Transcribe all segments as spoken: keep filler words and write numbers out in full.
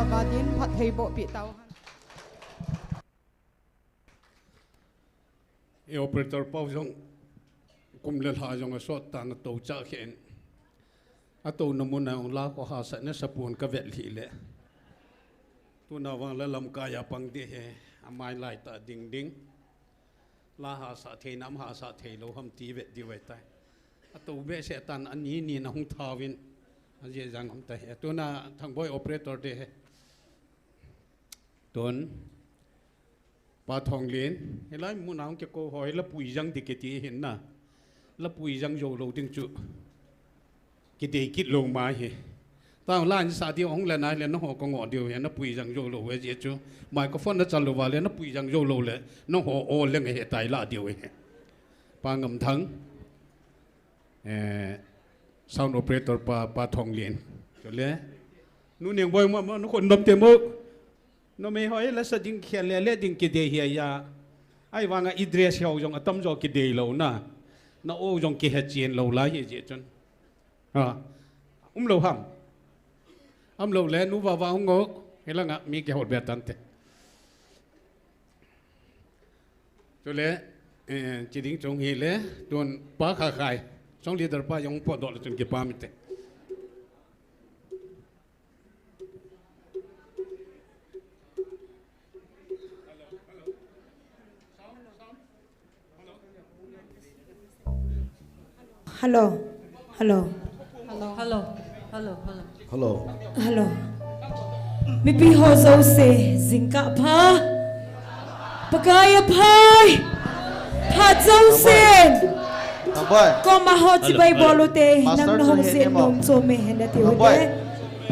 Vatin phatthei boh pi tau. E operator pau jong kum le lha jong asot tan atou chah khen. Atou namun a jong la ko hasa ne sapun ka vet lhi le. Tuna vang la lamkai a pang de he, amai lai ta ding ding. La hasa thei nam hasa thei lo ham ti vet di ve tai. Atou be se tan ani ni na hung thauvin. Aje jang ham tai. Tuna Thangboi operator de he. Tun. Pa Thonglin, hilai mun a hung kiko ho, hi lapui jang di kiti hin na. Lapui jang jou lou ding chu. Kidei kit lou mai hi. Tang la ni sa di hung le nai le na ho ko ngo diu hi, na pui jang jou lou ve ji chu. Microphone na chal lou va le, na pui jang jou lou le, na ho o le nge he tai la diu hi. Pa Ngamthang. Eh, sound operator pa, pa Thonglin. Chule. Nu Nengboi ma, ma, nu khon dom te mo. Numei hoi la sa ding khel le, le ding kidei hi a. Ahivanga i dress ho jong atam jo kidei lou na. Na o jong kihe chen lou lai hi ji chun. Ha. Um lou ham. Um lou le nu va va hung ngo. Hilanga mi kihol be tan te. Chule, eh, chi ding chung hi le, tun pa kha khai. Song leader pa jong po dol chun kipa mi te. Hello. Hello. Hello. Hello. Hello. Hello. Hello. Mipi ho jouse, jingkah pha. Pakai aphai. Phat jouse. Tambai. Tambai. Koma ho chibai bol u te, nang na hung jin nom chom e, na ti u te. Tambai.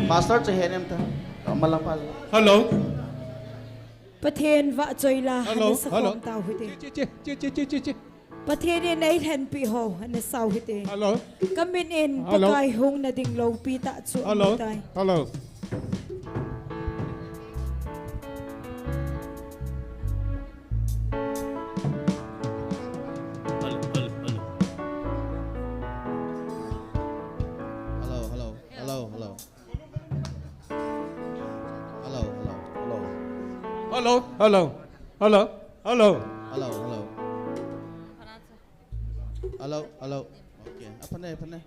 Master chu he nem ta. Amalang pal. Hello. Pathen vahchoi la, hello, hana sa hello. Khom tau hite. Che, che, che. Pathen in eilhenpi ho, hana sau hite. Hello. Kamin in, hello. Pakai hung na ding loupi tah chu, hello. Amu tai. Hello. Hello, hello, hello. Hello, hello. Hello, hello. Hello, hello, hello. Hello, hello, hello, hello. Hello, hello. Hello, hello. Okay, apa ni, apa ni?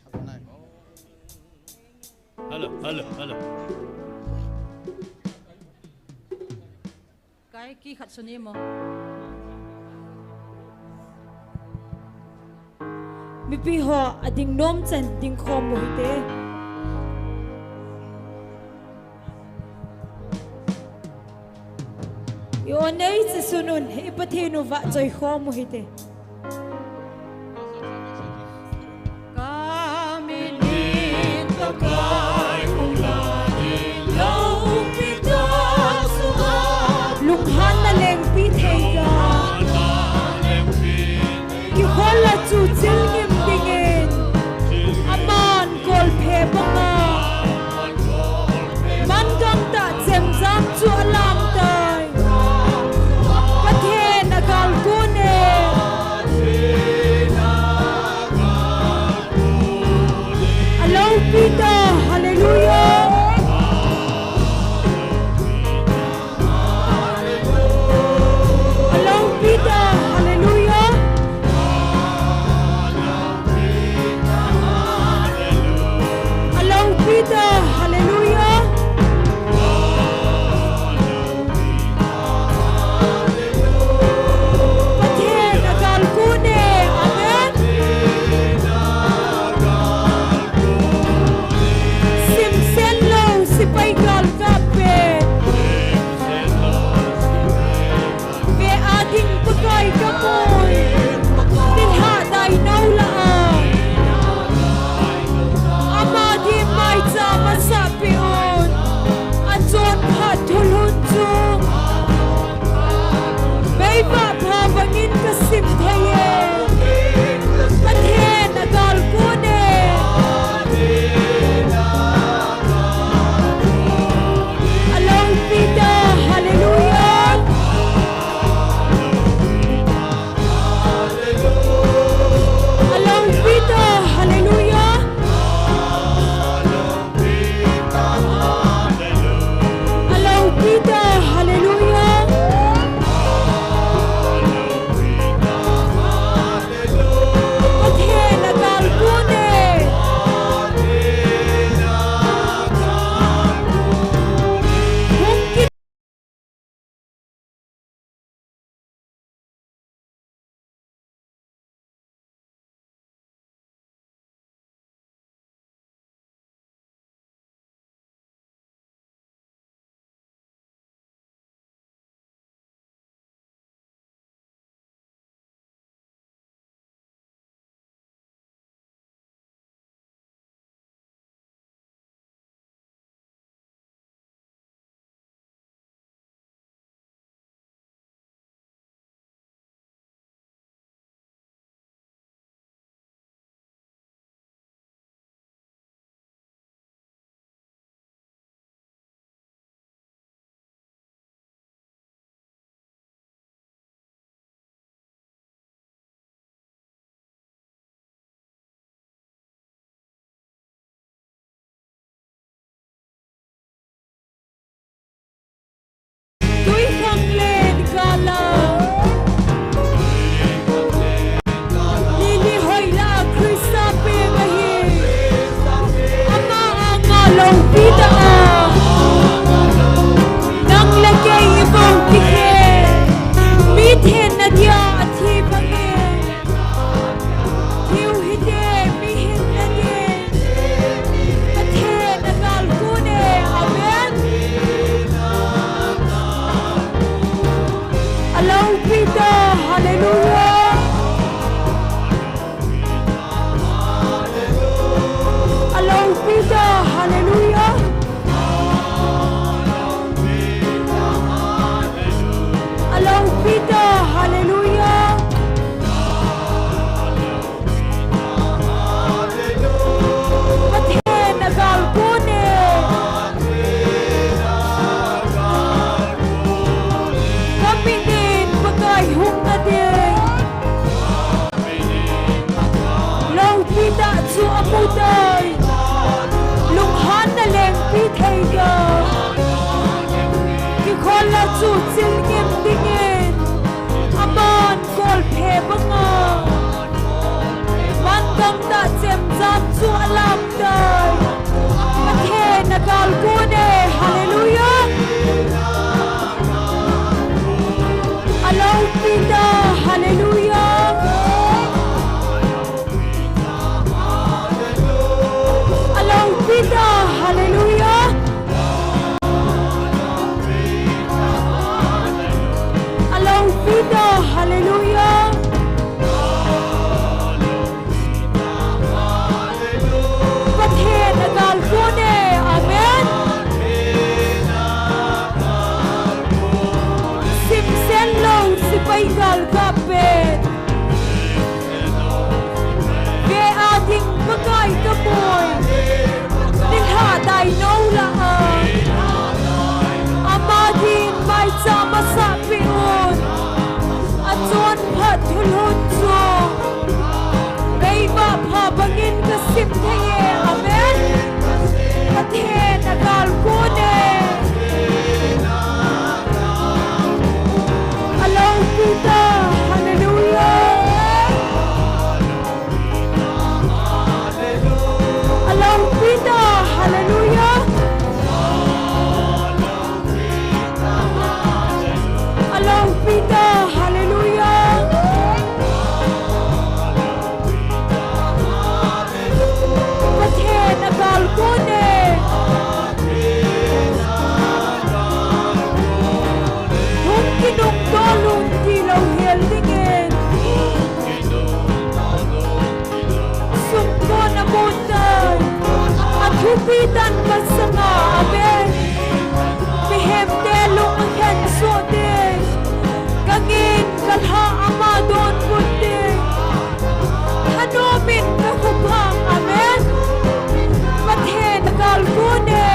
Apa ni? Hello, hello, hello. Kai kikhat suni mo. Mipi ho ading nom chan ding khom u hite. I o nei chi sunun, i Pathen u vahchoi khom u hite. Lunghanna lengpi thei ga. Kikhol la chu chil ngim dingin. Aman kolphe banga. Mangang tah chemjam chu alam tai. Pathen agal kone. Aloupi ta, hallelujah. Aloupi ta, hallelujah. Aloupi ta, hallelujah. Pathen agal kone, amen. Mutai, lunghanna lengpi thei ga. Kikhol la chu chil ngim dingin, aman kolphe banga. Van gam tah chemjam chu alam tai. Pathen agalkon e, hallelujah. Aloupi ta, hallelujah. Aloupi ta, hallelujah. Aloupi ta, hallelujah. Pathen agalkon e, amen. Simsen lou sepai galkap pen. Ve a ding ka ngai ka moi. Nilhah dai nou lah a. Ama ding maicham asah peh un. Achonphat thulhun chu. Keima pha bangin ka sim thei e. Amen. Pathen agalkon e. Aloupi ta, hallelujah. Aloupi ta, hallelujah. Aloupi ta, hallelujah. Pathen agalkon e. Hung kinungtol un tilou hel dingin. Sumkon amun tai. Athupi tan masanga, amen. Mihemte lung akhen soh ding. Ka ngin ka lha ama donbut ding. Thanom in ka khuphang, amen. Pathen agalkon e.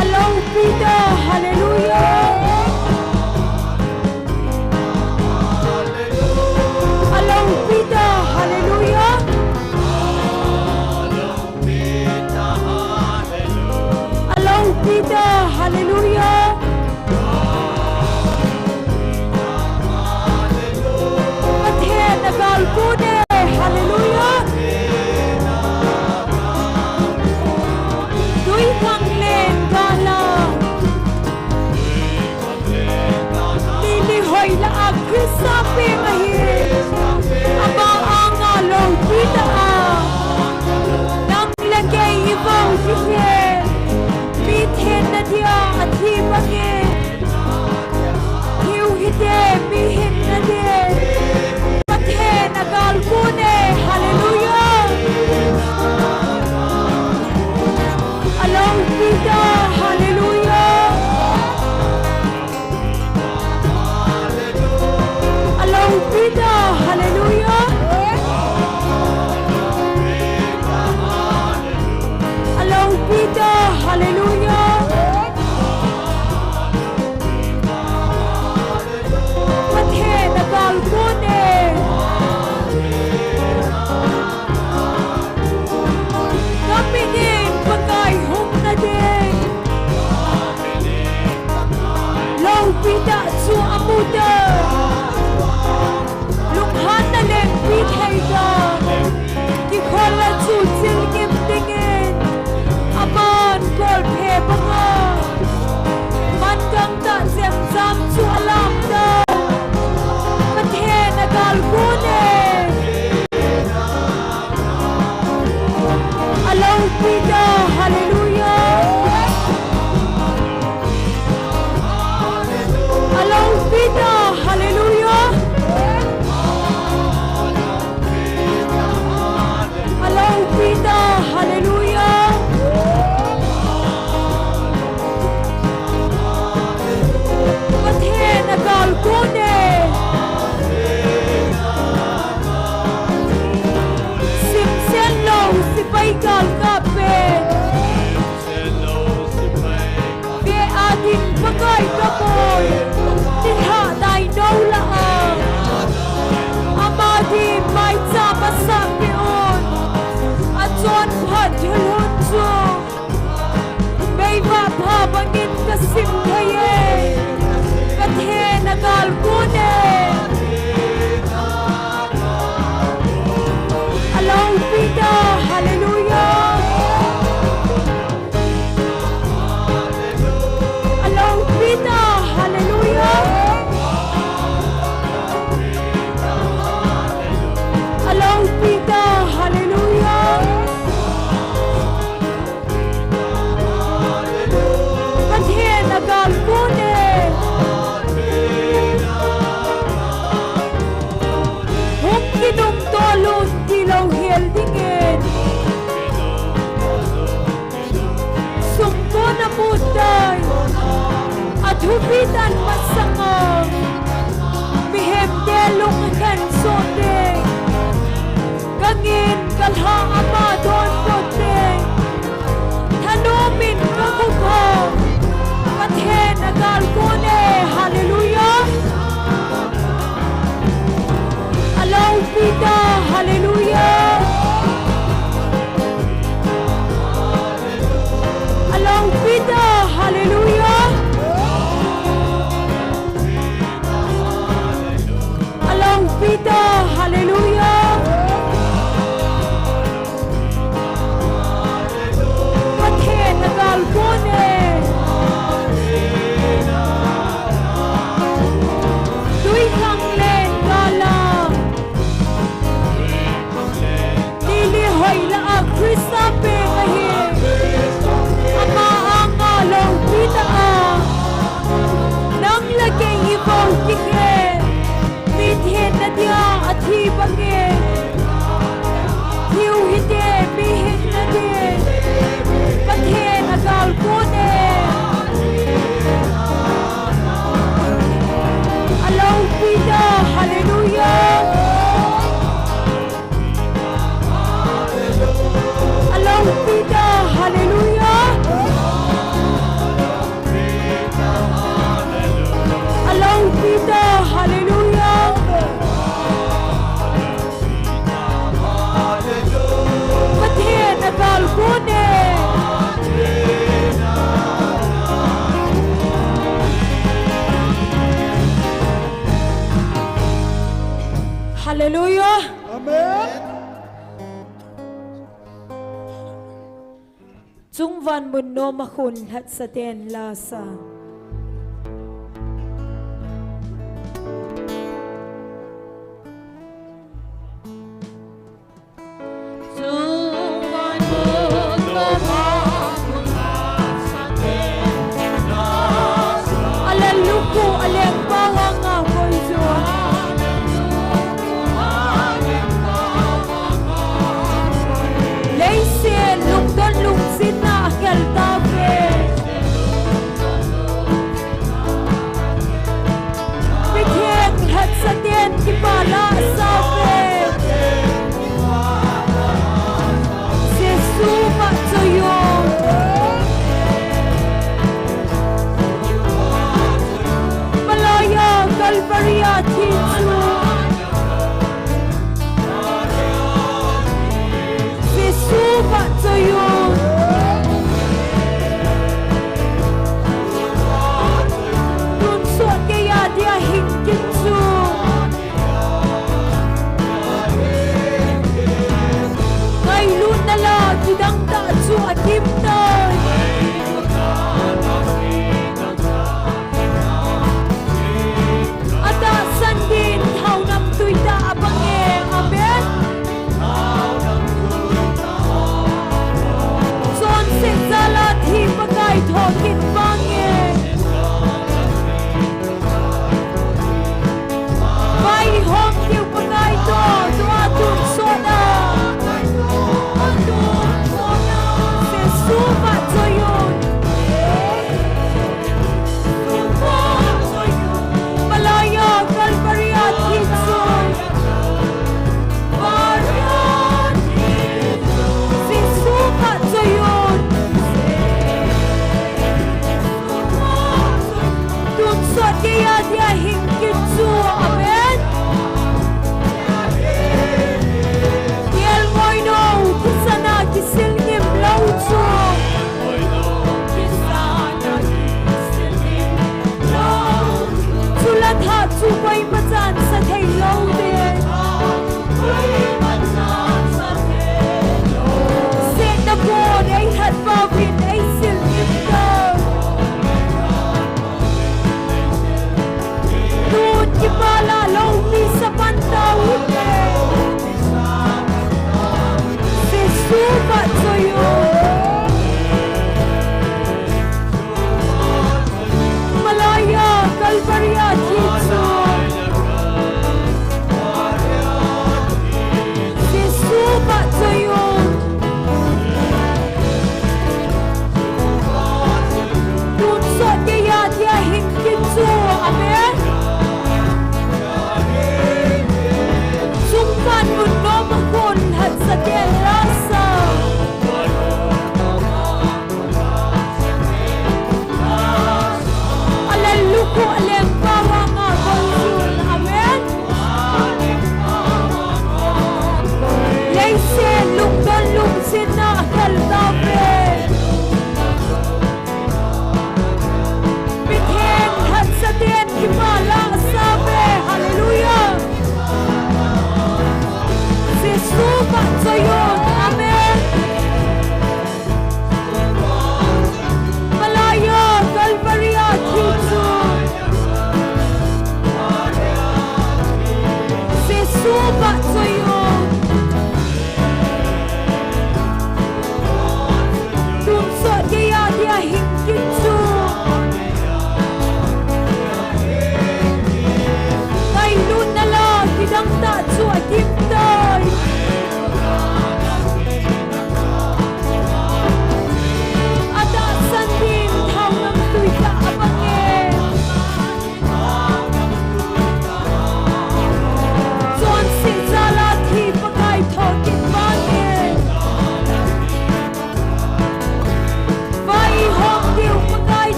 Aloupi ta, hallelujah. Aloupi ta, hallelujah. Maicham asah peh un. Achonphat thulhun chu meivah pha bangin kasim thei e. Pathen agal kon e. Aloupi ta, hallelujah. Aloupi ta, hallelujah. Aloupi ta, hallelujah. Pathen agal kon e. Hung kinung tolun tilou hel dingin. Sumkon amu tai. Athupi tan masanga. Mihemte lung akhen soh te. Kangin kalha ama donbut te. Thanom in kahup ho. Pathen agal kon e, hallelujah. Aloupi ta, hallelujah. Aloupi ta, hallelujah. Aloupi ta, hallelujah. Pathen agal kon e. Tuikhanglen gal a. Nili hoi lah a Christa peng ahi. Ama anga loupi tah a. Nang le kei i vou kit e. Mi thenna dia athi bang e. Thiu hite, mi hinna dia. Pathen agal kon e. Aloupi ta, hallelujah. Aloupi ta, hallelujah. Aloupi ta, hallelujah. Pathen agal kon e. Hallelujah. Amen. Chungvan mun nom a khun lhatsa ten la sa. Alen lukhu, alen pawanga koi chu. Leiset lungdon lungchinna a khel tauve.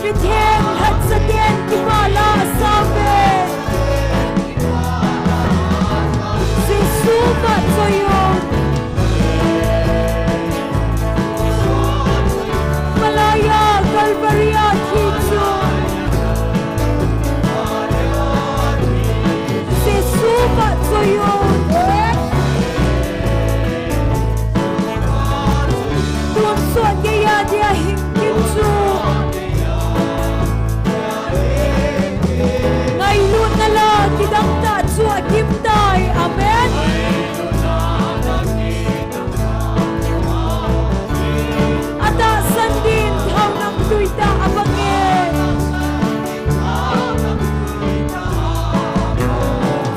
Mitheng lhacha ten kipah la asam e. Jesu vahchoi un. Malai a Calvary a thi chu. Jesu vahchoi un. Tonsot geiya dia hing kit chu. Ngailutna la kidang tah chu akim tai. Amen. Atahsan din thao namtui tah abang e.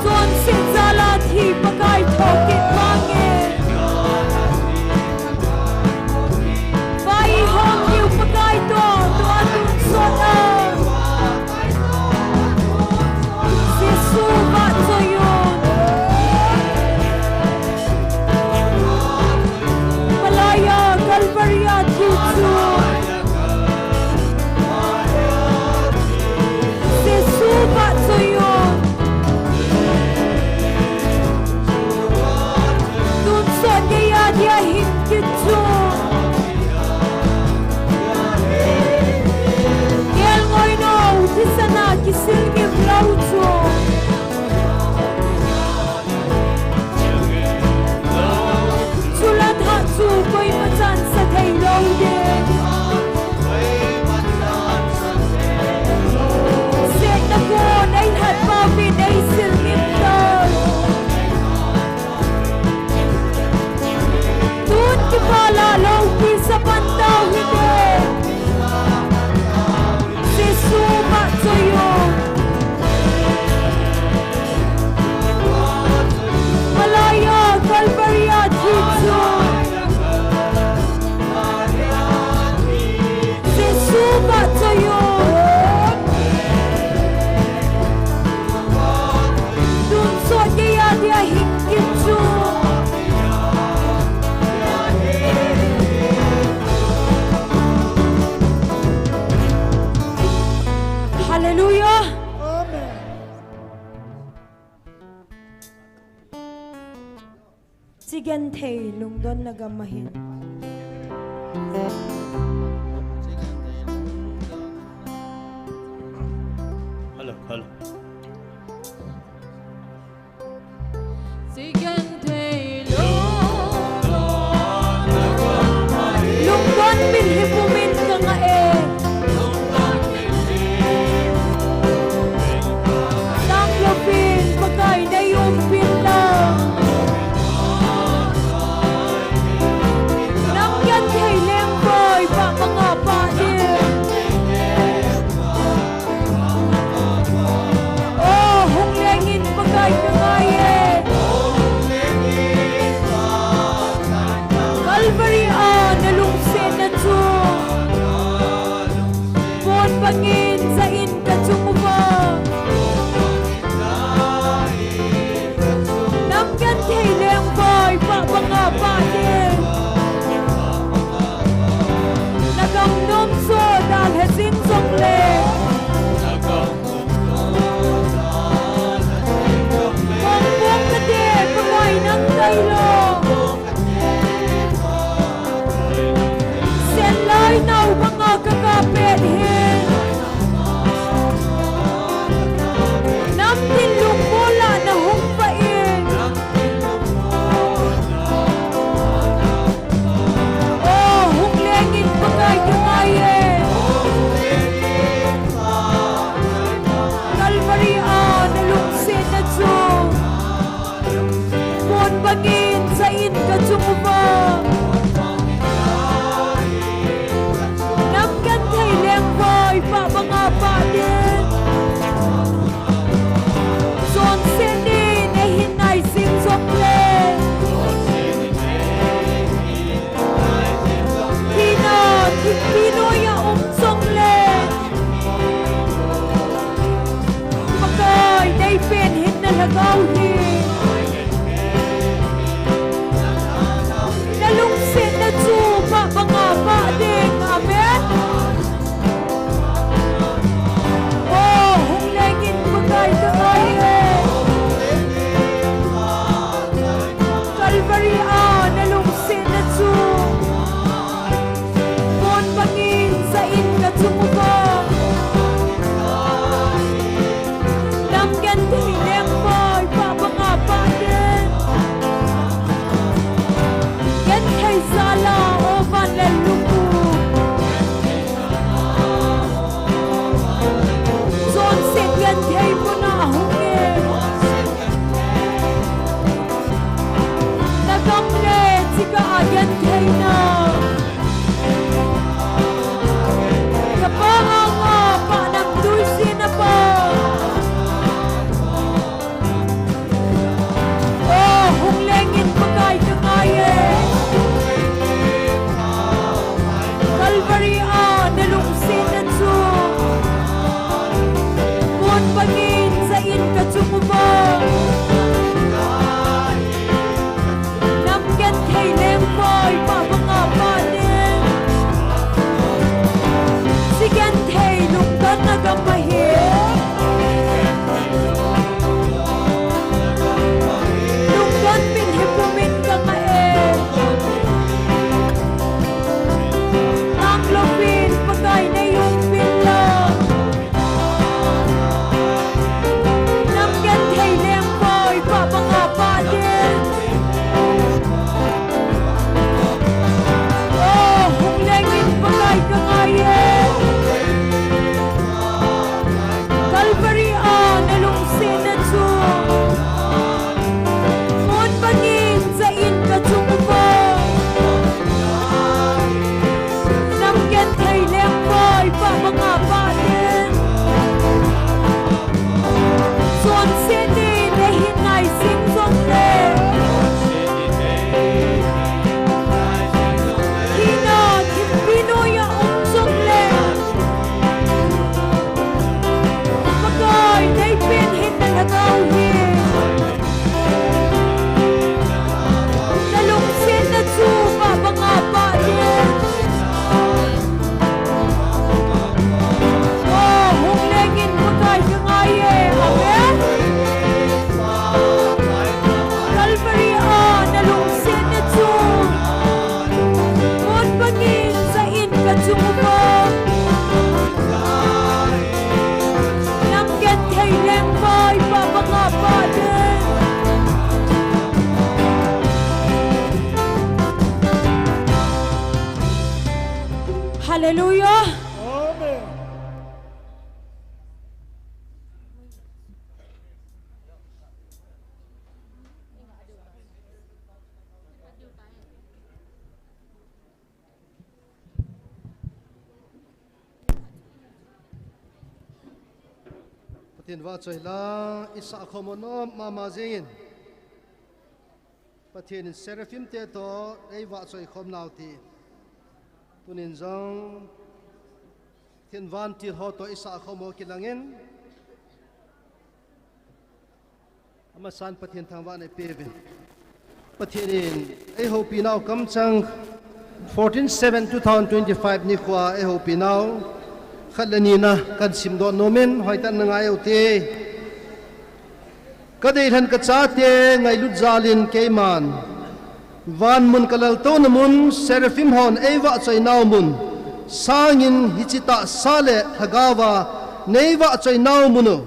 Chonset jal a thi Pakai thokit vang e. Vaihom hiu Pakai toh, tua tonsot a. Jesu vahchoi un. Malai a Calvary a thi chu. Jesu vahchoi un. Tonsot geiya dia hing kit chu. Kelngoi nou thisan a kisil ngim lou chu. Chule thah chu koima chan sa thei lou ding. Setna kon eilhat pau min eisil ngim lou. Tun kipah la loupi sa pan tau hite. Jesu vahchoi un. Malai a Calvary a thi chu. Jesu vahchoi un. Tonsot geiya dia hing kit chu. Hallelujah. Amen. Chi genthei lungdonna gam ahin. Hello, hello. Lungdon min hi pumin ka ngah e. Tanglouvin Pakai nei umpin lang. Nang genthei lengvai pah banga pah ding. O, hung lengin Pakai ka ngai e. Calvary a na lungsetna chu pon bangin ja in ka chung uva. Nang genthei lengvai pah banga pah ding. Na gam nom chu dalha jing jongle. Kong pong kate Pakai nang tailou. Sen lai nau banga ka kap pet hin. Hallelujah. Amen. Pathen vahchoi la, isah khom nom mama jingin. Pathen in Seraphim te toh, eivahchoi khom nau ti. Tunin jong, Pathen vantil ho toh isah khom ho kilangin. Amasan Pathen thangvahna ipeuvin. Pathen in, eihoupi nau kamchang fourteen seven two thousand twenty-five nikhoa eihoupi nau. Khat le ni na kahin simdoh nomin, hoitah in na ngai ute. Ka deilhen ka chate ngailut jalin keiman. Van mun ka laltouna mun, Seraphim hon eivahchoi nau mun. Sangin hiche tahsa le lhagaova neivahchoi nau mun u.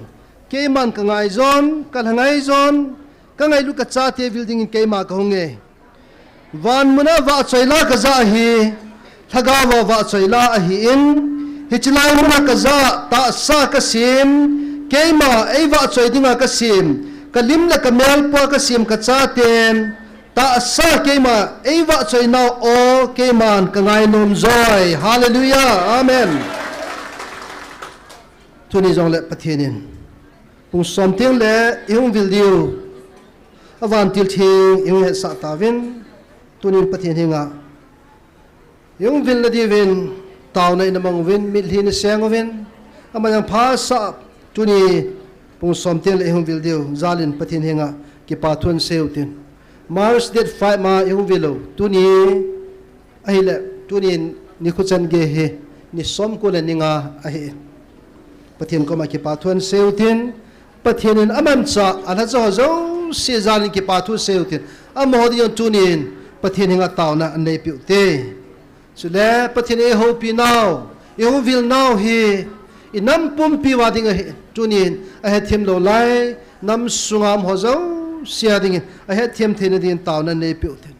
Keiman ka ngaijon, ka lhangai jon, ka ngailut ka chate vil dingin keima ka hung e. Van muna vahchoi la ka ja ahi, lhagaova vahchoi la ahin, hiche lai muna ka ja tahsa ka sem, keima eivahchoi dinga ka sem, ka lim le ka mel pua ka sem ka chaten, tahsa keima eivahchoi nau o, keiman ka ngainom joi. Hallelujah. Amen. Tuni jongle Pathen in pung som teng le ihung vil diu, avantil theng ihung hetsah tauvin, tunin Pathen henga ihung vil nadiuvin, taona ina mang uvin, mitlhi ina seng uvin, aman jong phasah tuni pung som teng le ihung vil diu, jalin Pathen henga kipa thu in sei utin. March date five ma ihung vil u, tuni Ahile, tunin nikho chan gei hi, ni som ko le ni nga ahi. Pathen koma kipa thu in sei utin, Pathen in amanchah, alhacha ho jouse jalin kipa thu sei utin, amaho dingin tunin, Pathen henga taona aneipiu te. Chule, Pathen in eihoupi nau, eihung vil nau hi, inam pumpi uva ding ahi, tunin, ahethem lou lai, nam sunga umho jouse a dingin, ahethem theina dingin taona aneipiu tin.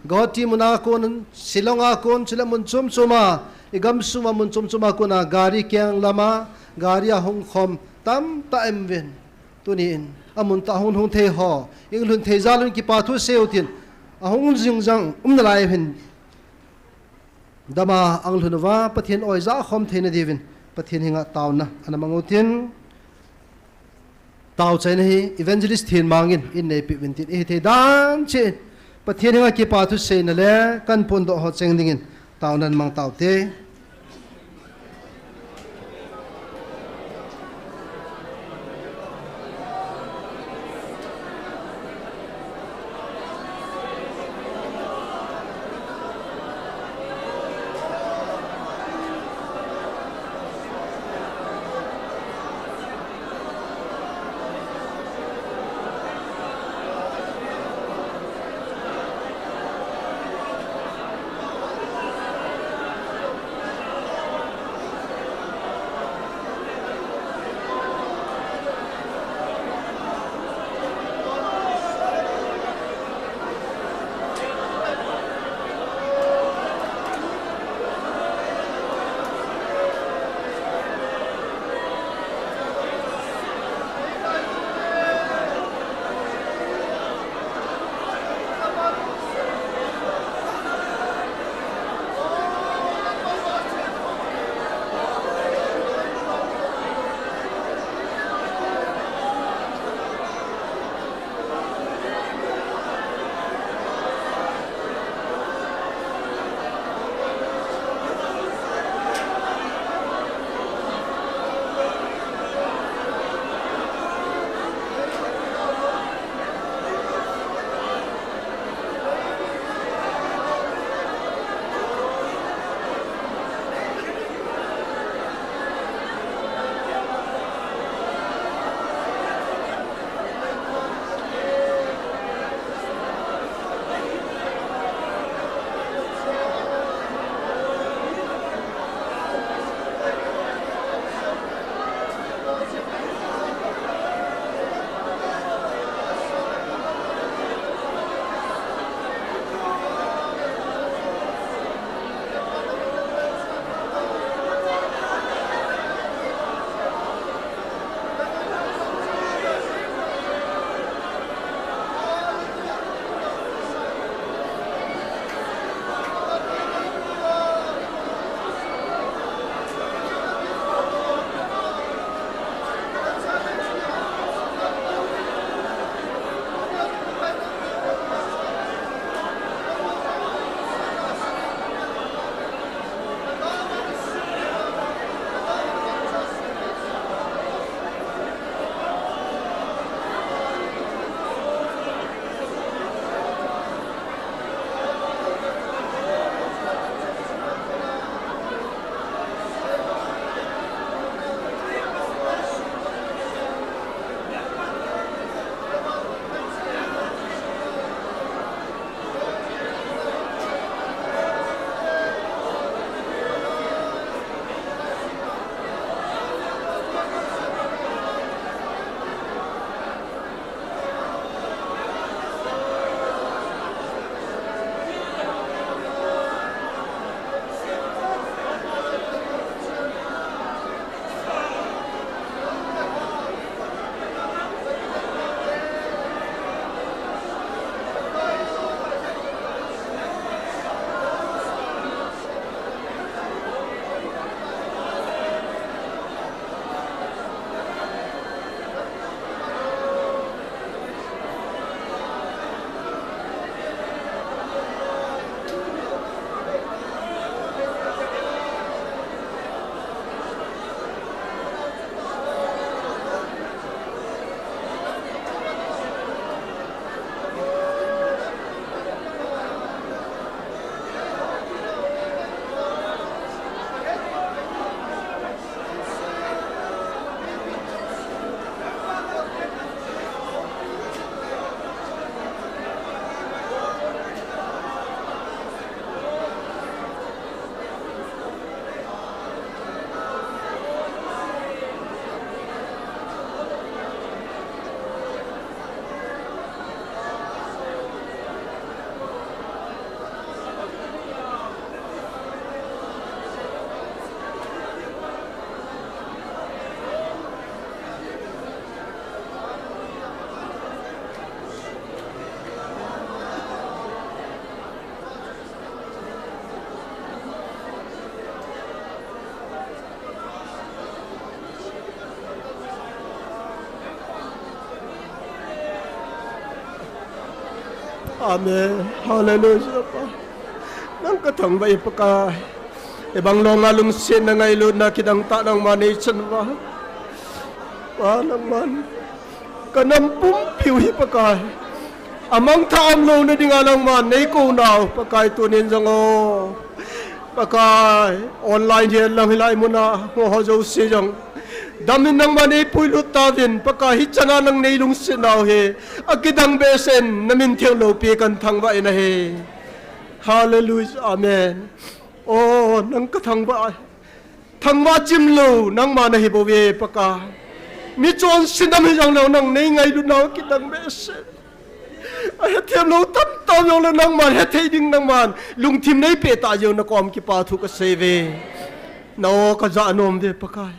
Guwahati muna kon, Shillong a kon, chule mun chom choma, igam sunga mun chom choma kona, gari keng lama, gari ahung khom, tamtah aum uvin. Tunin, amun tah hung lhung thei ho, inglhun thei jal un kipa thu sei utin, ahung jing jang, um nalai uvin. Dama anglhun uva, Pathen oija khom theina diuvin, Pathen henga taona, ana mang utin. Taochaina hi Evangelist Thenmang in, in neipi uvin tin, ihi thei dan cheh in, Pathen henga kipa thu seina le, kahin phondoh ho cheng dingin, taona in mang taute. Amen. Hallelujah, Pa. Nang kathangvah e, Pakai. Hibang longa lungsetna ngailutna kidang tah nangman neichan uva, Pa, nangman kanam pumpiu hi, Pakai, amangthah umlouna dinga nangman neikou nau, Pakai, tunin jong o, Pakai, online hihen lang hilai muna umho jouse jong damin nangman neipuilut tauvin, Pakai, hichana nang neilungset nau hi akidang behseh in namin theng loupi kathangvah in ahi. Hallelujah. Amen. O, nang kathangvah e. Thangvah chimlou nangma nahi bouve, Pakai. Mi chonse nam hijongleu nang neingailutnau kidang behseh. Ahethem lou tamtah jongleh nangman hethei ding, nangman lungthim neipeh tah jeh u nakom kipathu kaseiuve. Na-o kajah nom uve, Pakai.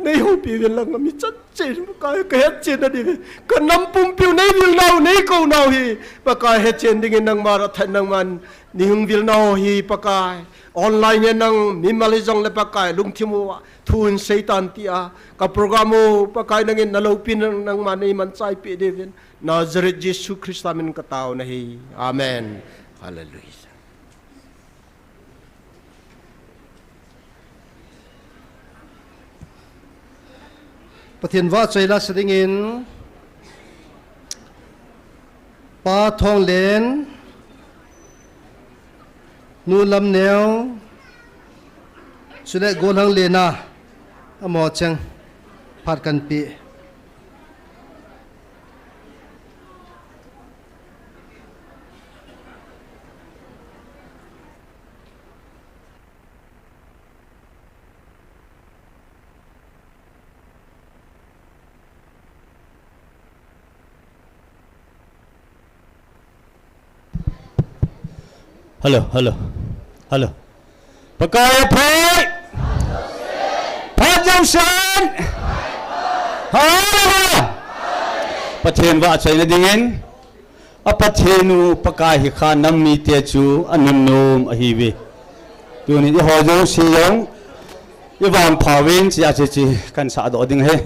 Neihoupi uvin lang, ami chan cheh in, Pakai, kahetchen nadiuve. Kanam pumpiu neivil nau, neikou nau hi, Pakai, hetchen dingin nangma ratthat, nangman neihung vil nau hi, Pakai. Online hihen lang mimal hijongleh, Pakai, lungthim uva thu hinsei tan tia ka program u, Pakai, nangin naloupina nangman neimanchaipeh diuvin, Nazareth Jesu Christa min kataona ahi. Amen. Hallelujah. Pathen vahchoi lasa dingin Pa Thonglen, Nu Lamneo, chule Golhang Lena, amaho cheng phat kanpe. Hello, hello, hello. Pakai aphai. Phat jousen. Hallelujah. Pathen vahchoina dingin, a Pathen u Pakai hi kha nam mite chu anunnom ahiuve. Tunin eiho jouse jong ivangphauvin chia cheche kahin sahdoh ding ahi.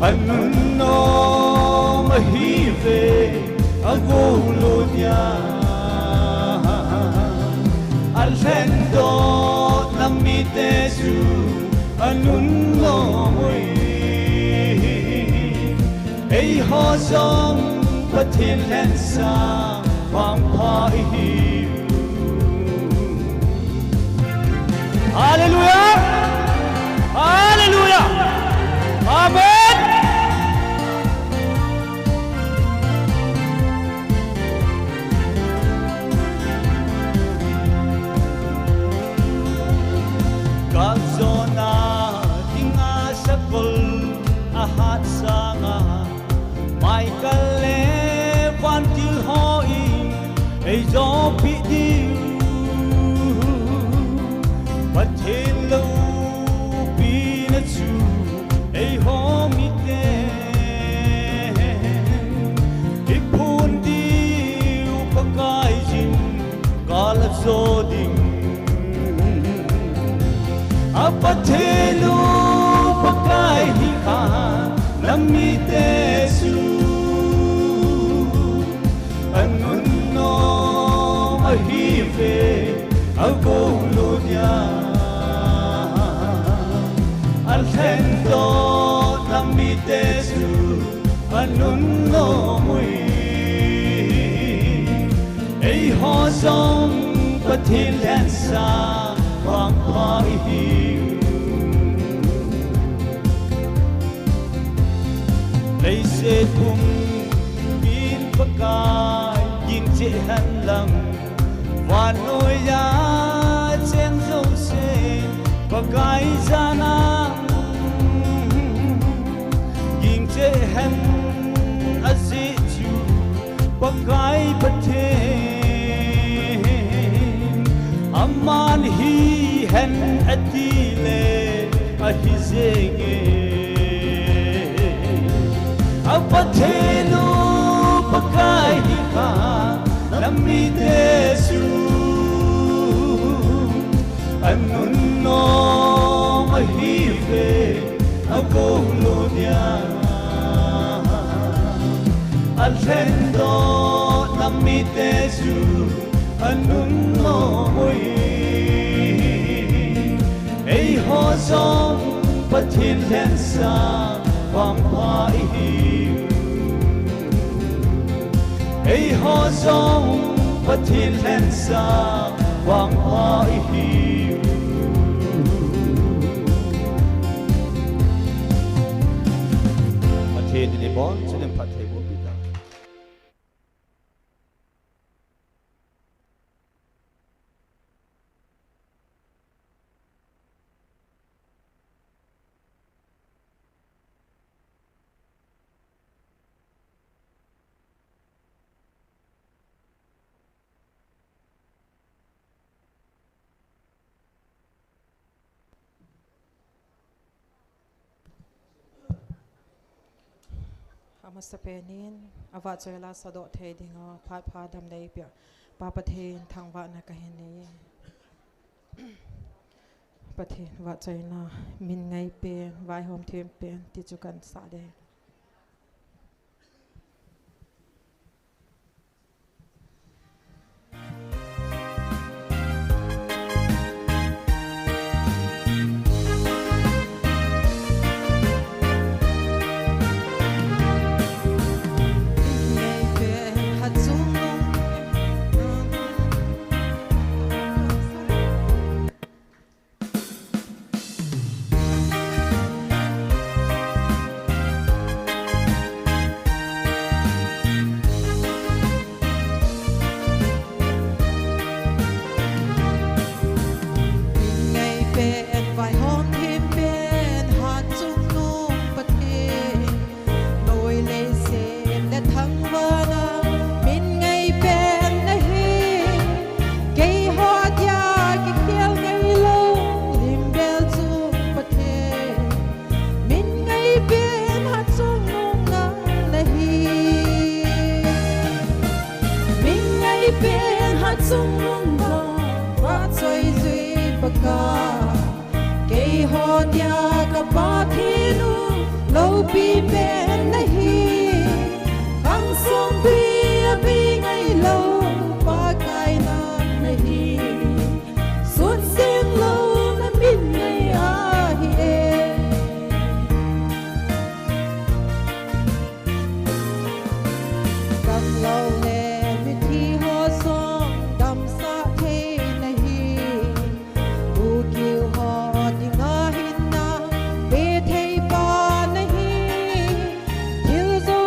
Anunnom ahiuve, agou lou dia. Alhendoh nam mite chu anunnom uve. Eiho jong Pathen lhensang vangpha ihiu. Hallelujah! Hallelujah! Amen! Ahat sanga Michael le vantil hon eijopi diu, Pathen loupina chu eiho miten iphon diu, Pakai jingkah ajo ding. A Pathen u Pakai hinkho, namite chu anunnom ahiuve, agou lou dia. Alhendoh namite chu anunnom uve. Eiho jong Pathen lhensah vangpha ihiu. Leiset pumpin Pakai ging cheh hen lang, vannoiya cheng jouse Pakai jana ging cheh hen, ajeh chu Pakai Pathen, aman hihen atile ahi jenge. A Pathen u Pakai hinkho, namite chu anunnom ahiuve, agou lou dia. Alhendoh namite chu anunnom uve. Eiho jong Pathen lhensah vangpha ihiu. Eiho jong Pathen lhensah vangpha ihiu. Pathen in ibonchauva phattheiboh peh tahen. Amasapen in, avahchoi la sadoh thei dinga phat pha damna eipeh Pa Pathen thangvahna kahin nei. Pathen vahchoina, min ngaipen, vaihom thempen, ti chu kahin sah ding. Min ngaipen, vaihom thempen, hatchungnung Pathen, noi leiset le thangvahna, min ngaipen nahi. Keiho dia kikhel ngailou, limbel chung Pathen, min ngaipen hatchungnung nang nahi. Min ngaipen hatchungnung vang, vahchoi jui Pakai. Keiho dia ka Pathen u, loupi pen nahi. Khang songpi a bei ngailou, Pakai nang nahi. Sut seng lou na min ngai ahi e. Gamlou le mithi ho jong damsah thei nahi. Bukiu ho dinga hinna pe thei pa nahi. Thil jo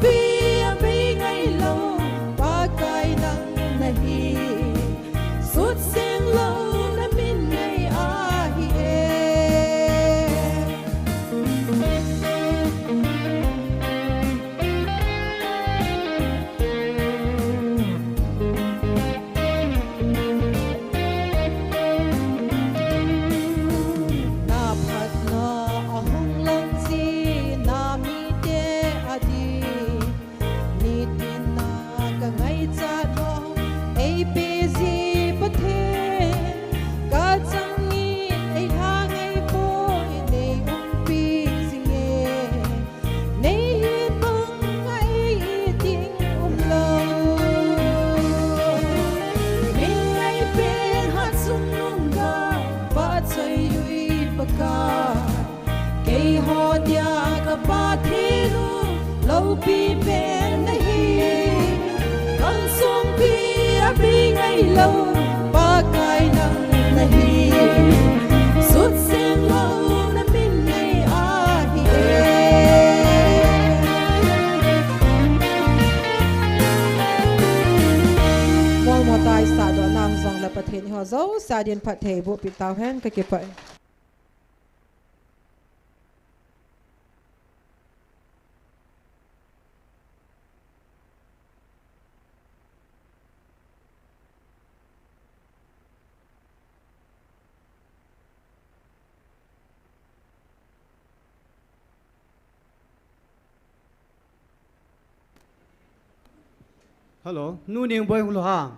Pi a bei ngai lo, Pakai nang nahi. Sut seng lo na min nei ahi e. Na phatna a hung lang chi na mite a di. Nitin a ka ngaichat ho, ei pe ji Pathen, ka chang in ei lha ngai poi, nei umpi jing e, nei hi pang a ei ding um lo. Min ngai pen ha chung nung ga, pa choi yui pa ka. Keiho dia ka Pathen u, loupi pen nahi. Kang songpi a bei ngai lo, Pakai nang nahi. Sut seng lo na min nei ahi e. Molmo tai sa do nang jong la Pathen ho jo sa din phatthei boh pi tau hen, ka kipah e. Hello, Nu Ningboi hung lou ham?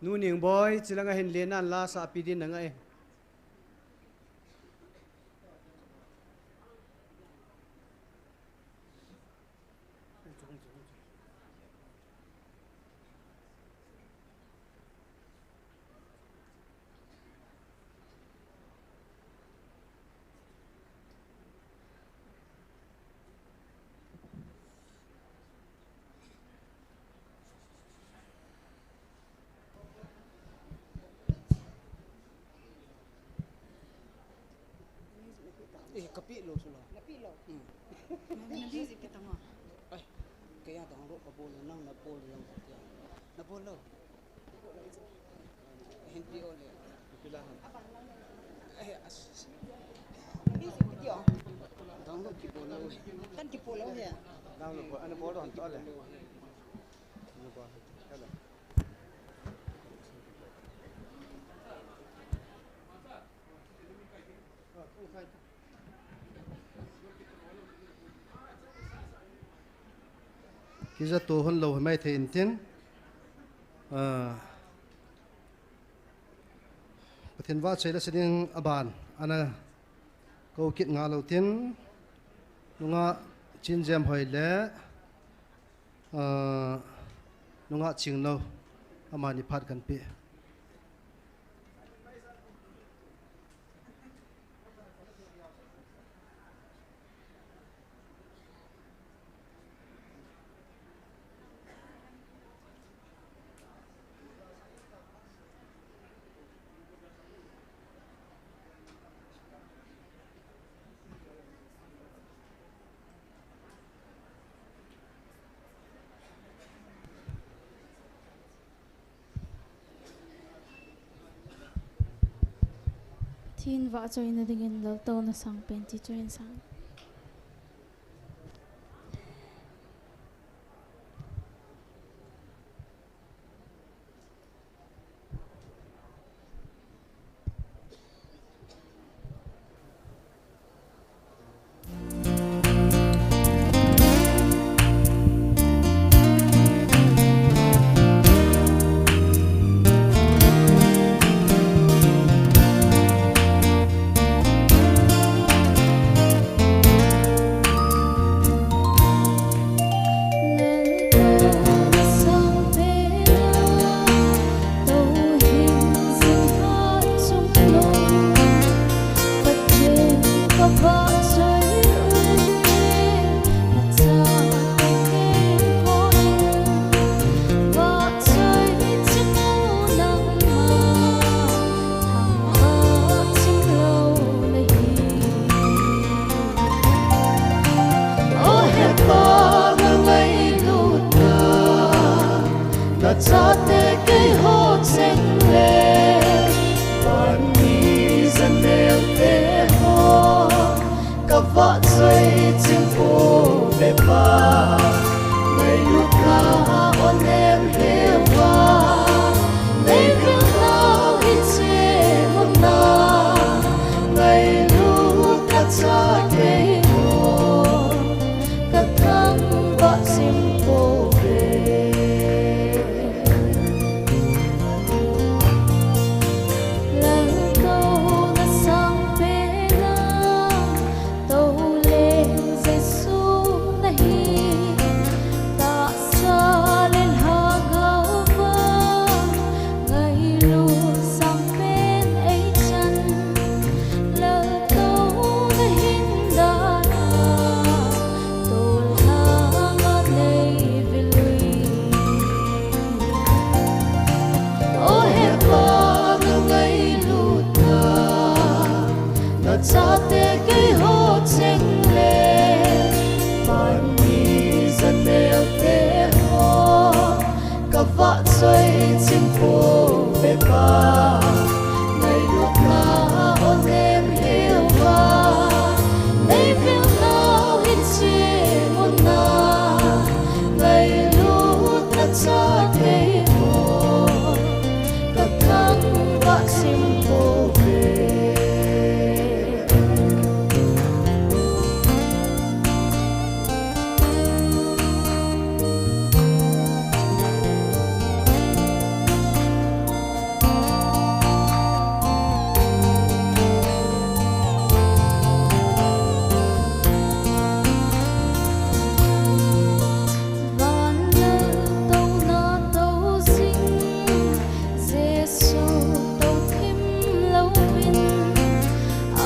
Nu Ningboi, chilang a hin le nan la sa pi din na ngai. Eh, ka pi lo su lo. Na pi lo. Hmm. Na pi ji kita nga. Ai, kaya download ka bol, nang na bol lang ka tia. Na bol lo. Hin pi o le. Pi la han. Eh, as. Pi ji kita. Download ki bol lo. Kan ki bol lo ya. Download bol, ana bol lo han to le. Ana bol. Hello. Kija to hon lo mai the in tin. Ah, Pathen vahchoi le sa ding a ban ana ko kit nga lo tin. Nunga Chin Jem Hoi le, ah, Nunga Ching No, amani phat kan pe. Pathen vahchoina dingin laltouna sangpen ti chu hin sang. Ngailutna onem heuva, nei vilna hiche muna, ngailutna chate ho, kathangvah chim pouve. Laltouna sangpen a, Toulen Jesu nahi, tahsa le lhagao va, ngailut sangpen eichan, laltouna hin dan a, tolhang a nei vil uvin. O he Pa, na ngailutna, na chate keiho cheng le, vanmi janel te ho, kavahchoi chim pouve Pa. Ngailutna onem heuva, nei vilna hiche muna, ngailutna chate ho, kathangvah chim pouve. Van laltouna tou jing Jesu tou thim louvin,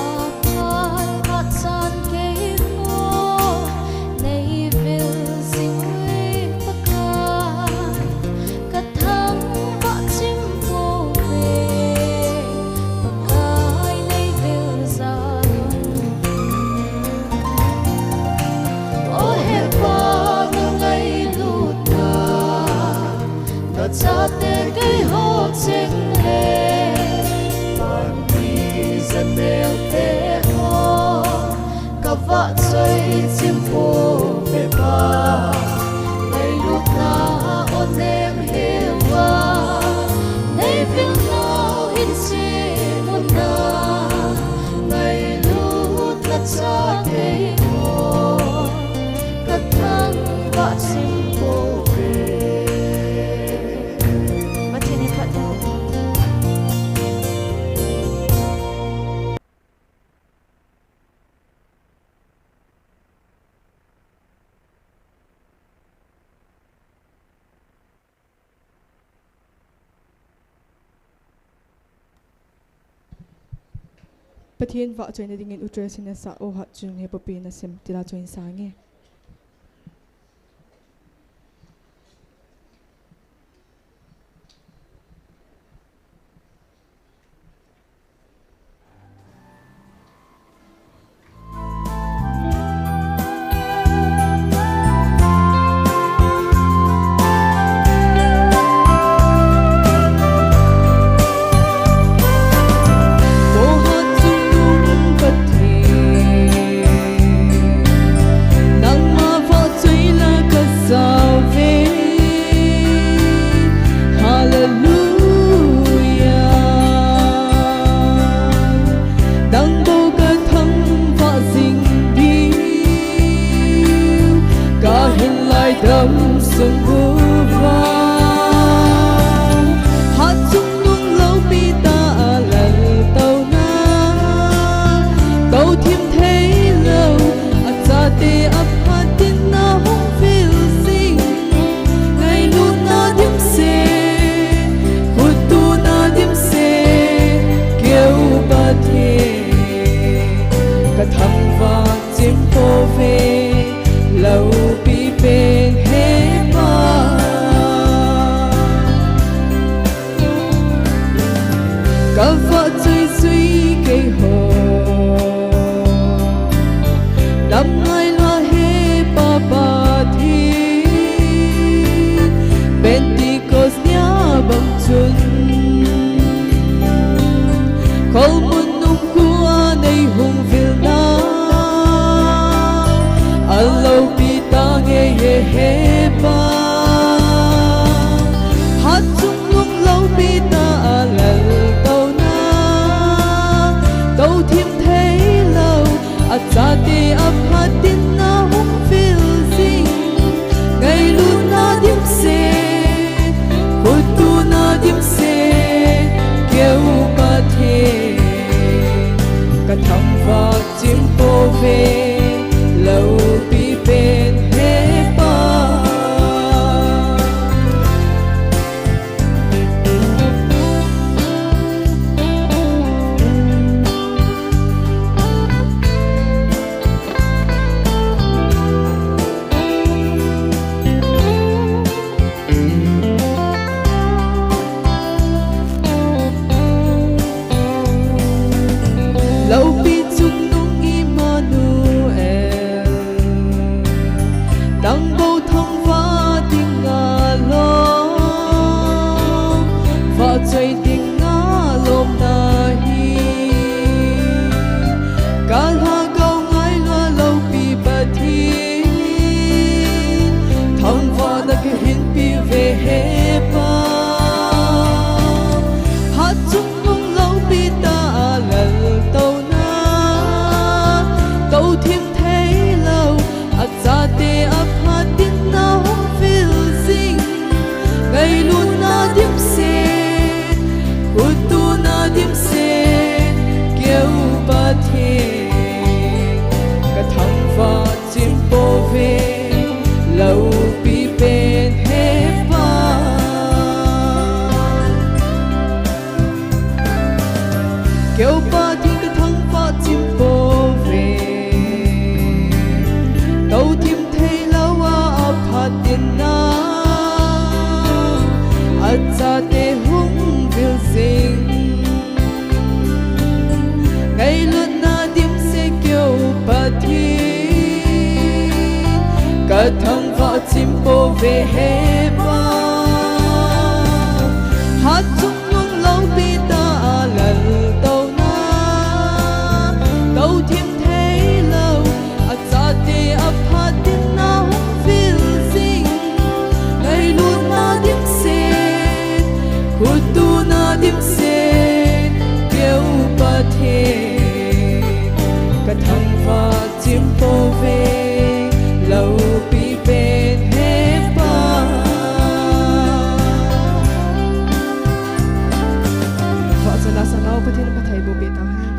aphat phat chan keiho nei vil jing uve Pakai. Kathangvah chim pouve, Pakai nei vil jal un. O he Pa, na ngailutna, na chate keiho cheng le, vanmi janel te ho, kavahchoi chim pouve Pa. Ngailutna onem heuva, nei vilna hiche muna, ngailutna chate ho, kathangvah chim pouve. Pathen in phatthei. Pathen vahchoina dingin U Tresinah sah O Hatchungnung Hepapi Nasem tila choinsah inge. Hallelujah. Nang bou kathangvah jing diu, kahin lai damsung uva. Hatchungnung loupitah a laltouna, touthim theilou, achate aphat in ahung vil jing. Ngailutna dimset, khuttona dimset, keu Pathen kathangvah chim pouve, loupi pen Hepa He Pa, hatchungnung loupi tah a laltouna, touthim theilou, achate aphat in ahung vil jing, ngailutna dimset, khuttuna dimset, keu Pathen, kathangvah chim pouve, loupi pen he Pa. Loupi chungnung Immanuel, tangbou thangvah dinga lom, vahchoi dinga lomna hi, kalhagao ngailua loupi Pathen, thangvahna kahin peuve he Pa. Hatchungnung loupi tah a laltouna, touthim theilou, achate aphat in ahung vil jing, ngailutna dimset, khuttuna dimset, keu Pathen, kathangvah chim pouve, loupi pen he Pa. Keu Pathen, kathangvah chim pouve, touthim theilou a aphat in a, achate hung vil jing, ngailutna dimset, keu Pathen, kathangvah chim pouve he Pa. Hatchungnung loupi tah a laltouna, touthim theilou, achate aphat in ahung vil jing, ngailutna dimset, khuttuna dimset, keu Pathen, kathangvah chim pouve, loupi pen he Pa. Vahchoi la sa nau Pathen phatthei boh peh tauhen.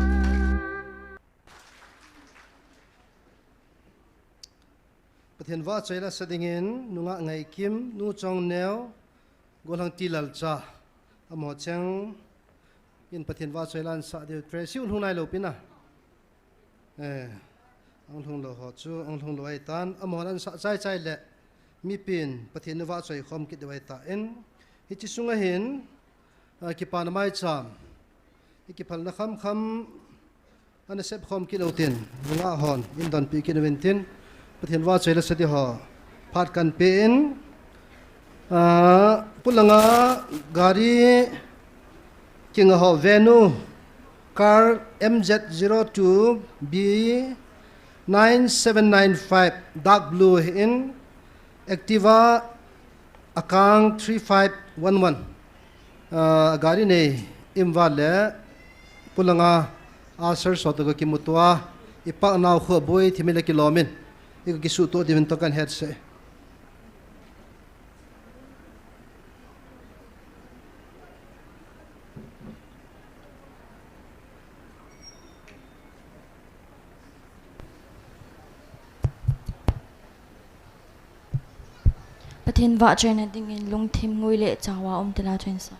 Pathen vahchoi la sa dingin, Nungah Ngaikim, Nu Chongneo, Golhang Tilalcha, amaho cheng in Pathen vahchoi la ansah diu, Tracy u lhung nailou pin a. Eh, ahung lhung lou ho chu, ahung lhung lou ahitan, amahon ansah chai chai le, mipin Pathen vahchoi khom kit diu ahitan, hiche sunga hin, ah, kipana maicham, i kiphalna kham kham, ana sep khom kit lou tin, nungah hon, in donpi kit uvin tin, Pathen vahchoi la sa di ho, phat kan pe in, ah, polanga gari kinga ho Venue, car M Z zero two B nine seven nine five, dark blue hi in, Activa akang three five one one. Ah, gari nei, imval le, polanga, Ulcer so to ka kimutua, i pak nau khu boi thimi le kilom in, i ka kisuhto diuvin to kan het se. Pathen vahchoina dingin lungthim ngui le chao a um tila chun sa.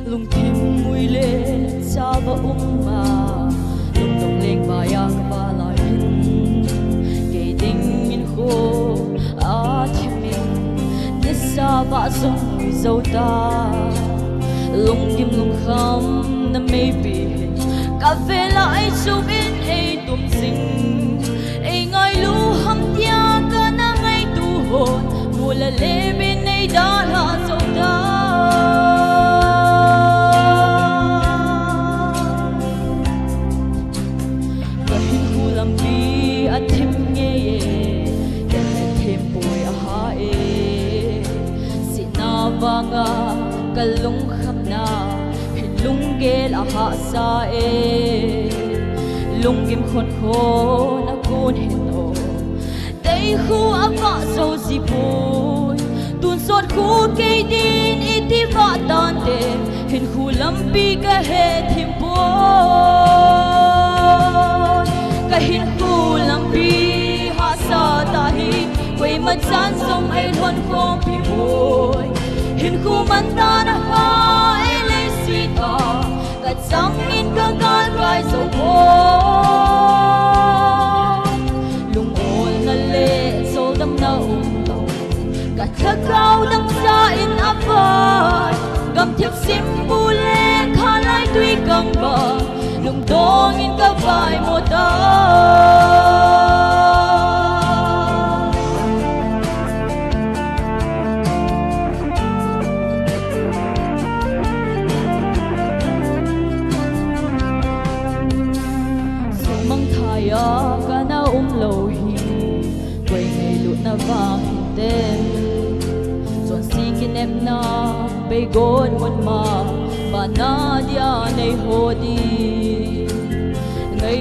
Lungthim ngui le chao a um a, lungdong leng vai a ka va lai in, kei dingin kho a thim in, nisa va zong ngui zo ta, lungkim lungkham na meipi hi Ka vela ei chupin ei tum jing, ei ngailu ham tia ka na ngaito hon, mu le lem in ei dalha jou ta. Ka hinkho lampi a thim ngei e, ka hethem poi a ha e. Sihna vanga ka lungkhamna hin lunggel a hahsa e. Lunggim khon khon a kun hin o, tei khu a vah jo ji poi. Tun sot khu kei din i ti vah tante, hinkho lampi ka hethim poi. Ka hinkho lampi hahsa ta hi, koima chan jong ei lhon khompi poi. Hinkho man dan a ha ei lei si ta, ka chang in ka gal kai jo poi. Lungolna le choldamna um lo, ka lhagao dang sa in a vai. Gamthip simbu le khalai tui kang ba, lungdong in ka vai mo ta. Sumang thai a ka na um lo hi, koi ngailutna vang hinte. Chonse kinepna bei gon mun ma, bana dia nei ho di. Ngai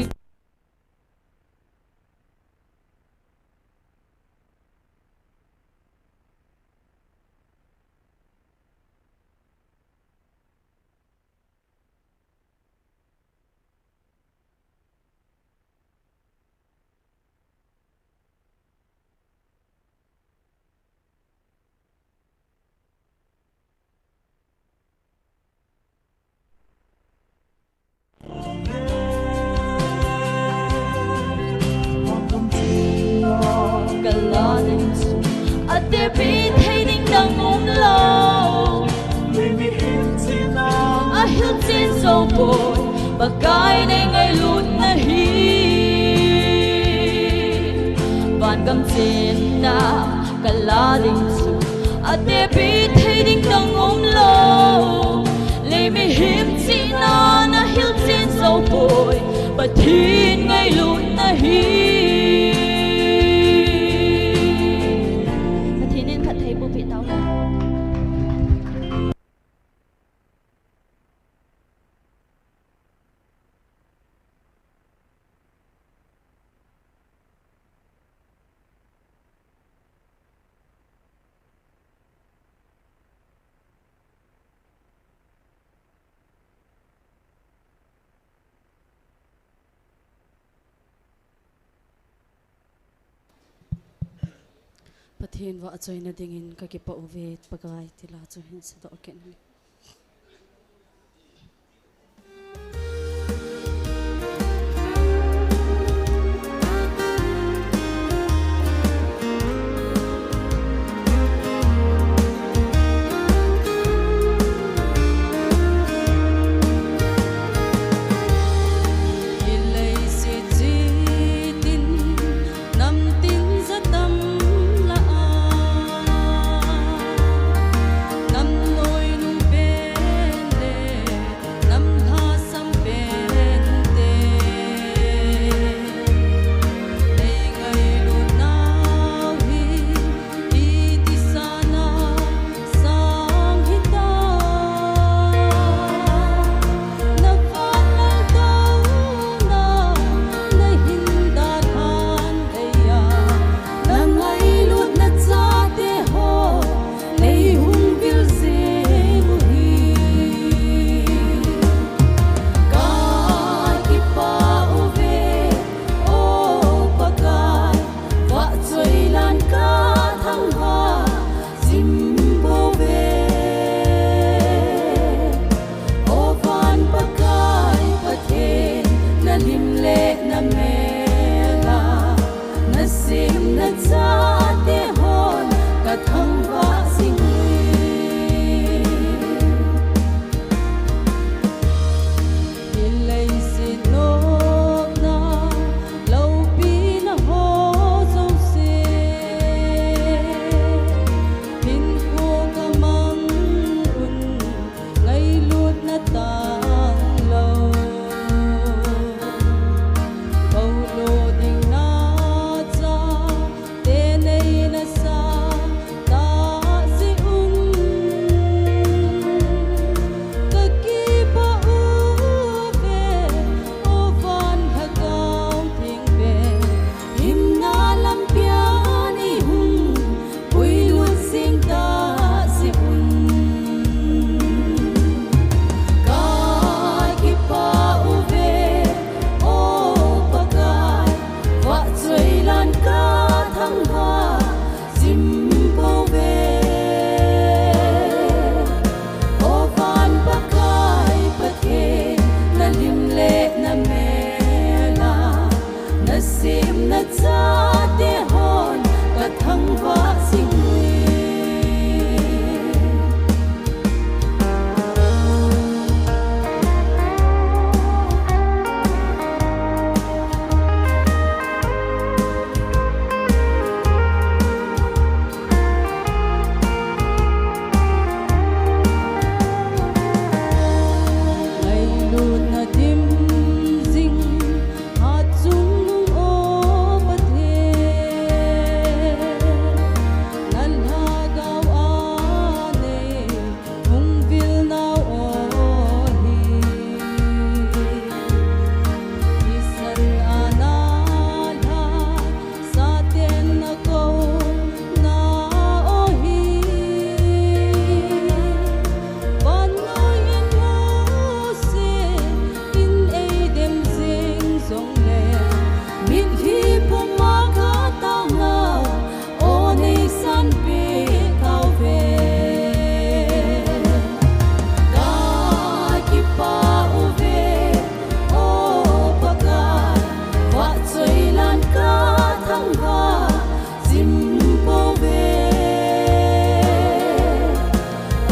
Ka la ding chu a tepi thei ding dang um lo. Lei mihem chihna a hilchen jou poi, Pakai nei ngailutna hi. Vangam chenna ka la ding chu a tepi thei ding dang um lo. Lei mihem chihna na hilchen jou poi, Pathen ngailutna hi. Pathen in phatthei boh peh tau hen. Pathen vahchoina dingin ka kipah uve, Pakai, ti la chu hin sadoh kit inge. Hilai se chi tin, nam tin ja tam la a, nam noi nu Chate hon ka thangvah jing e. Ngailutna dim jing, hatchungnung o Pathen, na lhagao a nei hung vil nau ahi. Thisan a na lha, saten na kou nau ahi. Vannoi in musit in eidem jing jongle, mitlhi puma ka taona o nei sanpeh tauve. Ka kipah uve, o Pakai, vahchoi lan ka thangvah jing pouve.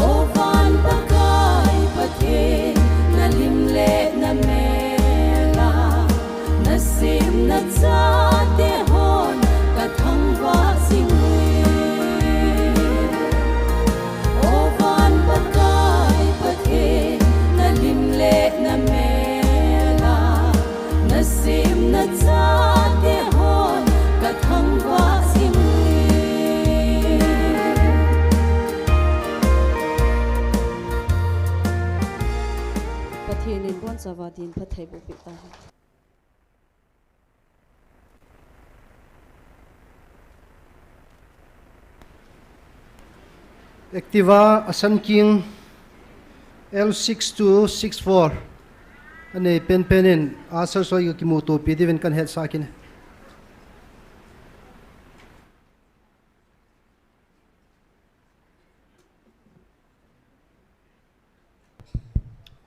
O van Pakai Pathen, na lim le na mel a na semna chate hon ka thangvah jing e. O van Pakai Pathen, na lim le na mel a na semna chate hon ka thangvah jing e. Pathen in abonchauva din phattheiboh peh tahen. Activa a san king L six two six four. Anei penpen in a sar soi ka kimutopi diuvin kan hetsah kit e.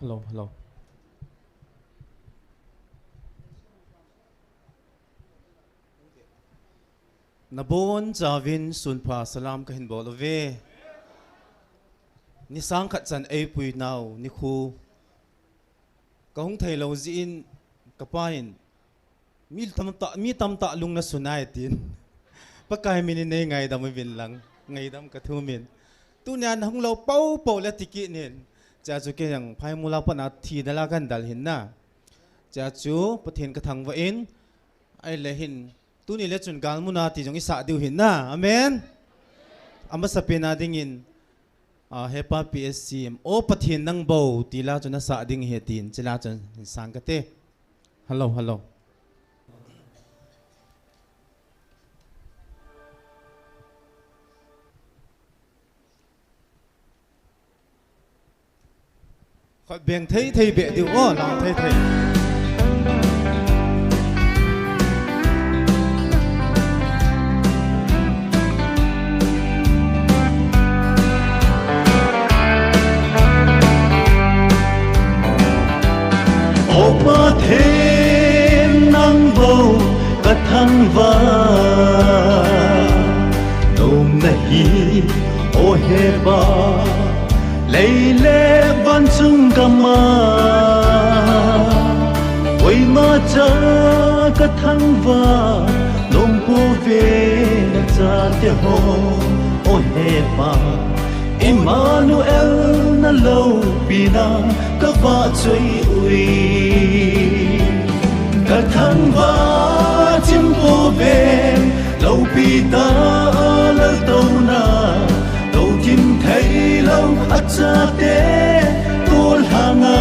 Hello, hello. Nabonchauvin sunpha salam kahin bol uve. Ni sang khat chan eipui nau nikho kahung theilou jeh in kapa in, mi tamtah, mi tamtah lung nasu nai tin, Pakai min in nei ngaidam uvin lang, ngaidam kathum in. Tunia nahung lou poupou le ti kit in. Chea chu kei jong Phaimol a pat a thina la kahin del ahin na. Chea chu Pathen kathangvah in, ahile hin, tuni le chun galmun a ti jong isah diu ahin na. Amen. Amasapen a dingin, ah, Hepa P S C M, O Pathen nang bou, ti la chu nasah ding ahi tin, chea la chun hin sang kate. Hello, hello. Khat beng thei thei beh diu, o, lang thei thei. O Pathen nang bou kathangvah nom nahi, O Hepa. Lei le van chung gam a, koima cha kathangvah nom pouve, nachate ho, O Hepa. Immanuel naloupina kavahchoi uve. Kathangvah chim pouve, loupi tah a laltouna, louthim theilou achate tolhang a,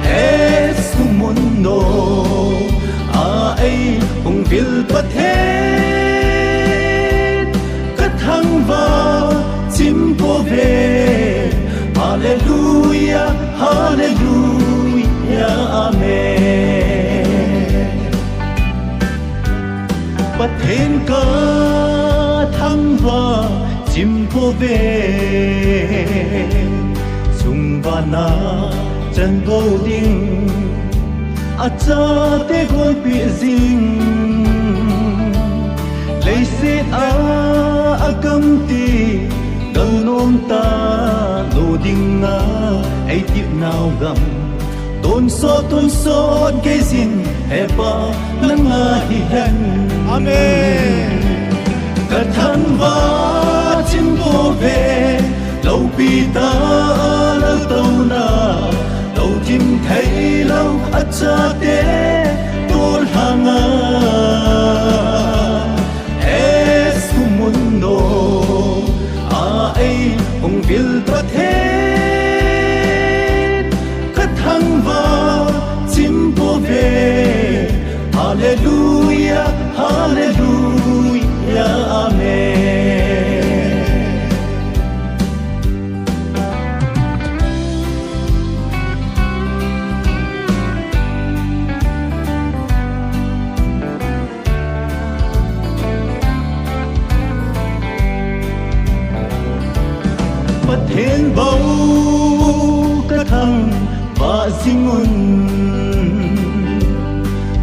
Jesu mun nom a eihung vil Pathen, kathangvah chim pouve. Hallelujah, Hallelujah, Amen. Pathen kathangvah chim pouve, sung vana chan bou ding, Achate golpi jing, leiset a akamti, galnom talo dinga, eiti nau gam. Tonsot, tonsot, geiyin, hepa, nanga hihen. Amen. Kathangvah chimpouve, loupi tah laltouna, louthim theilou achate tolhanga. He summun noa eihung vil Pathen, kathangvah chimpouve. Hallelujah, hallelujah, amen. Pathen bou kathangvah jingun,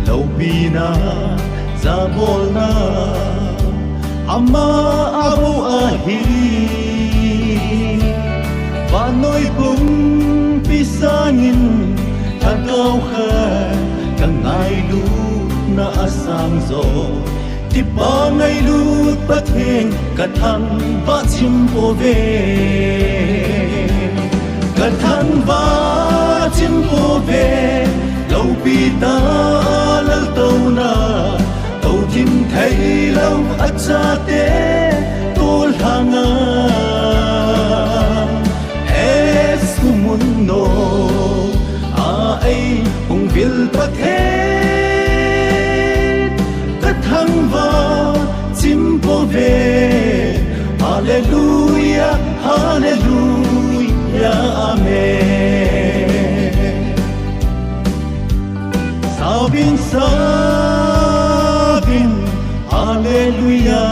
loupina, jabolna, ama abou ahi. Vannoi pumpi sangin, lhagao khat kangailutna asang jo. Tipa ngailut Pathen kathangvah chimpouve. Kathangvah chimpouve, loupi tah laltouna, louthim theilou achate tolhanga. He summun noa eihung vil Pathen, kathangvah chimpouve. Hallelujah, hallelujah, amen. Sauvin, sauvin, hallelujah.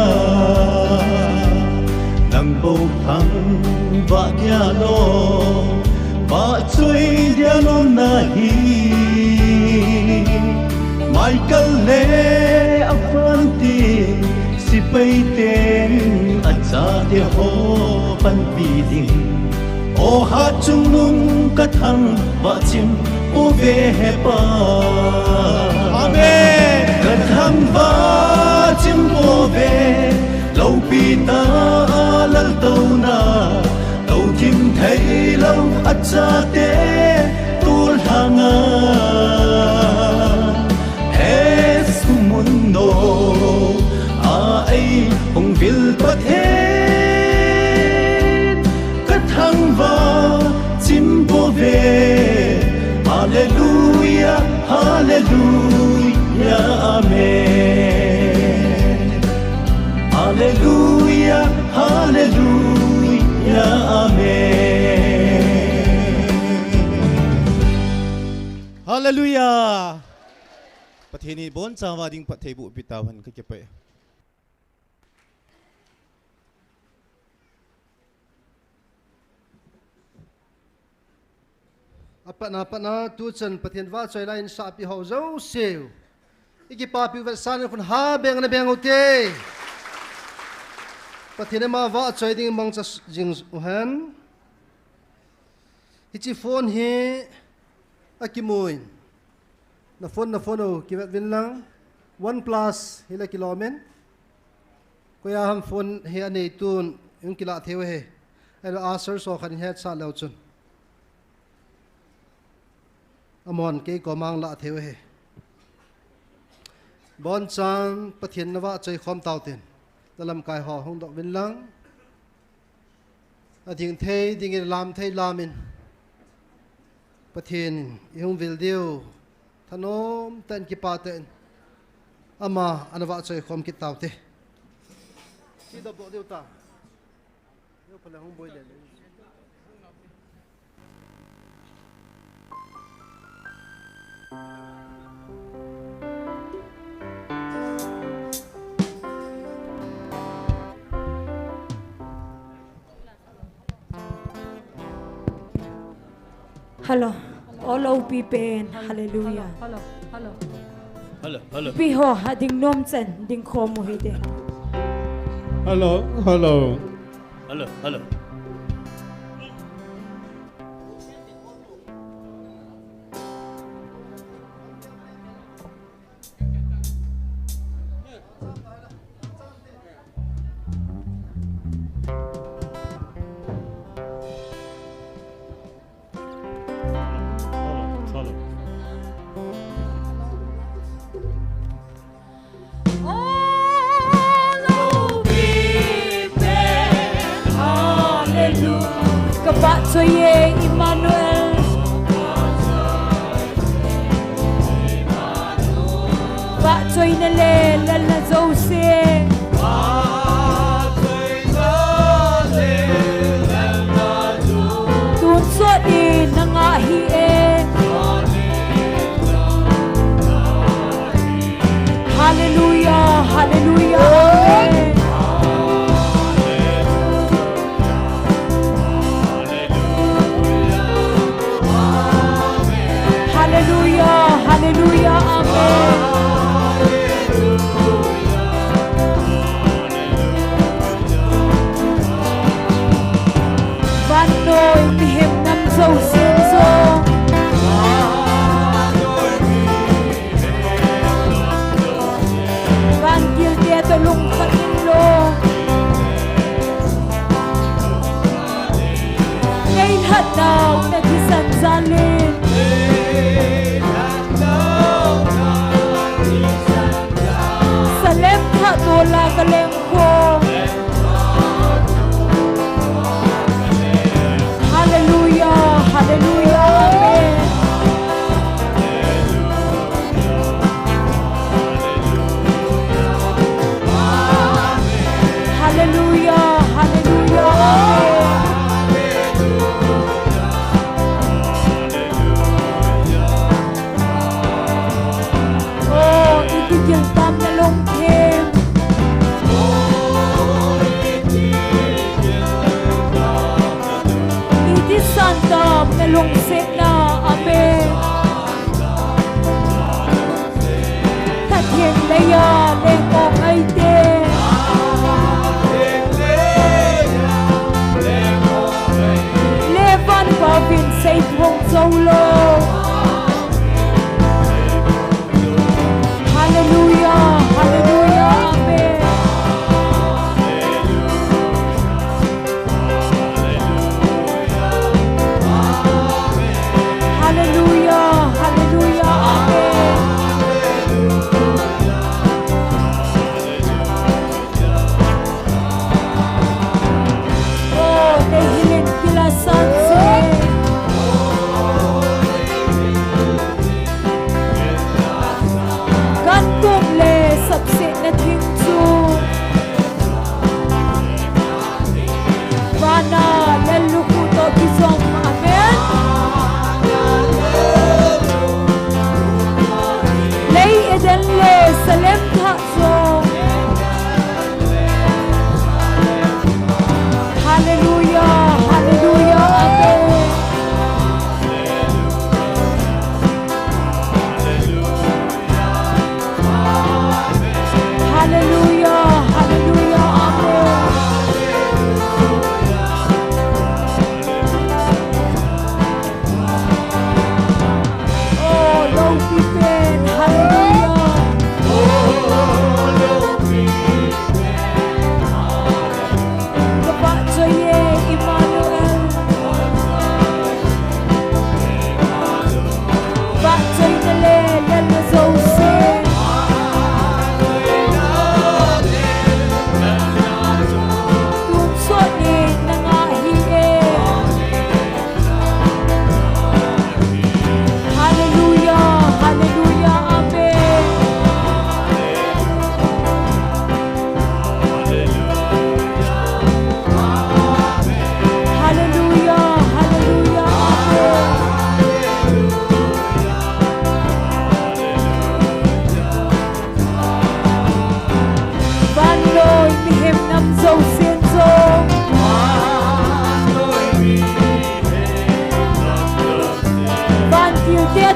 Nang bou thangvah dia lou, vahchoi dia lou nahi. Michael le afantin, sepai ten achate ho panpi ding. O hat chungnung kathangvah chimpouve hepa. Amen. Kathangvah chimpouve, loupi tah laltouna, louthim theilou achate tolhanga. He summun noa eihung vil Pathen, kathangvah chimpouve. Hallelujah, hallelujah, amen. Hallelujah, hallelujah, amen. Hallelujah. Pathen in ibonchauva ding phattheiboh peh tauhen, kakipah e. Apatna, apatna, tuchan Pathen vahchoi laiyin sahpi ho jouse, ikipapi u vetsahnan khut ha beng ana beng ute. Pathen in ama vahchoi ding mangcha jing uhen. Hiche phone hi akimun, na phone, na phone u kivet uvin lang, OnePlus hile kilomin. Koiya ham phone hi aneitun hung kilah thei uve. Ahilou a sir so khan hetsah leu chun, amahon kei koma hung lah thei uve. Bonchan Pathen na vahchoi khom tauten, na lamkai ho hung doh uvin lang. Ading thei dingin, lam thei lamin Pathen in ihung vil diu thanom tah in, kipah tah in ama ana vahchoi khom kit taute. Chi dop doh diu ta. Yo phala hung boi le le. Hello. Olo pi pen. Hallelujah. Hello, hello. Hello, hello. Pi ho ha ding nom chen ding khom u hite. Hello, hello. Hello, hello. Ka vahchoi e Emmanuel. Vahchoina le lalna jouse. Tun sot in na ngah hi e. Hallelujah, hallelujah, amen. Hallelujah, hallelujah, amen. Vannoi mihem nam jousen jong. Vantil te toh lungkhat inlou. Nei lhatnau na thisan jal in.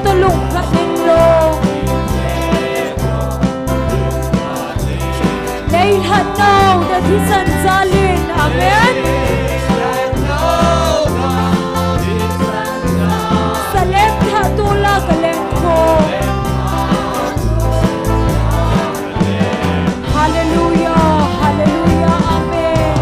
Tolung khat in lo. Nei lhat nau na thisan jalin. Amen. Salem thah tola ka leng ko. Hallelujah, hallelujah, amen.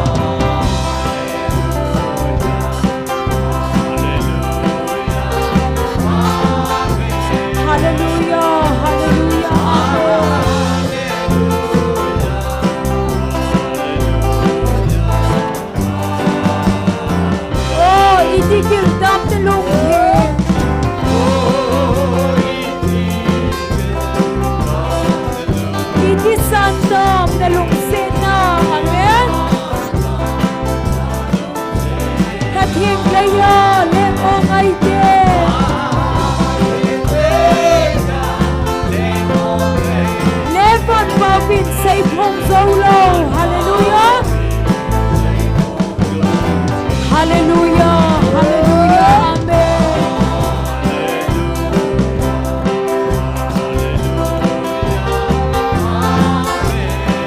Hallelujah, hallelujah, amen. Oh, iti giltam na lungthim. Iti santam na lungsetna. Amen. Pathen leiya leng o ngai te. Levon vavin sei phong jou lou. Hallelujah. Hallelujah, hallelujah, amen.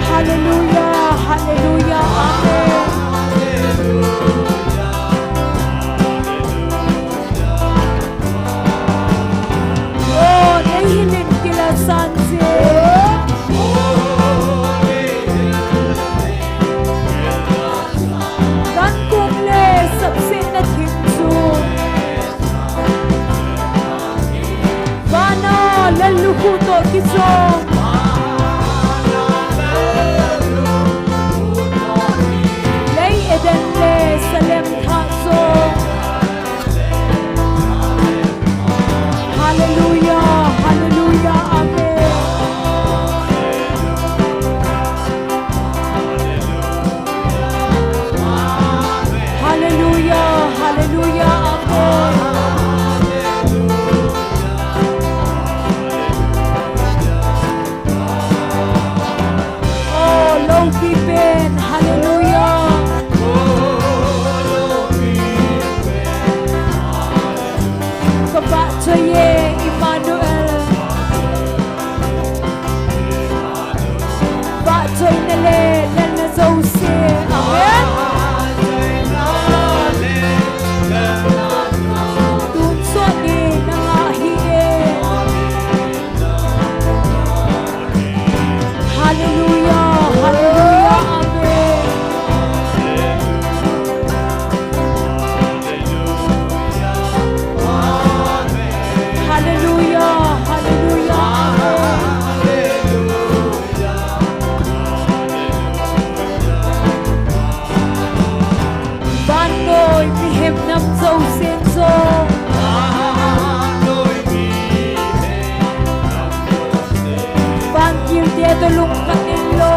Hallelujah, hallelujah, amen. Oh, nei hilin kila san je. Kan kum le sapsetna thim chu. Vana lallukhuh toh kichom. Lei Eden le Salem thah chom. Hallelujah, hallelujah, amen. Hallelujah, hallelujah, amen. Oh, loupi pen, hallelujah. Ka vahchoi e, Emmanuel. Vahchoina le lelna jouse. Amen. Tun sot ni nanga hi e. Hallelujah, hallelujah, amen. Hallelujah, hallelujah, amen. Vannoi mihem nam jousen jong. Vantil te toh lungkhat in lo.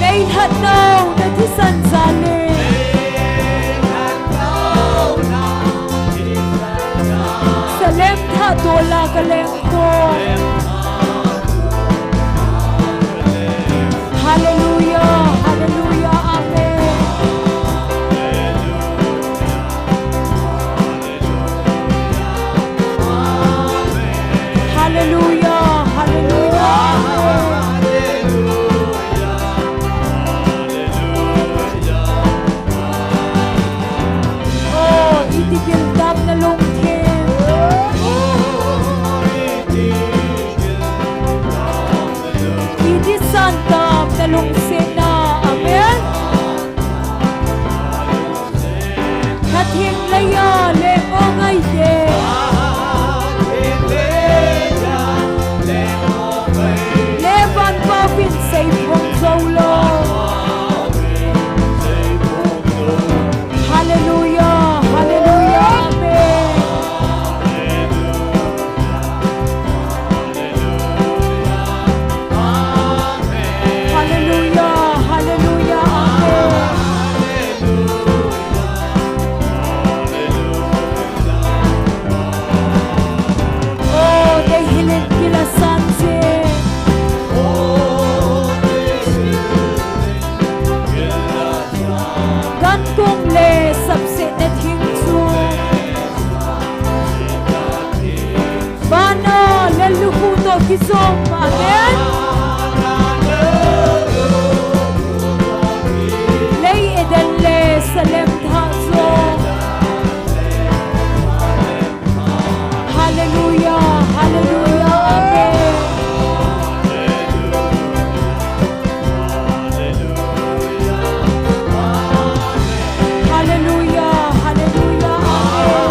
Nei lhat nau na thisan jalin. Salem thah tola ka leng ko. Hallelujah, hallelujah, amen. Hallelujah, hallelujah, amen. Oh, iti giltam na lungthim. Iti santam na lungsetna. Jong, amen. Lei Eden le Salem thah jong. Hallelujah, hallelujah, amen. Hallelujah, hallelujah, amen.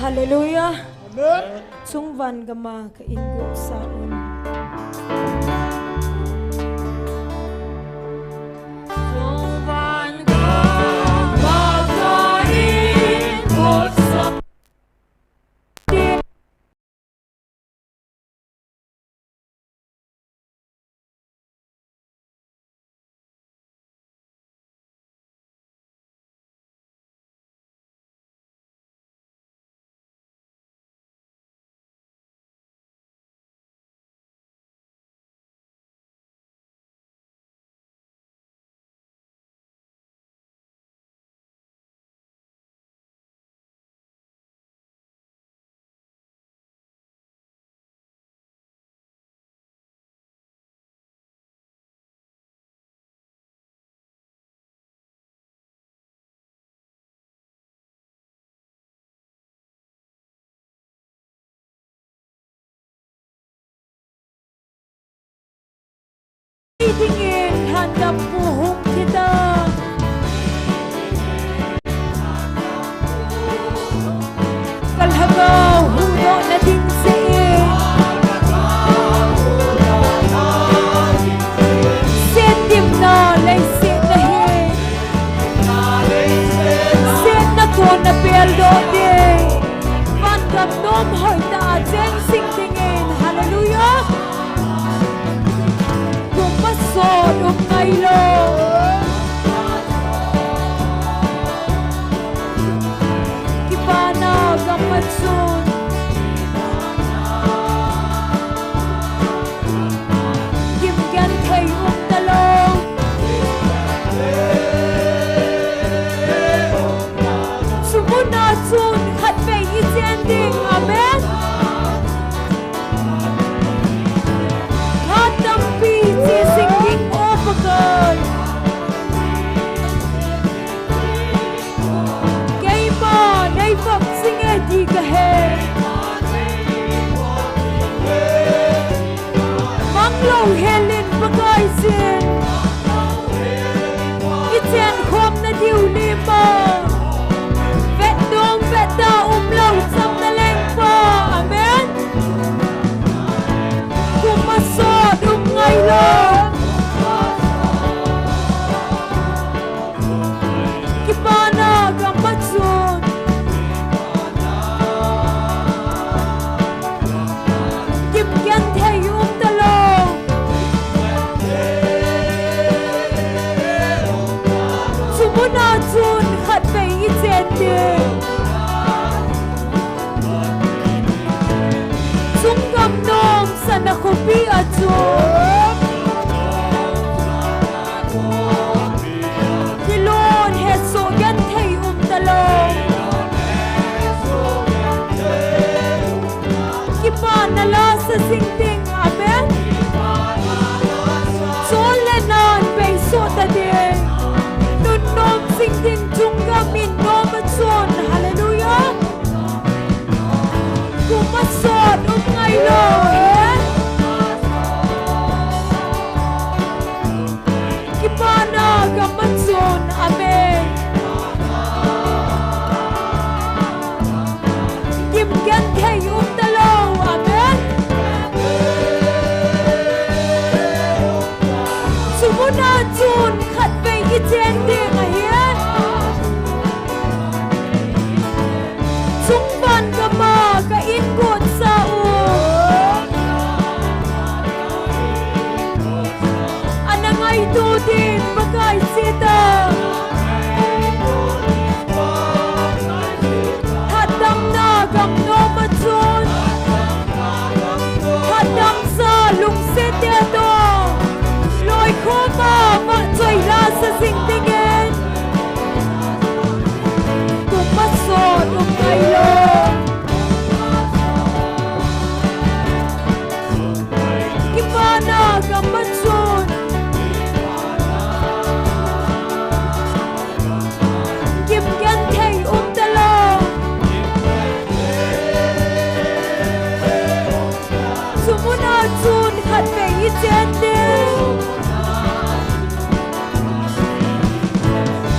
Hallelujah. Amen. Chungvan gama ka inguh sa un. Chungvan gama ka inguh sa. Dingin lhandampu hung kit a. Ka lhagao huhdohna ding jeh in. Setdimna leiset na hi. Setna kona peldoh ding. Vangam nom hoitah a cheng sing dingin. Hallelujah. Kum masot um ngailou. Kipana gam a chun. Gimgenthei um talou. Chu muna chun khatvei i chen ding. Amen. Phat tampi chesing ding, O Pakai. Keima nei vop jing e ti ka he. Mang louhel in Pakaiyin. I chen khom na diu lima. Vet dong vet da um lou cham na leng pa. Amen. Kum masot um ngailou. Kipana gam a chun. Gimgenthei um talou. Chu muna chun khatvei i chen ding. Chungam nom sana khopi a chun. Kilon hesoh genthei um talou. Kipana la sa jing ding, amen. Chol le nan beisoh ta ding. Nunnom jing ding chungam in nom a chun, hallelujah. Kum masot um ngailou he. Kipana gam a chun, amen. Gimgenthei um talou, amen. Chu muna chun khatvei i chen ding ahi. Chungvan gama ka inguh sa u. Chumuna chun khatvei ichen ding.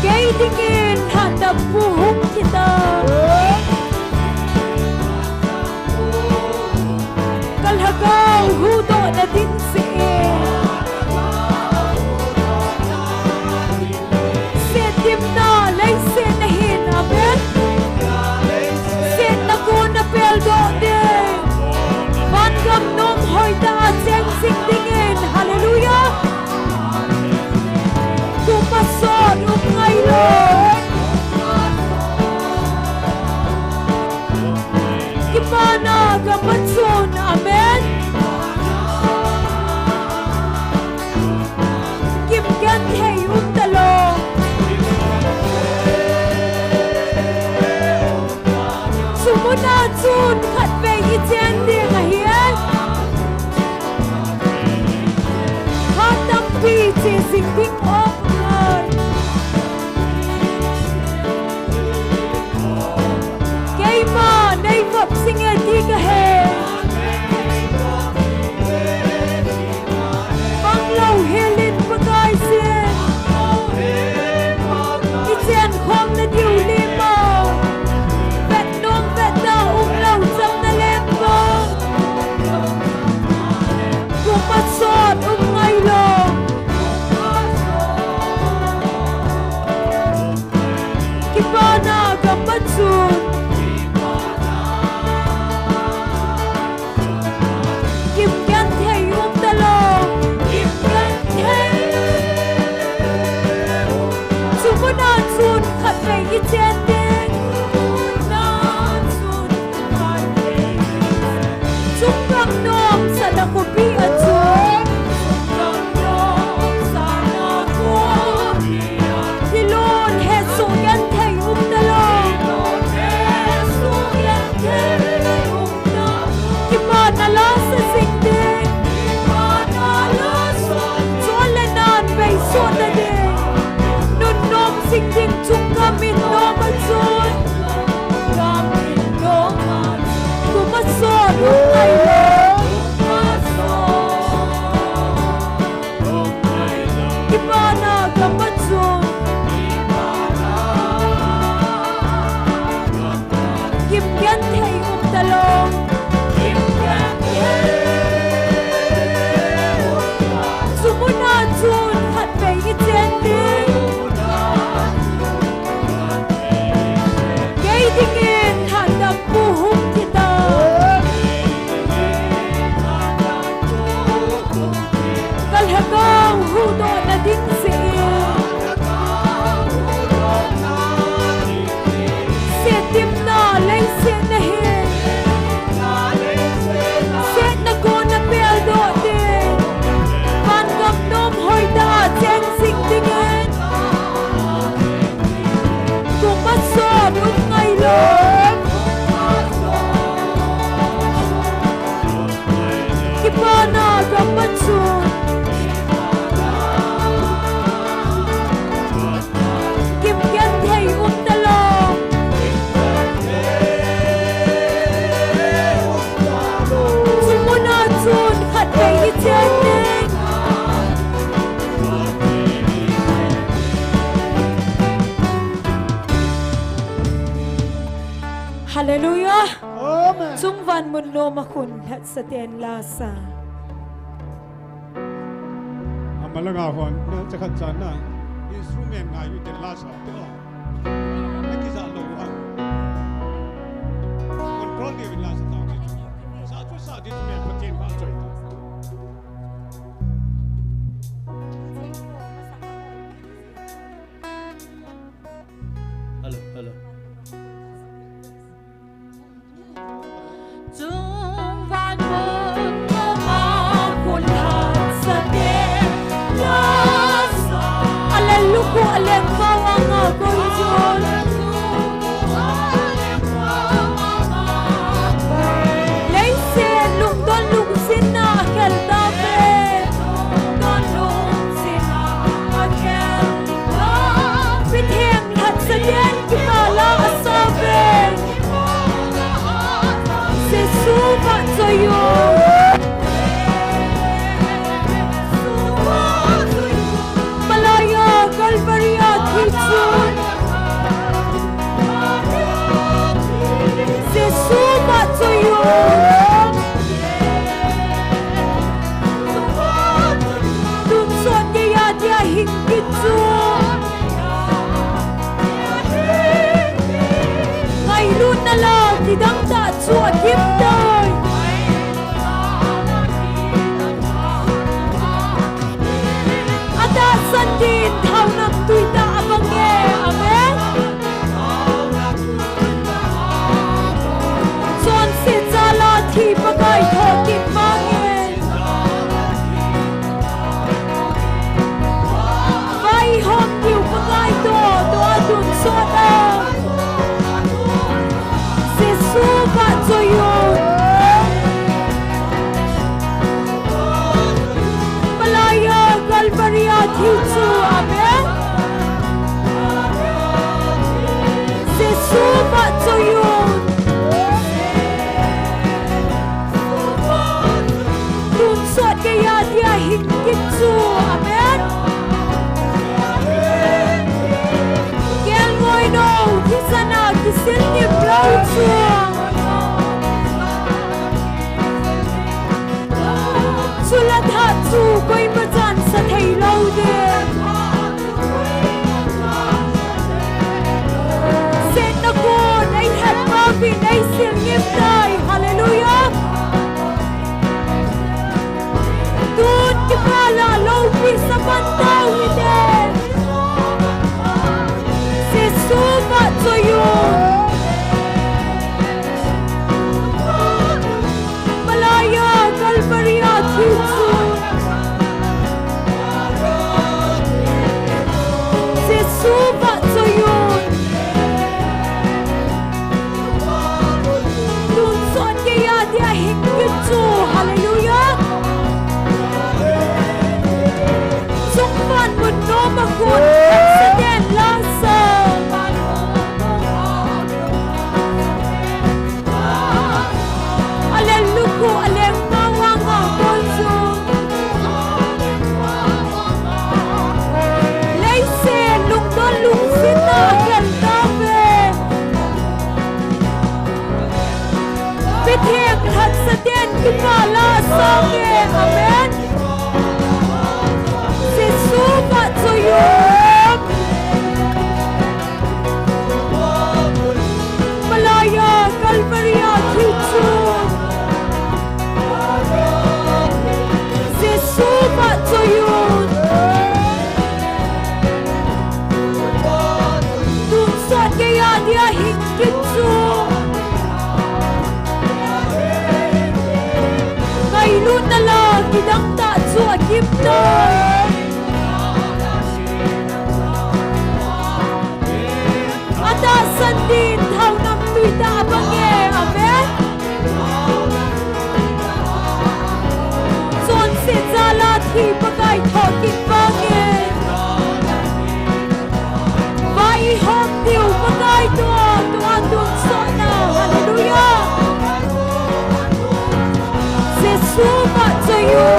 Kei dingin lhatdampu hung hita. Ka lhagao huhdohna ding seh in. Setdimna leiset a hin, amen. Setna kona peldoh ding. Vangam nom hoitah a cheng jing dingin, hallelujah. Kum asot um ngailou. Kipana gam a chun, amen. Kimgenthei um talou. Chumuna chun khatvei ichen ding ahi. Khat tampi che jing ding ahi. Keima neivop jing e ti kahe. Banglou helin Pakai sin. Ichen khomna diu lima. Vet nom vet da umlou chang naleng bou. Kum asot um ngailou. Kipana gam a chun. Kimgenthei um talou. Kimgenthei. Chumuna chun khatvei ichen ding. Chunggam nom Sana khopi a chun. Thilon hesoh genthei um talou. Kipana la sa jing ding. Chol le nan vei soh ta ding. Nunnom jing ding chunggam in nom a chun. Kum asot um ngailou. Kipana gam a chun. Kimgenthei um talou. Chumuna chun khatvei ichen ding. Kei dingin lhatdampu hung hita. Ka lhagao huhdohna ding seh in. Setdimna leiset a hin. Setna kona peldoh ding. Vangam nom hoitah a cheng jing dingin. Kum asot um ngailou. Kipana gam a chun. Kimgenthei um talou. Chumuna chun khatvei ichen ding. Hallelujah. Amen. Chungvan mun nom a khun lhatsa ten lasa. Amalanga hon, na chakhat chan na, instrument ngai u ten lasa te o. Na kija lou u ham. Control ni u lasa ta u ti. Sa chu sa ti tu me Pathen ba choi ta. Hello, hello. Chungvan mun nom a khun lhatsa ten lasa. Alen lukhu alen vang a koi chun. Leiset lungdon lungset na khel tave. Lungdon lungset na khel tave. Pathen lhatsa ten kipah la asa ve. Jesu vahchoi o. Kim doi. Atahsan din thaonam tui tah abang e. Amen. Chonset jal a thi Pakai tho kit vang e. Vai hom diu Pakai tho, tho a tonsot a. Jesu vahchoi un. Malai a Calvary a thi chu, amen. Jesu vahchoi un. Tonsot geiya dia hing kit chu. Amen. Kelngoi nou, thisan a kisil ngim lou chu. Chule thah chu koima chan sa thei lou ding. Setna kon eihet pau vin eisil ngim tai. Hallelujah. Tun kipah la loupi sa pan tau hite. Jesu vahchoi un. Malai a Calvary a thi chu. Jesu vahchoi un. Tonsot geiya dia hing kit chu. Hallelujah. Sung van mun nom a kon, sa den la sa. Alen lukhu, alen ngau ngau ngau kon chu. Leiset lungdon lungset a gel tauve. Bethel lhahsa ten kipah la sa nge. Amen. Jesu vahchoi un. Malai a Calvary a thi chu. Jesu vahchoi un. Tonsot geiya dia hing kit chu. Ngailutna la kidang tah chu akim tai. Atahsan din thaonam tui tah abang e. Amen. Chonset jal a thi Pakai tho kit vang e. Vai hom diu Pakai tho, tho a tonsot na. Hallelujah. Jesu vahchoi un.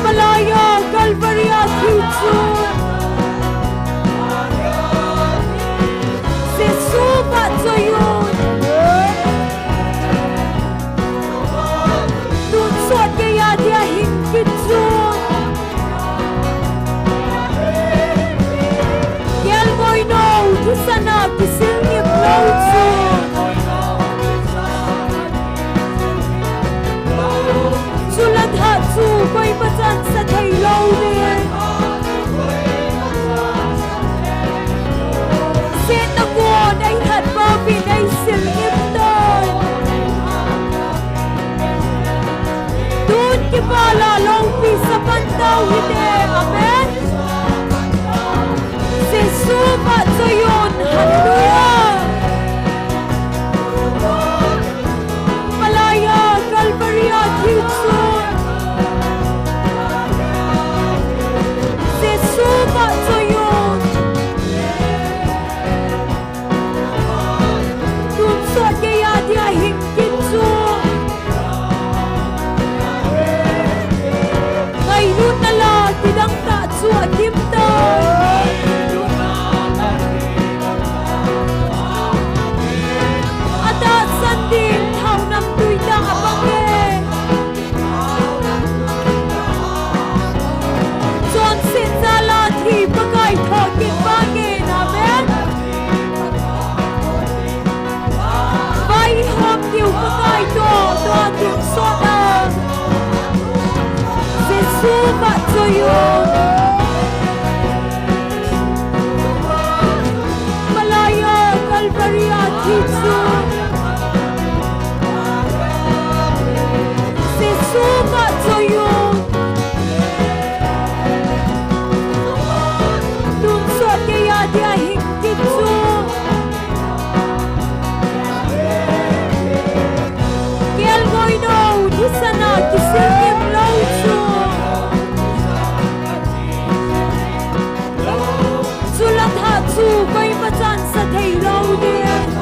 Malai a Calvary a thi chu. Jesu vahchoi un. Tonsot geiya dia hing kit chu. Kelngoi nou, thisan a kisil ngim lou chu. Malaya Calvary a thi chu Jesu vahchoi un. Tun sot keiya dia hing kit chu. Kelngoi nou thisan a kisil ngim lou chu. Chule thah chu koima chan sa thei lou ding.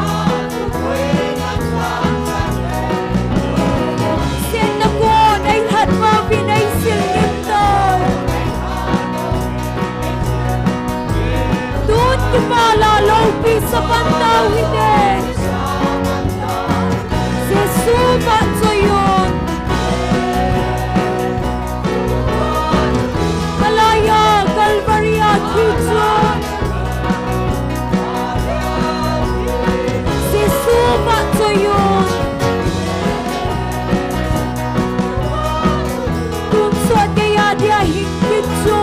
Setna kon eilhat ma vin eisil ngim tai. Tun kipala loupi sa pan tau hite. Jesu vahchoi un. Malaya Calvary a thi chu Jesu vahchoi un. Tun sot keiya dia hing kit chu.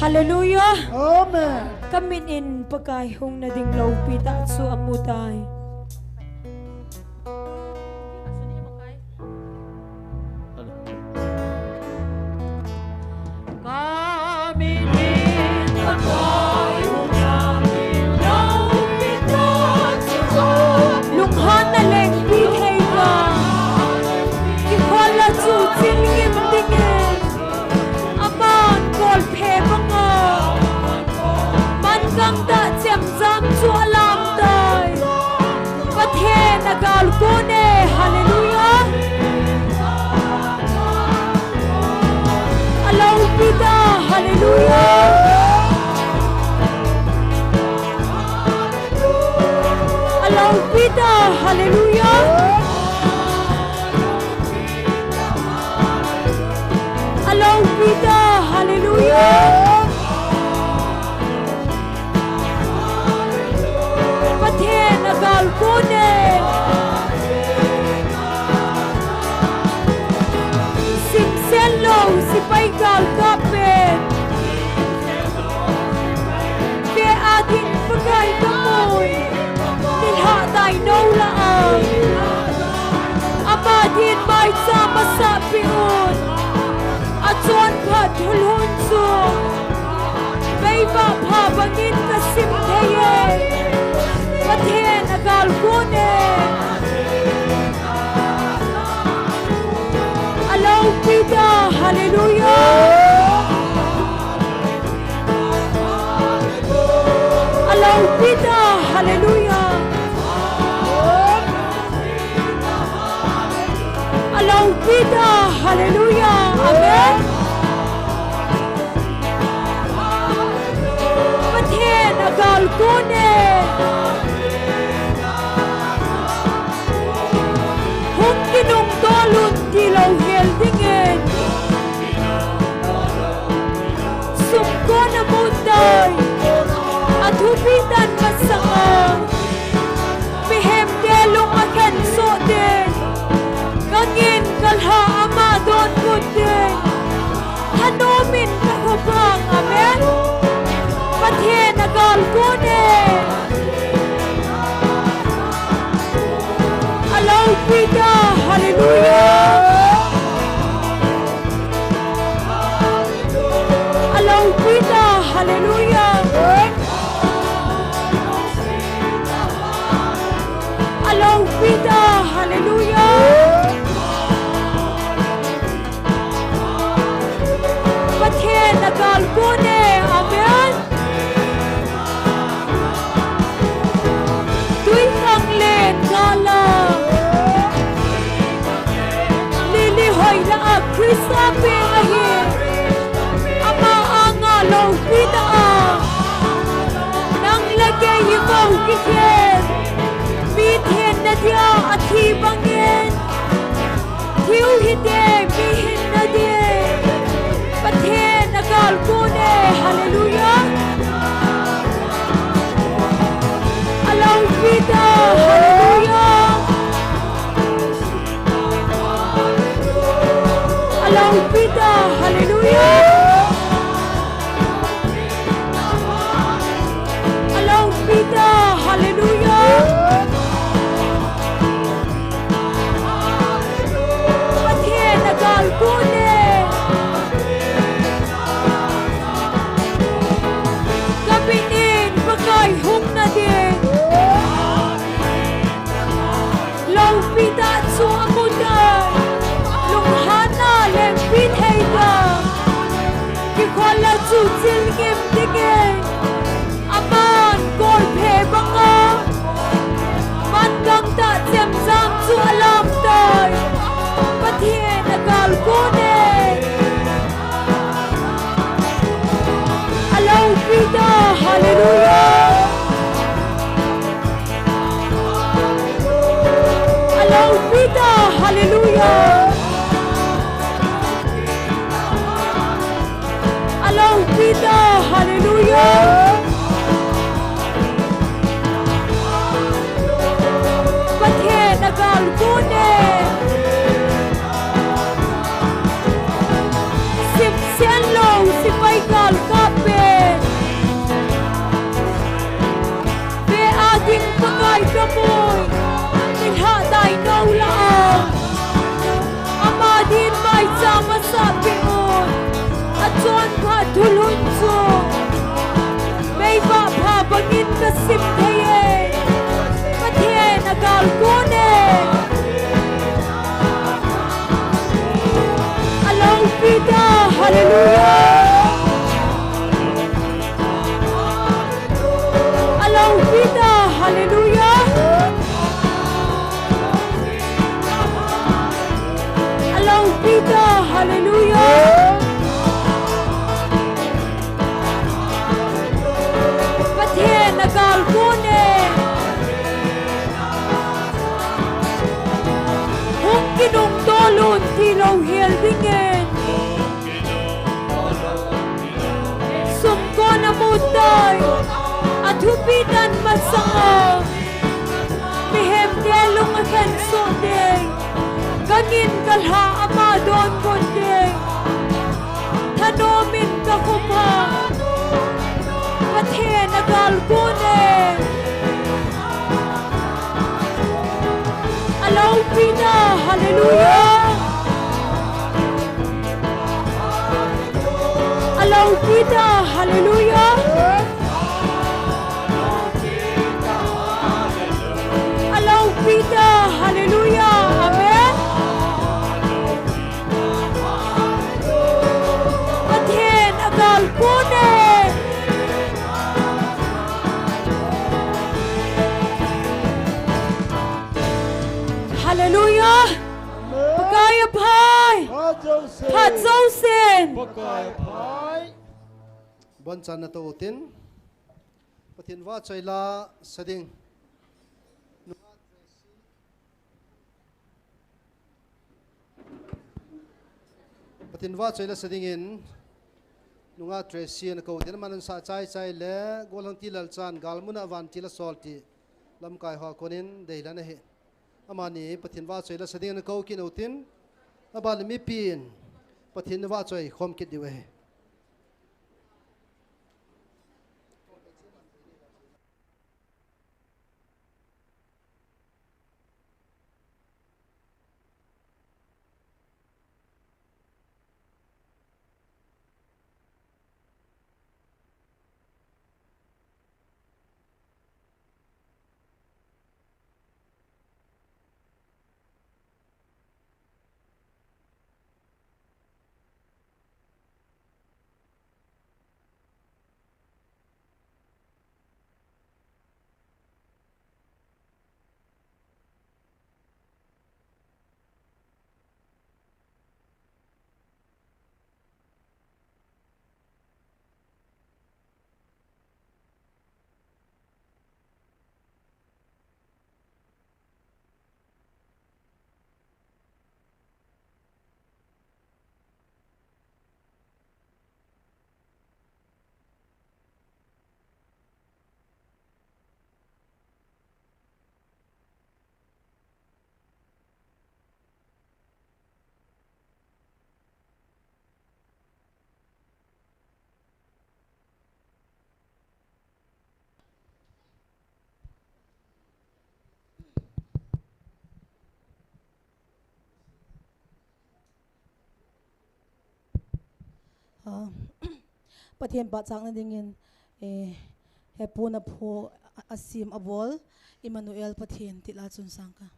Hallelujah. Amen. Ka mit in Pakai hung na ding loupi tah chu amu tai. Ka mit in Pakai hung na ding loupi tah chu amu tai. Lunghan na lengpi thei vang, kikhol a chu chil ngim dingin. Aman kolphe banga man gangtah chemjam chu alam tai. Pathen agal kon e, hallelujah. Aloupi ta, hallelujah. Aloupi ta, hallelujah. Aloupi ta, hallelujah. Pathen agal kon e. Simsen lou sepai galkap pen ve a din Pakai ka mui. Nilhah dai nou lah a, ama din maicham asah peh un. Achonphat thulhun chu meivah pha bangin ka sim thei e. Pathen agal kon e. Aloupi ta, hallelujah. Aloupi ta, hallelujah. Aloupi ta, hallelujah. Amen. Pathen agal kon e. Hung kinungtol un tilou hel dingin. Sumkon amu tai. Athupi tan masanga mihemte lung akhen soh ding. Ka ngin ka lha ama donbut ding. Thanom in ka khopang, amen. Pathen agal kon e. Aloupi ta, hallelujah. Aloupi ta, hallelujah. Aloupi ta, hallelujah. Pathen agal kon e, amen. Tuikhanglen gal a, Lily hoilah a Christa peng ahi. Ama anga loupi ta a, nang le kei hi mou kikhel. Mi thenna dia athi bangin thiu hite, mi hinna dia Pathen agal kon e, hallelujah. Aloupi ta, hallelujah. Kholna chu chil ngim dingin, aman kolphe banga, man gangtah chemjam chu alam tai. Pathen agal kon e. Alopi ta, hallelujah. Alopi ta, hallelujah. Alopi ta, hallelujah. Pathen agal kon e. Simsen lou, sepai galkap pen. Ve a ding Pakai kamui, nilhah dai nou lah a. Ama din maicham asah peh un, achonphat thulhun chu meivah pha bangin kasim thei e. Pathen agal kon e. Alopi ta, hallelujah. Alopi ta, hallelujah. Alopi ta, hallelujah. Pathen agal kon e. Hung kinungtol un tilou hel dingin. Sumkon amu tai, athupi dan masanga, mihemte lung akhen soh ding, gangin galha ama donbut ding, thanom in kakhum a, Pathen agal kon e. Alopi ta, hallelujah. Alopi ta, hallelujah. Alopi ta, hallelujah. Amen. Pathen agal kon e. Hallelujah. Amen. Pakai aphai. Phat jousen. Phat jousen. Pakai aphai. Bonchan nato utin, Pathen vahchoi la sa ding. Pathen vahchoi la sa dingin, nungah Tracy ana kou tin, aman sah chai chai le, Golhang Tilal chan, Galmuna Vantil Asol ti lamkai ho konin deilan ahi. Amani Pathen vahchoi la sa dingin ana kou kit utin, aban le mipin Pathen vahchoi khom kit diu ahi. Ah, Pathen pachatna dingin, eh, hepu naphu a, asem abol, Emmanuel Pathen til'a chun sangka.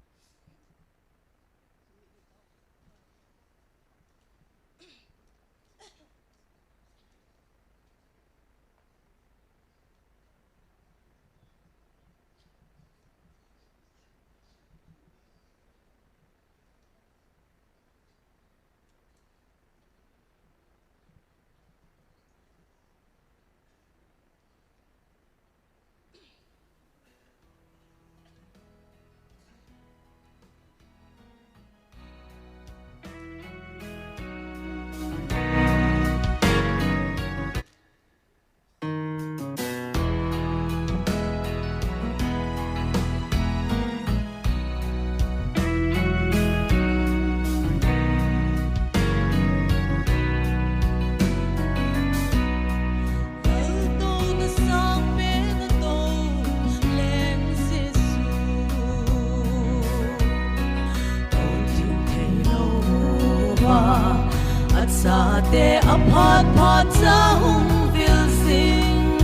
Phat phat cha hung vil jing.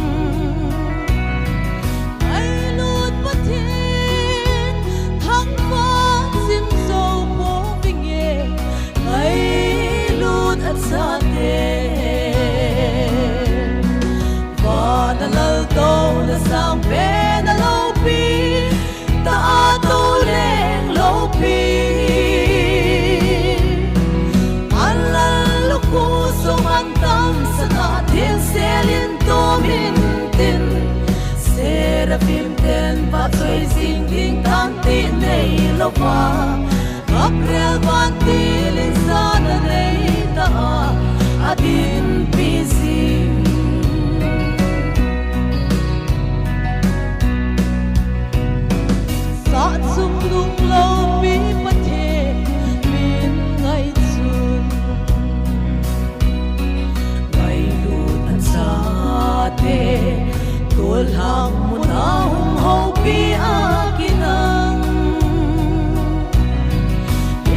Ngailut Pathen, thangvah chim jou pouvinge, ngailut achate. Vana Laltouna sangpen a loupi, tah a tou leng loupi. Alal lukhu sung an tamsatah, thengsel in tum intin. Seraphim ten vahchoi jing ding tan ti neilouva, Gabriel vantil in jana neitah a, adinpi jing. Sah chungnung loupi Pathen min ngaichat, ngailut achate, tolhang muna hung houpi a kinang.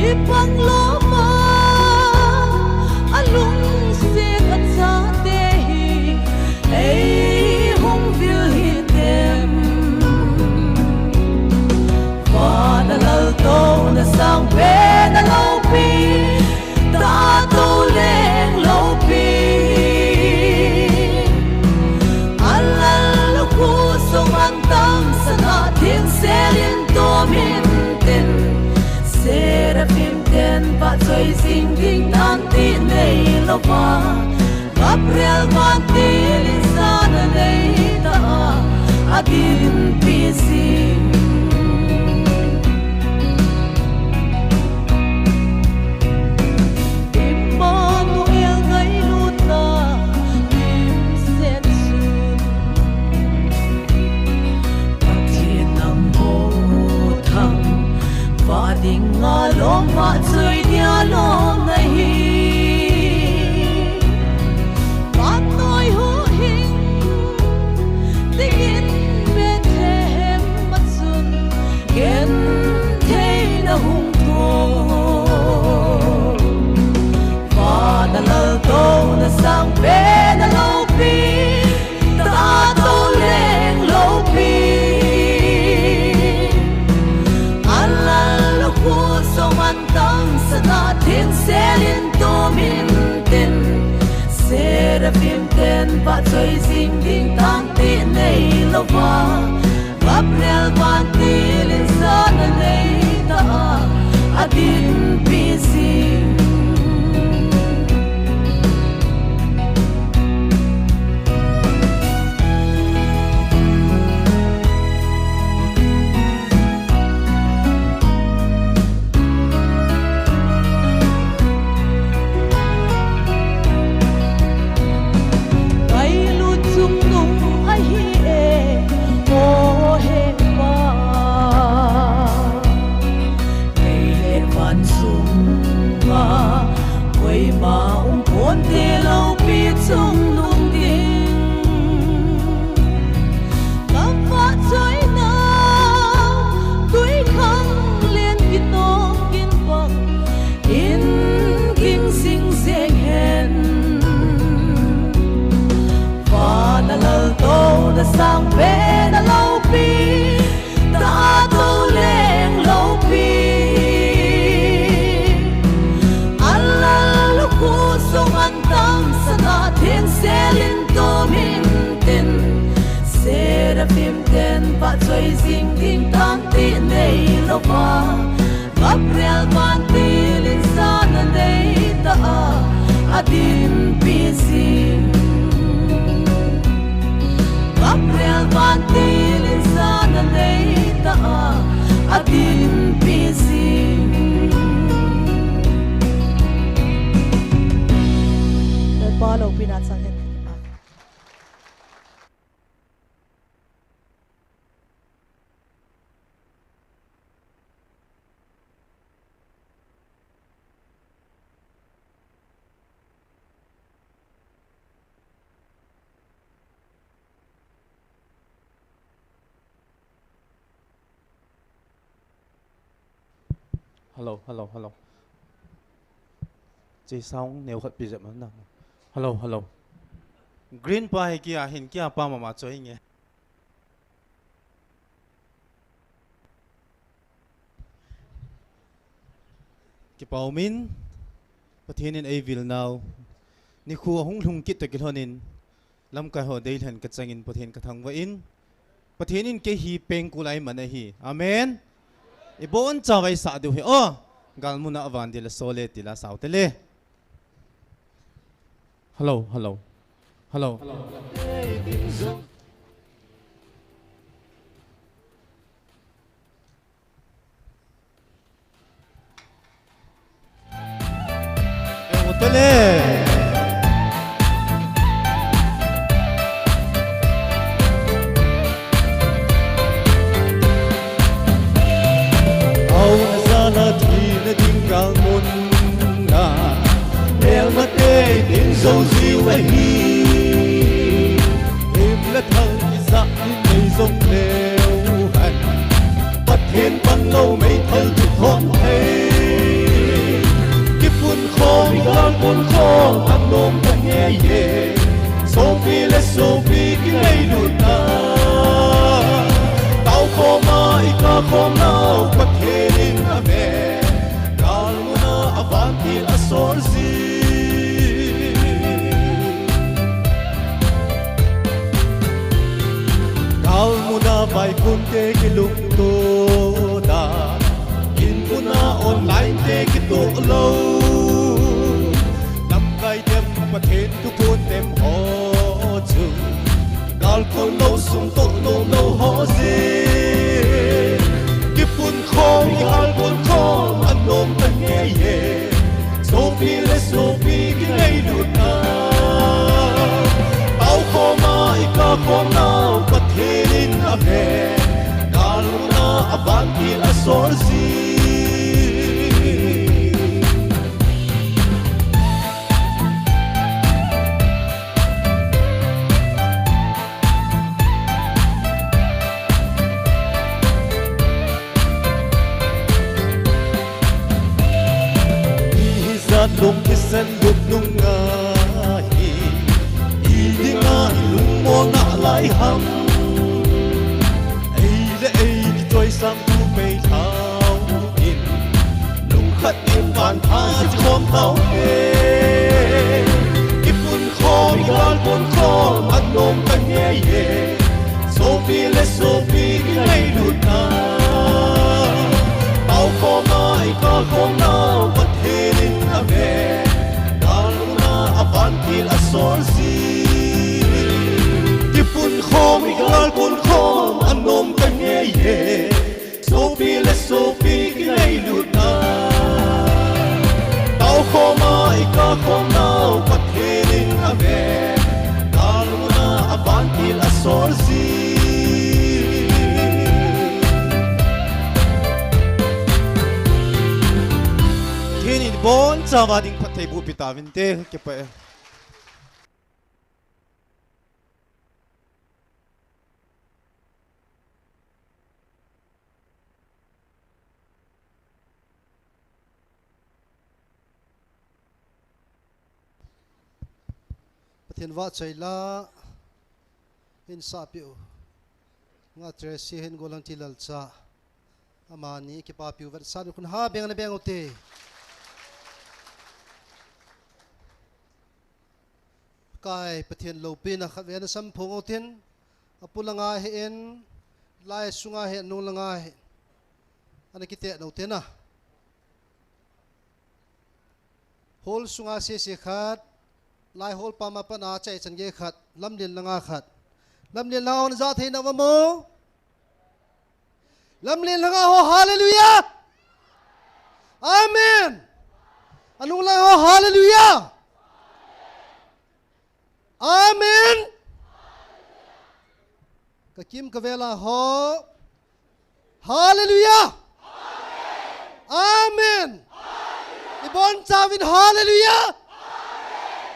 Ipang loma alungset achate hi, ei hung vil hitem. Vana Laltouna sangpen a loupi, tah a tou leng loupi. Alal lukhu sung an tamsatah, thengsel in tum intin. Seraphim ten vahchoi jing ding tan ti neilouva, Gabriel vantil in jana neitah a, adinpi jing. Immanuel ngailutna limset chun, Pathen nangho thangvah dinga lom vahchoi dia lom nahi. Vannoi huhhing dingin Bethlehem a chun gentheina hung thum. Vana Laltouna sangpen a loupi, tah a tou leng loupi. Alal lukhu sung an tamsatah, thengsel in tum intin. Seraphim ten vahchoi jing ding tan ti neilouva, Gabriel vantil in jana neitah a, adinpi jing. Ngailut chungnung ahi e, o Hepa. Lei le van sunga koima um ponte loupi chungnung ding. Ka vahchoina twikhanglen kinong kin bang in ging jing jeng hen. Vana Laltouna sangpen a loupi, tah a tou leng loupi. Alal lukhu sung an tamsatah, thengsel in tum intin. Seraphim ten vahchoi jing ding tan ti neilouva, Gabriel vantil in jana neitah a, adinpi jing. Gabriel vantil in jana neitah a, adinpi jing. Lalpa loupina chang hen. Hello, hello, hello. Che sound neo khat pi jep na. Hello, hello. Green pa hi kia hin kia pa mama choi nge. Kipau min, Pathen in ei vil nau. Nikho ahung lhung kit toh kilhon in, lamkai ho deilhen ka changin Pathen ka thangvah in, Pathen in kei hi pengkul a eiman ahi. Amen. Ibon chavai sa diu hi. Oh, galmuna avan dil a sole tila sau tele. Hello, hello. Hello. Auna zala thina ding galmun na, melmate din zo ziu ahi. Himle thal kisa in nei zong leu han, Pathen pan lo meithal chu thon thei. Kipun khom, igal pun khom, anom ta ngei e. Sopi le sopi kinei lutna, tao khom a ika khom nau Pathen in ave. Galmuna avantil asol zi. Galmuna vaikunte kilungto da, inmuna online te kito lo. Lamkai dem Pathen thuphon dem ho chu, galkol lo sung to lo lo ho zi. Kipun khom, igal pun khom, anom ta ngei e. Sopi le sopi kinei lutna, tao khom a ika khom nau Pathen in ave. Galmuna avantil asol zi. Hijat lung kisen lut nunga hi, idinga ilungmona lai ham. Ei le ei kichoi sang tu pei thau in, lungkhat in van pha chi khom thau e. Kipun khom, igal pun khom, anom ta ngei e. Sopi le sopi kinei lutna, tao khom a ika khom nau Pathen in ave. Galmuna avantil asol zi. Kipun khom, igal pun khom, anom ta ngei e. Sopi le sopi kinei lutna, tao khom a ika khom nau Pathen in ave. Galmuna avantil asol zi. Pathen in ibon chauva ding phattheiboh pi tauvinte, kipah e. Pathen vahchoi la, hin sahpeh u. Nga Tracy hin golang ti lalcha. Amani kipapiu vetsahna khun ha beng le beng ute. Kai Pathen loupina khat vena samphong utin, apu langa hin, lai sunga hin, nung langa hin, ana kite nau tena. Hall sunga sese khat, lai hall pama pana chai chan ge khat, lamlen langa khat. Lamlen langa hon ja thei na va mo. Lamlen langa ho, hallelujah. Amen. Anung langa ho, hallelujah. Amen. Ka kim ka vela ho. Hallelujah. Amen. Ibon chauvin hallelujah.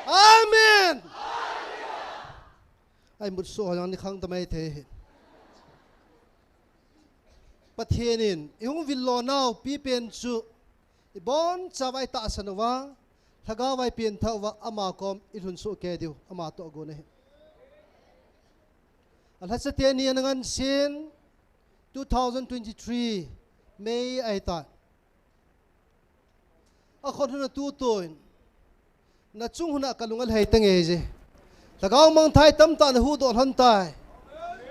Amen. Ai mut so yang ni khang tamai the. Pathen in, ihung vil lo nau, pipen chu, ibon chavai tahsan uva, Lhagao vai pengthah uva ama kom i lhun soh kei diu, ama toh agon ahi. A lhacha teni ana ngansen, two thousand twenty-three May ahitai. A khon huna tutoin, na chung huna ka lung alhai tange je. Lhagao mangthah tamtah na huhdoh lhon tai.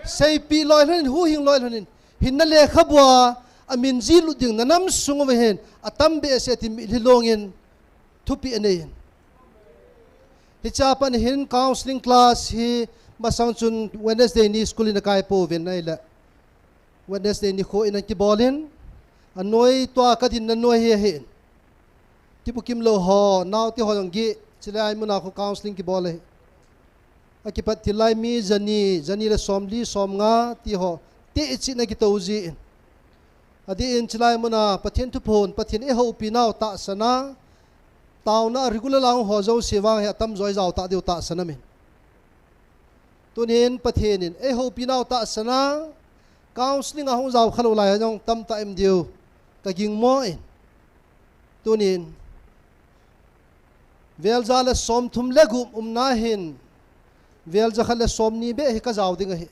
Seipeh loi lhonin, huhhing loi lhonin, hinna lekhabua a min jilut ding na nam sung uva hin atam behseh ti mitlhi longin thupeh anei in. Hiche a pat hin counseling class hi masang chun Wednesday ni school in akai pouvin ahile, Wednesday nikho in ana kibol in, anoi tua ka dinna noi hi ahin. Kibukim lou ho, naote ho jong geh, chulai muna khu counseling kibol ahi. Akipat thil lai mi jani, jani le somli, somnga, ti ho, teh chetna kitou jin. Adeh in chulai muna Pathen thuphon, Pathen in eihoupi nau tahsan a, taona a regular lang ho jouse vang hi atamjo ijao tah diu tahsan aum in. Tunin Pathen in eihoupi nau tahsan a, counseling a hung jao kha lou lai jong tamtah um diu ka gingmo in. Tunin, vel ja le somthum le gup umna hin, vel ja khat le somni beh hi ka jao ding ahi.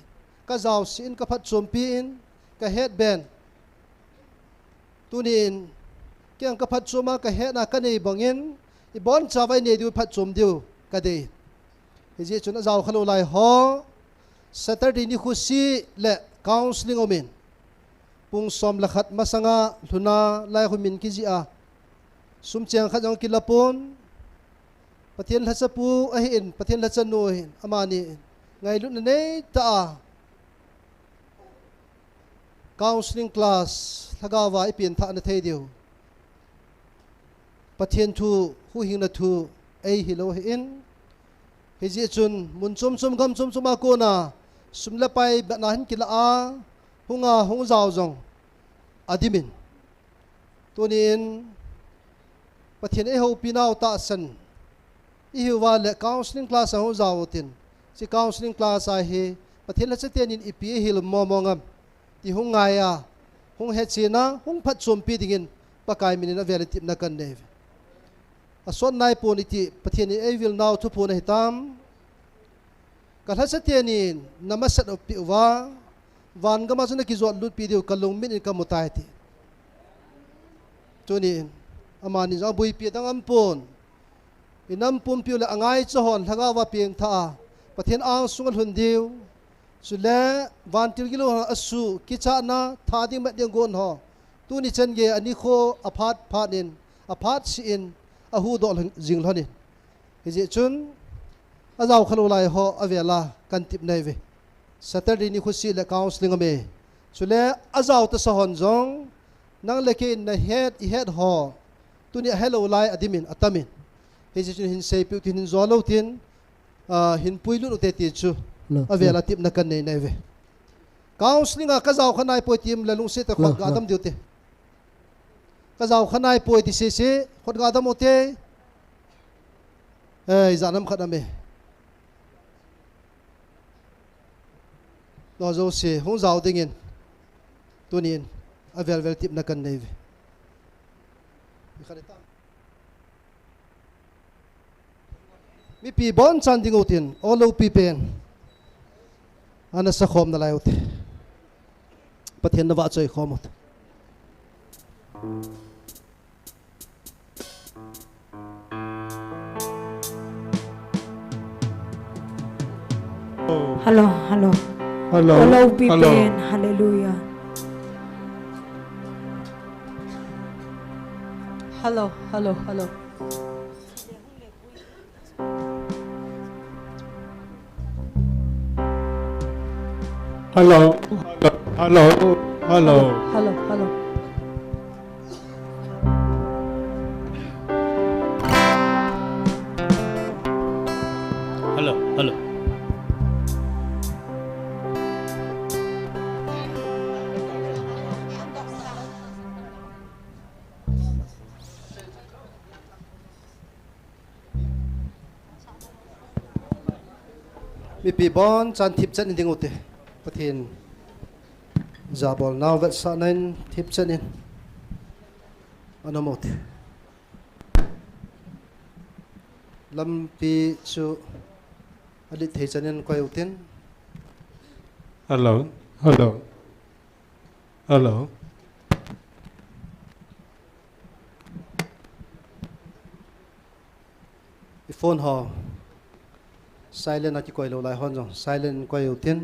Ka jao sih in, ka phatchompi in, ka hetben. Tunin, kei jong ka phatchom a, ka hetna ka nei bangin, iboncha vai nei diu, phatchom diu ka dei. Hijeh chun ajao kha lou lai ho, Saturday nikho sih le counseling aum in. Pung som le khat masanga lhuna lai khu min kijih a, sum cheng khat jong kila pon. Pathen lhacha pu ahin, Pathen lhacha nu ahin, amani in ngailutna neitah a counseling class lhagao va i pengthah na thei diu, Pathen thu, huhhingna thu eihil u ahin. Hijeh chun mun chom chom, gam chom chom a kona sum le pai betna hin kila a, hung a, hung jao jong adim in. Tunin, Pathen eihoupi nau tahsan ihiuva le counseling class a hung jao utin. Hiche counseling class a hi Pathen lhacha tenin ipi eihil momo ngam ti hung ngai a, hung hechen a, hung phatchompi dingin Pakai min in avel in tepna kan nei uve. Asot nai pon iti, Pathen in eivil nau thuphon ahitam. Ka lhacha tenin na masat u peh uva, van gam a chu na kijot lut pi diu ka lungmin in ka mu tai ti. Tunin, amani jong abuipi dang aum pon. I nam pumpi u le angaicha hon lhagao va pengthah a, Pathen angsunga lhun diu. Chule, vantil gilou ho asuh, kichatna, tha ding mat ding gon ho. Tuni chan gei a nikho aphat phat in, aphat sih in, ahuhdoh jing lhonin. Hijeh chun, ajao kha lou lai ho avel a kan tepna ahi uve. Saturday nikho sih le counseling aum e. Chule ajao tasa hon jong, nang le kei in na het, i het ho. Tuni ahelou lai adim in, atam in. Hijeh chun hin seipeh u tin, hin jo lou tin, ah, hin puilut u te ti chu. Avel a tepna kan nei nai uve. Counseling a ka jao kha nai poi ti um le lungset tah a khut ga dam diu te. Ka jao kha nai poi ti sese, khut ga dam u te. Eh, ijat ham khat ham e. Nao jouse, hung jao dingin. Tunin, avel vel tepna kan nei uve. Mipi bonchan ding utin, o loupi pen. Ana sakhom nalai ute. Pathen na vahchoi khom ute. Hello, hello. Hello. O loupi pen, hallelujah. Hello, hello, hello. Hello, hello, hello, hello. Hello, hello. Hello, hello. Mipi bonchan thipchan in ding ute. Pathen jabolnau vetsahnan thipchan in ana um ute. Lampi chu alit thei chanin koi utin. Hello, hello, hello. I phone ho silent a kikoi lou lai hon jong silent in koi utin.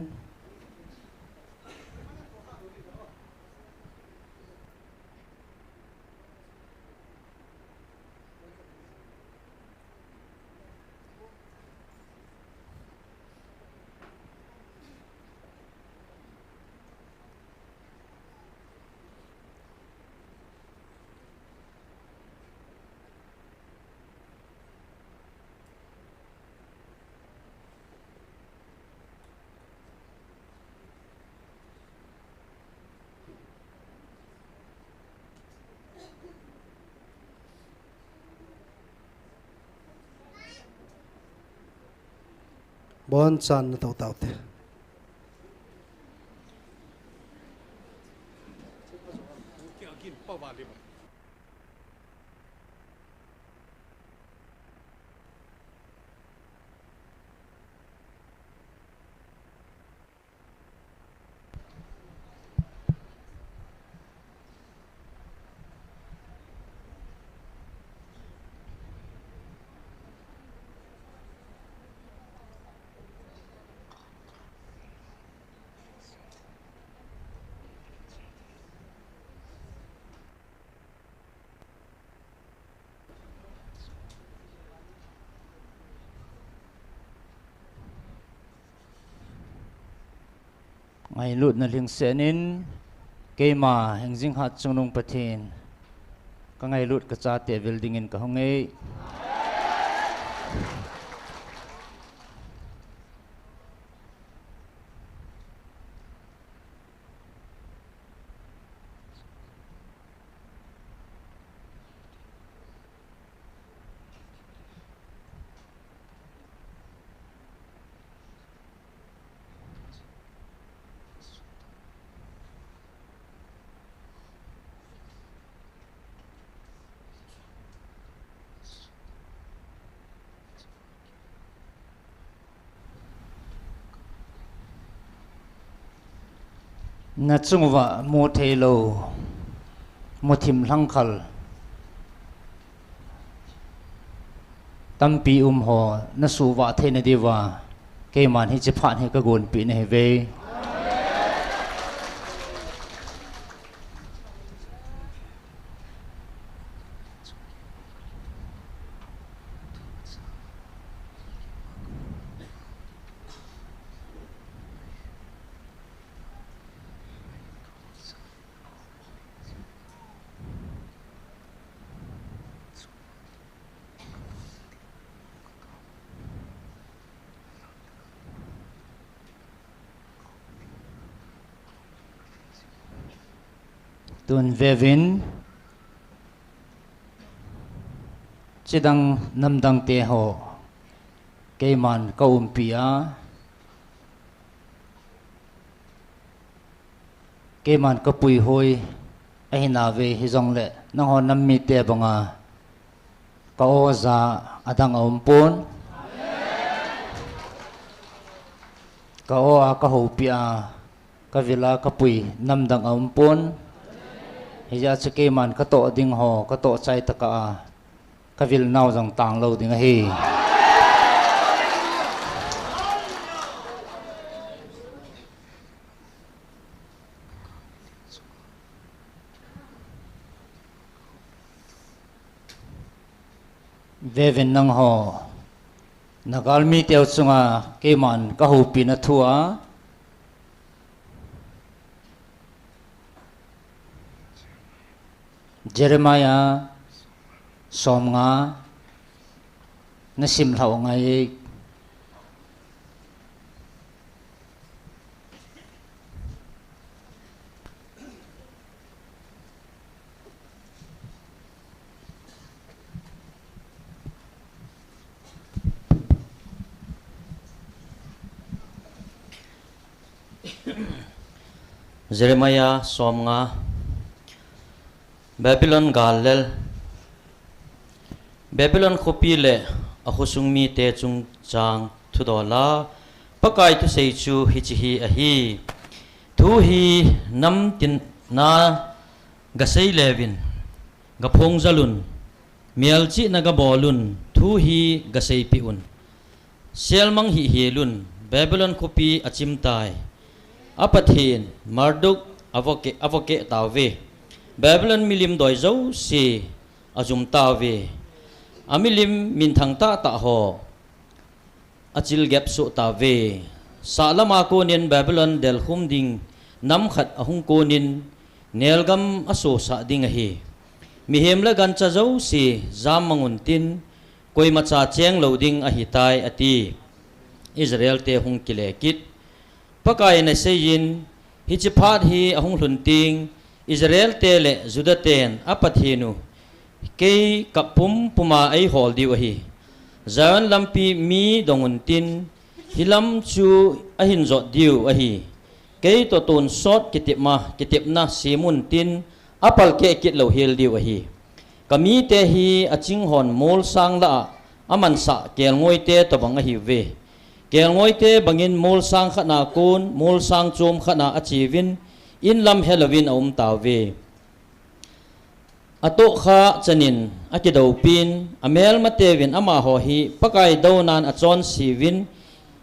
Bonchan na to taute. Ngailutna lhingsenin, keima Hengjing Hat Chungnung Pathen, ka ngailut ka chate vil dingin ka hung e. Na chung uva mu thei lou, muthim lhangkhal tampi um ho na suhvah theina diuva, keiman hiche phat hi ka gonpeh nahi uve. Tun veuvin, chidang namdang te ho keiman ka umpi a, keiman ka puihoi ahi nauve, hijongle nangho nam mite banga ka o ja adang aumpon. Ka o a ka houpi a, ka vil a ka pui namdang aumpon. Hijeh chun keiman ka toh ding ho ka toh chai tokah a, ka vil nau jong tanglou ding ahi. Veuvin nangho, na galmi teu chunga keiman ka houpi na thu a, Jeremiah somnga na sim lhau ngai. Jeremiah somnga. Babylon gal lel. Babylon khopi le Akhosung mite chungchang thudola, Pakai thusei chu hiche hi ahi. Thu hi namtina gasei leuvin, gaphong jalun, melchihna gabolun, thu hi gaseipeh un. Selmang hihhelun, Babylon khopi achimtai. Apathen, Marduk, avokeh, avokeh tauve. Babylon milim doi jouse ajum tauve. Amilim minthang tahtah ho achilgep soh tauve. Sahlama konin Babylon delkhum ding nam khat ahung konin nelgam asosah ding ahi. Mihem le gancha jouse jammang untin, koimacha cheng lou ding ahitai, ati. Israelte hung kile kit. Pakaiyin aseiyin, hiche phat hi ahung lhun teng, Israelte le Judaten a Pathen u kei kap pumpuma eihol diu ahi. Zion lampi mi dong untin, hilam chu ahin jot diu ahi. Kei toh tonsot kitepma, kitepna sem untin, apalkeh kit louhel diu ahi. Kamite hi achinghon molsang lah a amansah kelngoite tobang ahiuve. Kelngoite bangin molsang khatna kon, molsang chom khatna acheuvin, inlam helouvin aumtauve. Atohkhah chanin akidoupin, amelmateuvin amaho hi Pakai dounan achonseuvin,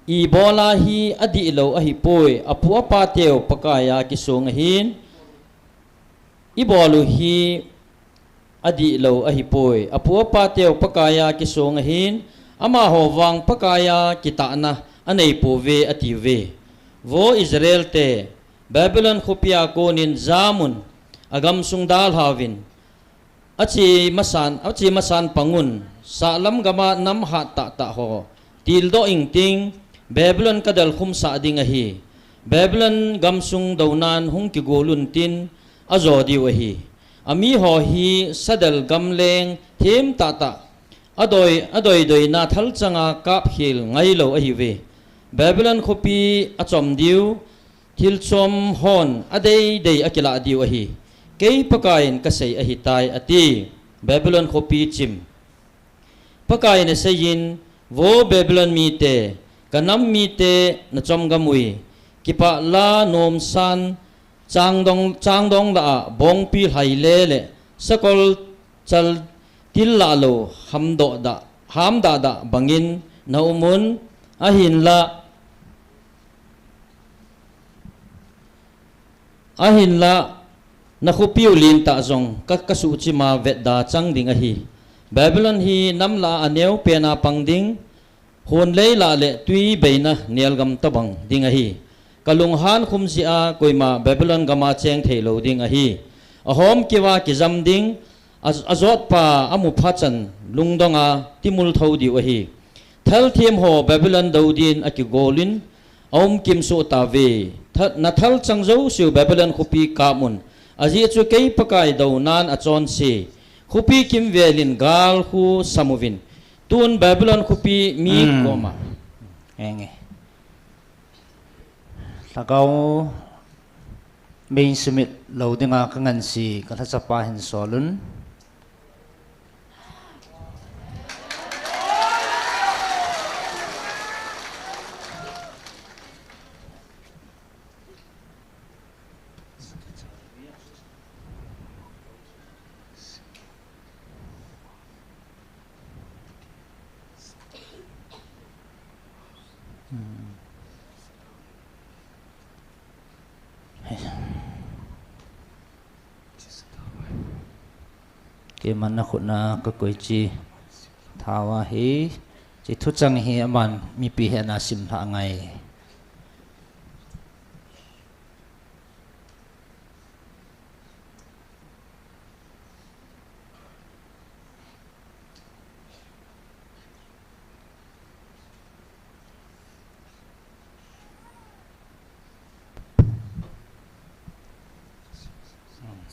ibola hi adihlou ahipoi, apu apateu Pakaiya kisong ahin, ibol u hi adihlou ahipoi, apu apateu Pakaiya kisong ahin, amaho vang Pakaiya kitahna aneipouve, atiuve. Vo Israelte, Babylon khopia konin jamun, agamsung dalhauvin, ache masan, ache masan pangun, sahlam gama nam hattah tah ho tildoh ingting, Babylon kadelkhumsah ding ahi. Babylon gamsung dounan hung kigoluntin, ajo diu ahi. Amiho hi sadel gamleng themtah tah, adoi, adoidoina thalchanga kapkhel ngailou ahiuve. Babylon khopi achom diu, thilchom hon adeidei akilah diu ahi. Kei Pakaiyin kasei ahitai, ati. Babylon khopi chim. Pakaiyin aseiyin, Vo Babylon mite, kanam mite nachom gamui, kipah la nomsan, changdong, changdong lah a bongpi lhaile le sakol chal til lah lou hamdoh dah, hamdah dah bangin naumun, ahinla, ahinla, nakhopiu lentah jong ka, kasuhchima vetda chang ding ahi. Babylon hi nam lah a aneopena pang ding, hunlei lah le twi beina nelgam tobang ding ahi. Kalunghan khum jeh a koima Babylon gama cheng theilou ding ahi. Ahomkeuva kijam ding, a, ajotpa amupha chan lungdonga timul thou diu ahi. Thalthem ho Babylon dou din akigolin, aumkim sohtauve. Tha-, nathalchang jouseu Babylon khopi kamun, ajeh chu kei Pakai dounan achonse. Khopi kimvelin gal khu samuvin, tun Babylon khopi mi koma. Enge. Lhagao mei sumit lou dinga kangansi, kalhachapa hin solun. Keiman nakhutna kakoi chi thawa hi, chi thuchang hi aman mipi hena simlha ngai.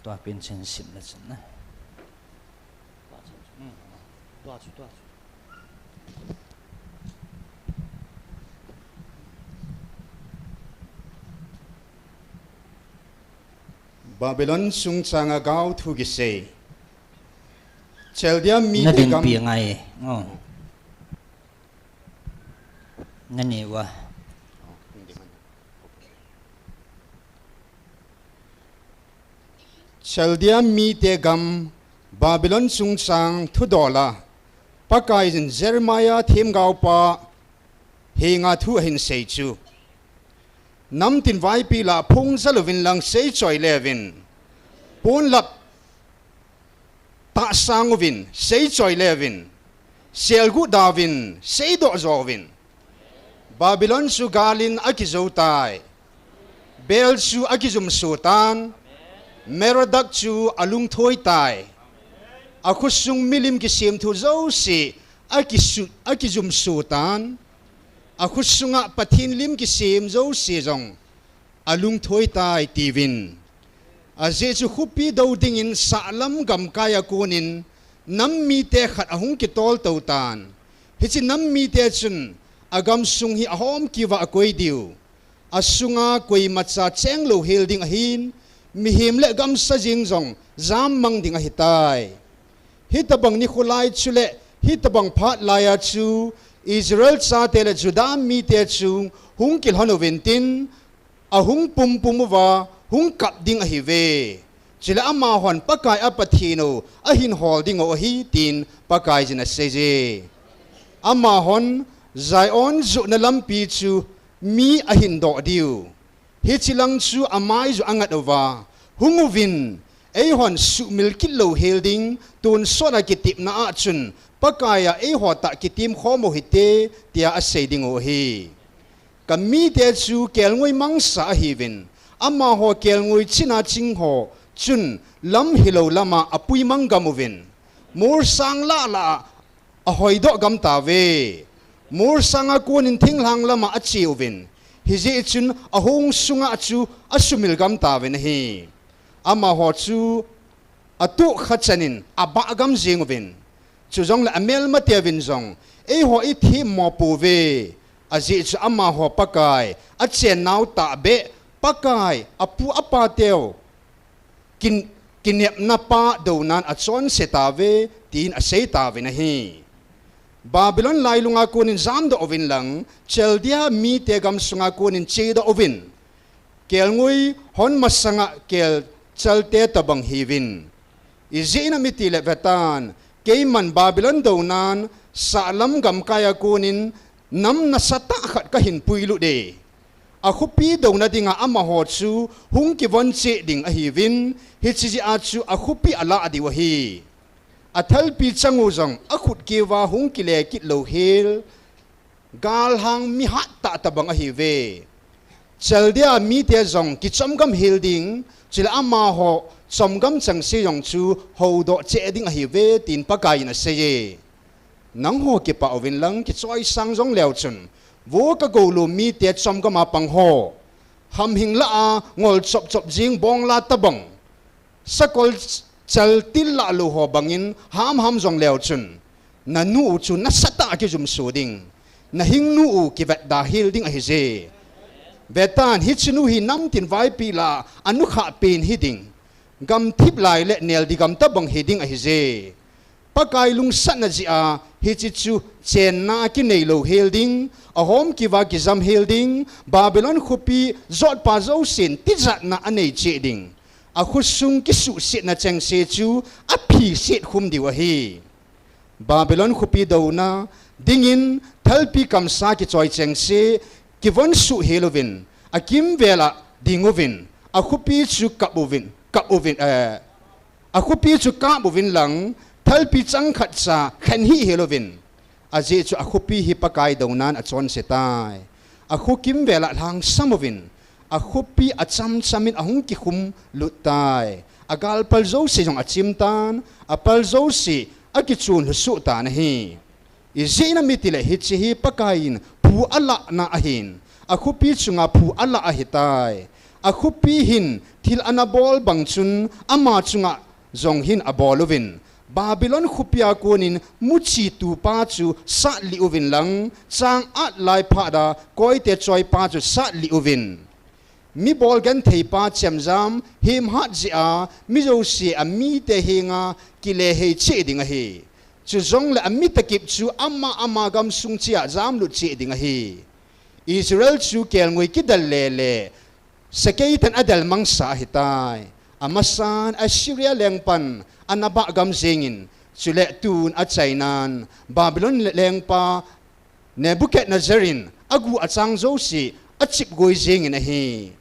Tua pen chen sim na chen na. Babylon sungchanga gao thu kisei. Chaldia mi nading gam pi ngai. Oh. Nani wa. Chaldea mite gam Babylon chungchang thudola Pakaiyin Jeremiah themgaopa henga thu ahin sei chu. Namtin vaipi la phung jal uvin lang seichoi leuvin. Ponlap tahsang uvin, seichoi leuvin, selgu dauvin, seidoh jo uvin. Babylon chu galin akijou tai. Bel chu akijumso tan. Merodak chu alungthoi tai. Akhosung milim kisemthu jouse akisu-, akijumso tan. Akhosunga Pathen lim kisem jouse jong alungthoi tai tiuvin. Ajeh chu khopi do dingin sahlam gamkai a konin nam mite khat ahung kitol tou tan. Hiche nam mite chun agamsung hi ahomkiuva akoi diu. Asunga koimacha cheng louhel ding ahin, mihem le gamsa jeng jong jammang ding ahitai. Hitobang nikho lai chule hitobang phat laiya chu Israel chate le Judah mite chu hung kilhon uvin tin, ahung pumpum uva hung kap ding ahiuve. Chule amahon Pakai a Pathen u ahin hol dingu ahi tin Pakaiyin aseiye. Amahon Zion johna lampi chu mi ahin doh diu. Hiche lang chu amai ju angat uva, hung uvin, eihon suhmil kit louhel ding, tonsot a kitepna a chun Pakaiya eiho tah kitem khom u hite, tia asei dingu ahi. Kamite chu kelngoi mangsa ahiuvin, amaho kelngoi china chingho chun lam hilou lama apui mang gam uvin, molsang lah lah a ahoidoh gam tauve. Molsang a konin thinglhang lama ache uvin, hijeh chun ahong sunga chu asumil gam tauvin ahi. Amaho chu atohkha chanin abah gam jeng uvin. Chujongle amelmateuvin jong, eiho ithemmo pouve. Ajeh chu amaho Pakai achennau tahbeh, Pakai apu apateu kin-, kinepna pa dounan achonse tauve, tin asei tauvin ahi. Babylon lailunga konin jamdoh uvin lang, Chaldea mite gamsunga konin chedoh uvin. Kelngoi hon masanga kelchalte tobang hiuvin. Ijeh inem itile vetan, keiman Babylon dounan sahlam gamkai a konin nam nasatah khat kahin puilut e. Akhopi douna dinga amaho chu hung kivon cheh ding ahiuvin, hiche jeh a chu akhopi alah diu ahi. Athalpi changu jong akhut keuva hung kile kit louhel, galhang mihat tah tobang ahiuve. Chaldea mite jong kichomgam hel ding, chule amaho chomgam chengse jong chu houdoh cheh ding ahiuve, tin Pakaiyin aseiye. Nangho kipah uvin lang kichoisang jongleu chun, vo kagoulou mite chomgam a pangho, hamhing lah a ngol chop chop jeng bongla tobang, sakol chal til lah lou ho bangin hamham jongleu chun, nanu u chu nasatah a kijumso ding, nahingnu u kivetda hel ding ahije. Vetan, hichenu hi namtin vaipi lah a anukhah pen hiding, gamthip lai le neldi gam tobang hiding ahije. Pakai lungsatna jeh a hiche chu chenna kinei louhel ding, ahomkiuva kijam hel ding, Babylon khopi jotpa jousen tijatna anei cheh ding, akhosung kisuhsetna chengse chu aphiset khum diu ahi. Babylon khopi douna dingin thalpi kamsa kichoi chengse kivonsuh hel uvin, akimvel a ding uvin, akhopi chu kap uvin, kap uvin, eh, akhopi chu kap uvin lang, thalpi changkhat cha khen hih hel uvin. Ajeh chu akhopi hi Pakai dounan achonse tai. Akho kimvel a lhangsam uvin, akhopi achamchamin ahung kikhum lut tai. Agalpal jouse jong achim tan, apal jouse akichon lhusoh tan ahi. Ijeh inem itile hiche hi Pakaiyin phu alahna ahin, akhopi chunga phu alah ahitai. Akhopi hin thil anabol bang chun ama chunga jong hin abol uvin, Babylon khopia konin muchi tupa chu satlih uvin lang, chang at lai phat a koite choipa chu satlih uvin. Mi bol gentheipa chemjam hemhat jeh a mi jouse amite henga kile hei cheh ding ahi. Chujongle ami takip chu ama ama gamsung cheh a jamlut cheh ding ahi. Israel chu kelngoi kidel lele, sakei tan adel mangsa ahitai. Amasan Assyria lengpan anabah gam jengin, chule tun achainan Babylon lengpa Nebuchadnezzar in agu achang jouse achipgoi jengin ahi.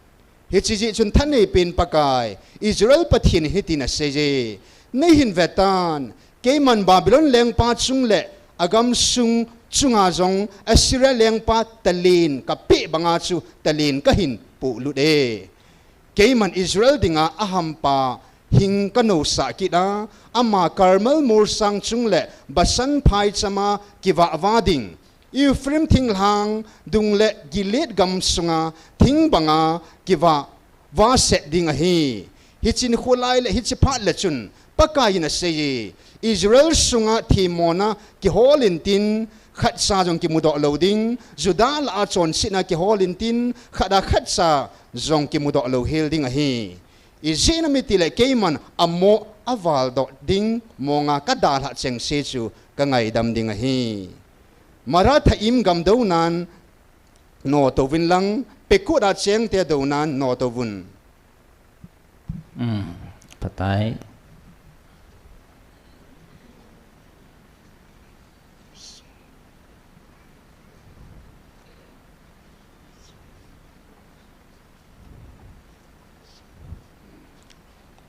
Hiche jeh chun thaneipen Pakai, Israel Pathen in hitin aseiye, neihin vetan, keiman Babylon lengpa chung le agamsung chunga jong Assyria lengpa talen kapeh banga chu talen kahin pohlut e. Keiman Israel dinga ahampa hing kanousah kit a, ama Carmel molsang chung le Bashan phaichama kivah va ding, Ephraim thinglhang dung le Gilead gamsunga thing banga kivah va set ding ahi. Hiche nikho lai le hiche phat le chun Pakai in aseiye, Israel sunga themmona kihol intin, khatcha jong kimudoh lou ding, Judah lah a chonsetna kihol intin, khat a khatcha jong kimudoh lou hel ding ahi. Ijeh inem itile keiman amo avaldoh ding monga kadalhah chengse chu kangaidam ding ahi. Marathaim gam dounan notouvin lang, Pekod a chengte dounan notouvun. Um, phatai.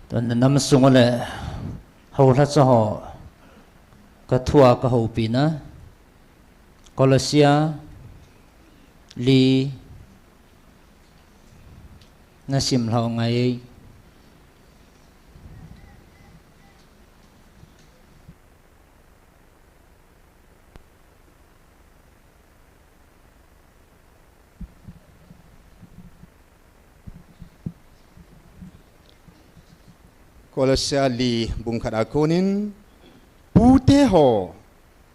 Tun nam sung le houlhacha ho kathua kahoupina, Kolose li nasim lhau ngai. Kolose li bung khat a konin, pute ho,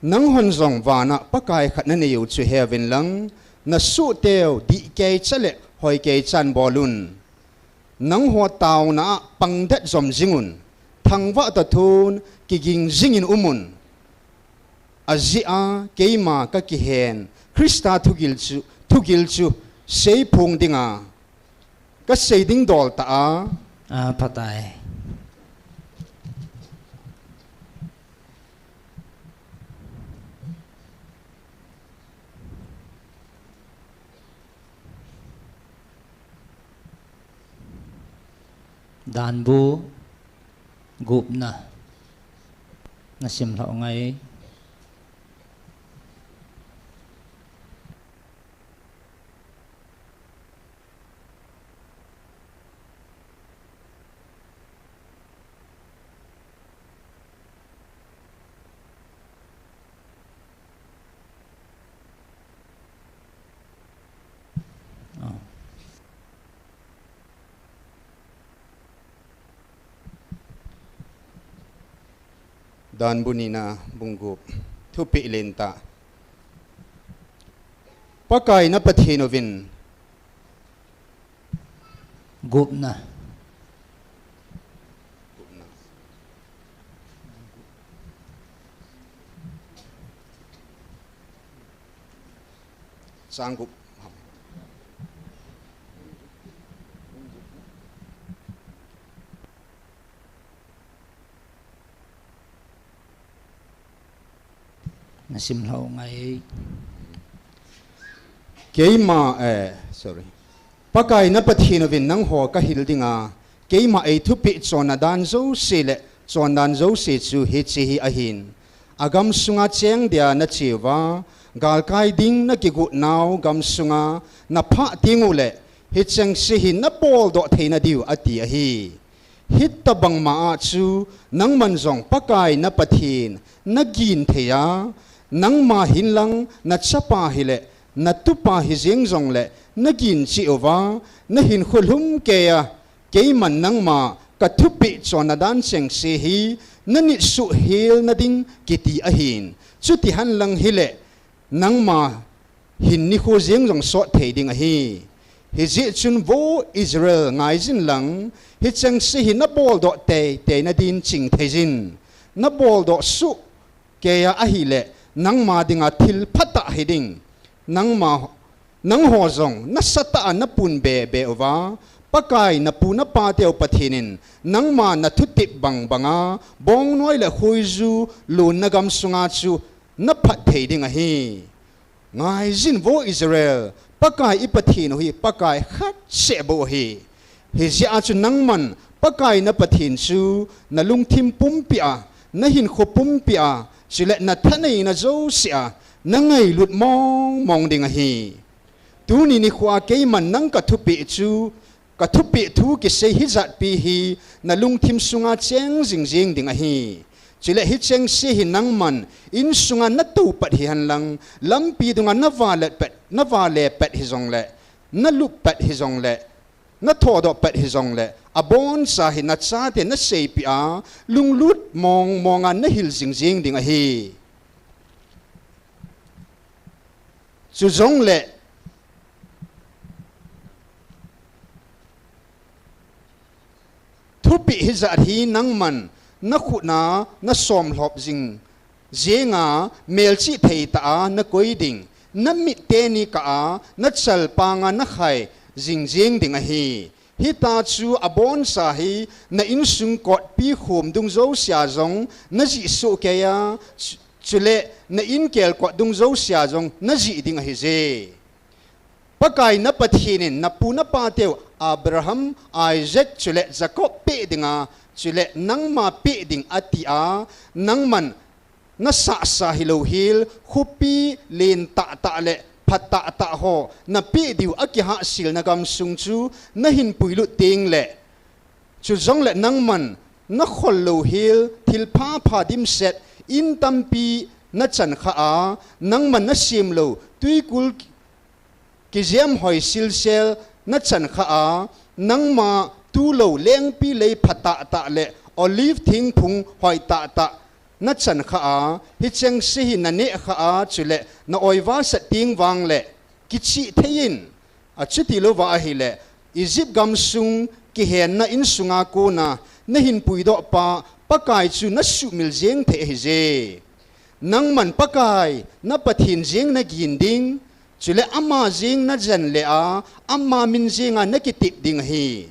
nanghon jong vana Pakai khat naneiu chu heuvin lang, nasohteu dihkeicha le hoikeichan bolun. Nangho taona a pangdet jom jingun, thangvah toh thon kiging jingin umun. Ajeh a keima kakihen Christa thugil chu, thugil chu seiphong dinga kasei ding dol tah a. A, phatai. Danbu gupna nasim lhau ngai. Danbu nina bung gup. Thupeh lentah. Pakai na Pathen uvin. Gupna. Chang gup. Nasim lhau ngai. Keima, eh, sorry. Pakai na Pathen uvin nangho kahil dinga, keima eithupeh chonna dan jouse le chondan jouse chu hiche hi ahin. Agam sunga cheng dia nacheuva, galkai ding nakigot nau gam sunga naphah tengule, hichengse hi nabol doh theina diu ati ahi. Hitobang ma a chu nangman jong Pakai na Pathen nagin thei a, nangma hinlang nachapa hile, natupa hijeng jongle nagin cheh uva, nahinkho lhum keiya, keiman nangma kathupeh chonna dan chengse hi nanit suh hel nading kiti ahin. Chuti henlang hile, nangma hin nikho jeng jong sot thei ding ahi. Hijeh chun vo Israel ngaijin lang, hichengse hi nabol doh teitei nadin ching theijin. Nabol doh suh keiya ahile, nangma dinga thil phatah hiding. Nangma Nangho jong nasatah a napunbe be uva, Pakai napu napateu Pathen in nangma nathutep bang banga bongnoi le khoiju lonna gamsunga chu naphat thei ding ahi. Ngaijin vo Israel, Pakai i Pathen u hi Pakai khat seh bou ahi. Hijeh a chu nangman Pakai na Pathen chu nalungthim pumpi a, nahinkho pumpi a, chule nathaneina jouse a nangailut mong mong ding ahi. Tuni nikhoa keiman nang kathupeh chu, kathupeh thu kisei hijatpi hi nalungthim sunga cheng jing jeng ding ahi. Chule hicheng se hi nangman insunga natou pat hihen lang, lampi dunga navale pat, navale pat hijongle, nalup pat hijongle, nathodoh pat hijongle, aboncha hi nachate naseipeh a, lunglut mong monga nahil jing jeng ding ahi. Chujongle, thupeh hijat hi nangman nakhutna nasomlhop jing jenga, melchih theitah a nakoi ding, namit teni kah a, nachalpanga nakhai jing jeng ding ahi. Hita chu aboncha hi na insung kotpi khom dung jousea jong najih sohkei a, chu-, chule na inkel kot dung jousea jong najih ding ahije. Pakai na Pathen in napu napateu Abraham, Isaac chule Jacob peh dinga, chule nangma peh ding atia, nangman nasahsa hilou hel, khopi len tahtah le pha tahtah ho napeh diu akihahselna gamsung chu nahin puilut tengle, chujongle nangman nakhol louhel thilpha pha dimset in tampi nachankhah a, nangman nasemlou twikul kijem hoi silsel nachankhah a, nangma tulou lengpi lei pha tahtah le olive thingphung hoi tahtah nachankhah a, hicheng se hi nanehkhah a, chule na-oivasat teng vangle kichih thei in, achuti louva ahile, Egypt gamsung kihenna insunga kona nahin puidohpa Pakai chu nasuhmil jeng thei ahije. Nangman Pakai na Pathen jeng nagin ding, chule ama jeng najen le a, ama min jenga nakitep ding ahi.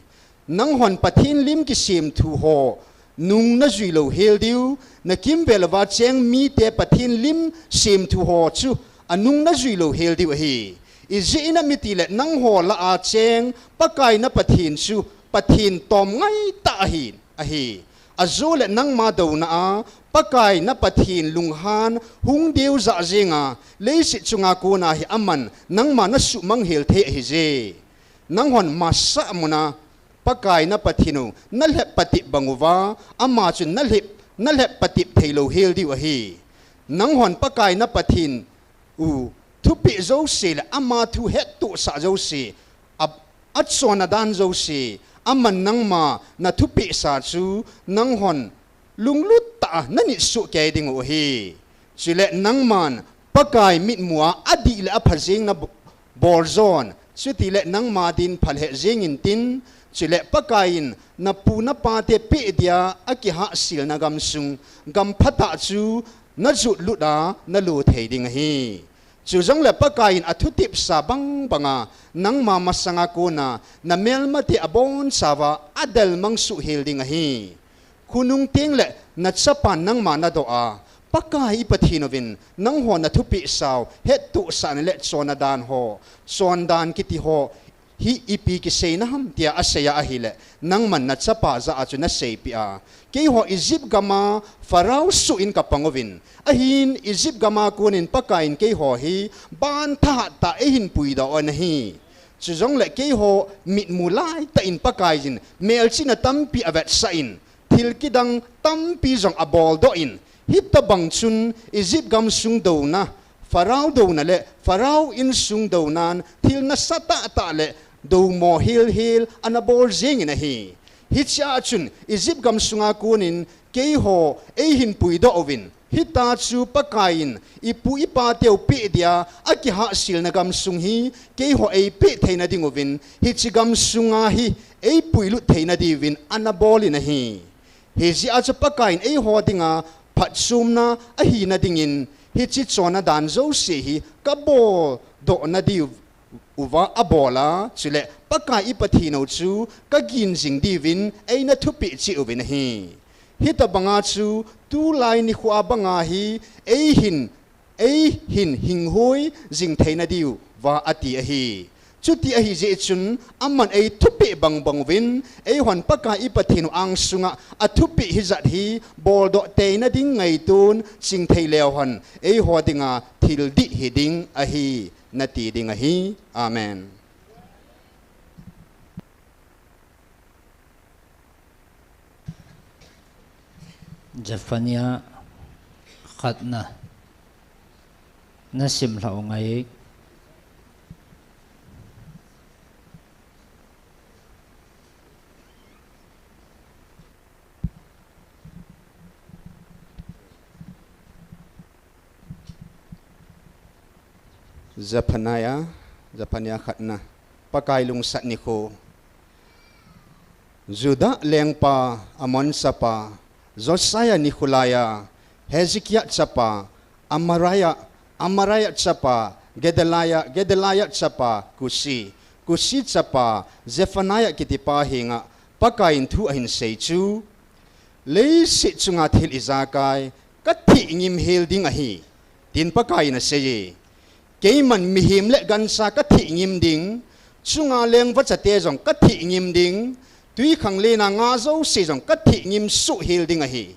Nanghon Pathen lim kisemthu ho nung najui louhel diu, nakimvel uva cheng mite Pathen lim semthu ho chu anung najui louhel diu ahi. Ijeh inem itile nangho lah a cheng Pakai na Pathen chu Pathen tom ngaitah ahi, ahi. Ajole nangma douna a Pakai na Pathen lunghan hung deujah jenga, leiset chunga kona hi aman nangma nasuhmang hel thei ahije. Nanghon masah muna Pakai na Pathen u nalhep patep bang uva, ama chu nalhep, nalhep patep thei louhel diu ahi. Nanghon Pakai na Pathen u thupeh jouse le ama thu hettohsah jouse, a, achonna dan jouse, aman nangma nathupehsa chu nanghon lunglut tah a nanit sohkei dingu ahi. Chule nangman Pakai mitmua adih le apha jeng nabo-, bol jon, chutile nangma din phalheh jeng intin, chule Pakai in napu napate peh dia akihahselna gamsung, gam phatah chu najotlut a nalo thei ding ahi. Chujongle Pakai in athutepsa bang banga nangma masanga kona namelmate abonchauva adelmang sohhel ding ahi. Khonung tengle nachapan nangma nadoh a, Pakai i Pathen uvin nangho nathupehsau hettohsahna le chonna dan ho, chondan kiti ho hi ipi kiseina ham tia aseiya ahile, nangman nachapa jah a chu naseipeh a, keiho Egypt gama Pharaoh soh in kapang uvin, ahin Egypt gama konin Pakai in keiho hi ban thahat tah a eihin puidoh u ahi. Chujongle keiho mitmu laitah in Pakaiyin melchihna tampi avetsah in, thil kidang tampi jong aboldoh in, hitobang chun Egypt gamsung douna, Pharaoh douna le Pharaoh insung dounan thil nasatah tah le doumo helhel anabol jengin ahi. Hichea chun Egypt gamsunga konin keiho eihin puidoh uvin, hita chu Pakaiyin ipu ipateu peh dia akihahselna gamsung hi keiho eipeh theina dinguvin, hiche gamsunga hi eipuilut theina diuvin anabolin ahi. Hijeh a chu Pakaiyin eiho dinga phatchomna ahina dingin hiche chonna dan jouse hi kaboldohna diu uva abol a, chule Pakai i Pathen u chu ka gin jing diuvin eina thupeh cheh uvin ahi. Hitabanga chu tulai nikho a banga hi eihin, eihin hinghoi jing theina diuva ati ahi. Chuti ahi jeh chun aman ei thupeh bangbang uvin, eihon Pakai i Pathen u angsunga athupeh hijat hi boldoh teina ding ngaitun chingthei leu hen, eiho dinga thil dih hiding ahi, nati ding ahi. Amen. Zephaniah khatna. Na sim lhah u ngai. Zephaniah, Zephaniah khatna. Pakai lungsat nikho. Judah lengpa Amon chapa Josiah nikho laiya, Hezekiah chapa Amariah, Amariah chapa Gedaliah, Gedaliah chapa Kushi, Kushi chapa Zephaniah kitipa henga Pakaiyin thu ahin sei chu, Leiset chunga thil ijakai ka theh ngim hel ding ahi, tin Pakaiyin aseiye. Keiman mihem le gancha ka theh ngim ding, chunga leng vachate jong ka theh ngim ding, twikhanglen a nga jouse jong ka theh ngim soh hel ding ahi.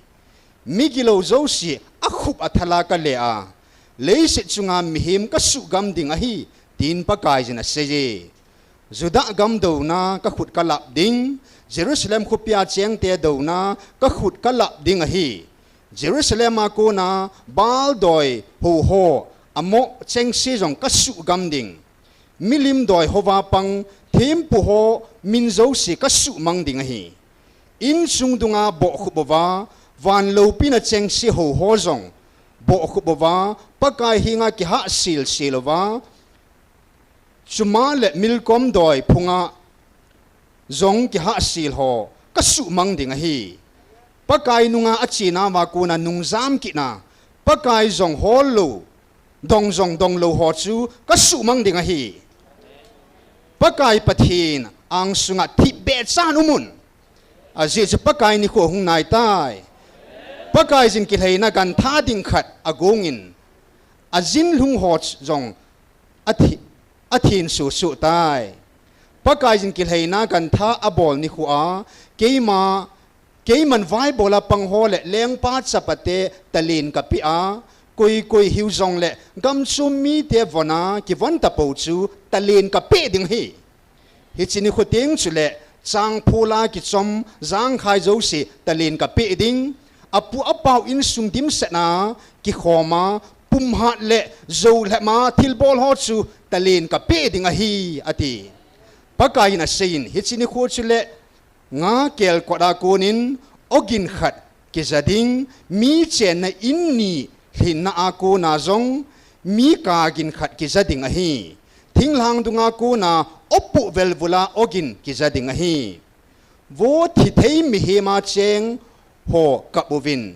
Migilou jouse akhup athal a ka le a, leiset chunga mihem ka suhgam ding ahi, tin Pakaiyin aseiye. Judah gam douna ka khut ka lap ding, Jerusalem khopia chengte douna ka khut ka lap ding ahi. Jerusalem a kona Baal doi houho amoh chengse jong ka suhgam ding. Milim doi houva pang thempu ho min jouse ka suhmang ding ahi. Insung dunga bohkhup uva, van loupina chengse houho jong bohkhup uva, Pakai henga kihahsel sel uva, Chuma le Milkom doi phunga jong kihahsel ho ka suhmang ding ahi. Pakai nunga achena uva kona nungjam kitna, Pakai jong hol lou, dong jong dong lou ho chu ka suhmang ding ahi. Pakai Pathen angsunga thipbeh chan umun. Ajeh chu Pakai nikho hung naitai. Pakaiyin kilheina gantha ding khat agongin, ajin lhung ho jong athi-, athin suhsuh tai. Pakaiyin kilheina gantha abol nikho a, keima, keiman vaibol a pang ho le lengpa chapate talen ka peh a, koi koi hiu jongle gamchom mite von a kivon tapou chu talen ka peh ding ahi. Hiche nikho teng chule changphol a kichom jangkhai jouse talen ka peh ding, apu apau insung dimset a kikhom a, pumhat le jou lhep a thilbol ho chu talen ka peh ding ahi, ati. Pakaiyin aseiyin, hiche nikho chule nga kelkot a konin ogin khat kija ding, mi chenna in ni lhinna a kona jong mi kagin khat kija ding ahi. Thinglhang dunga kona opoh velvul a ogin kija ding ahi. Vo thithei mihem a cheng ho kap uvin.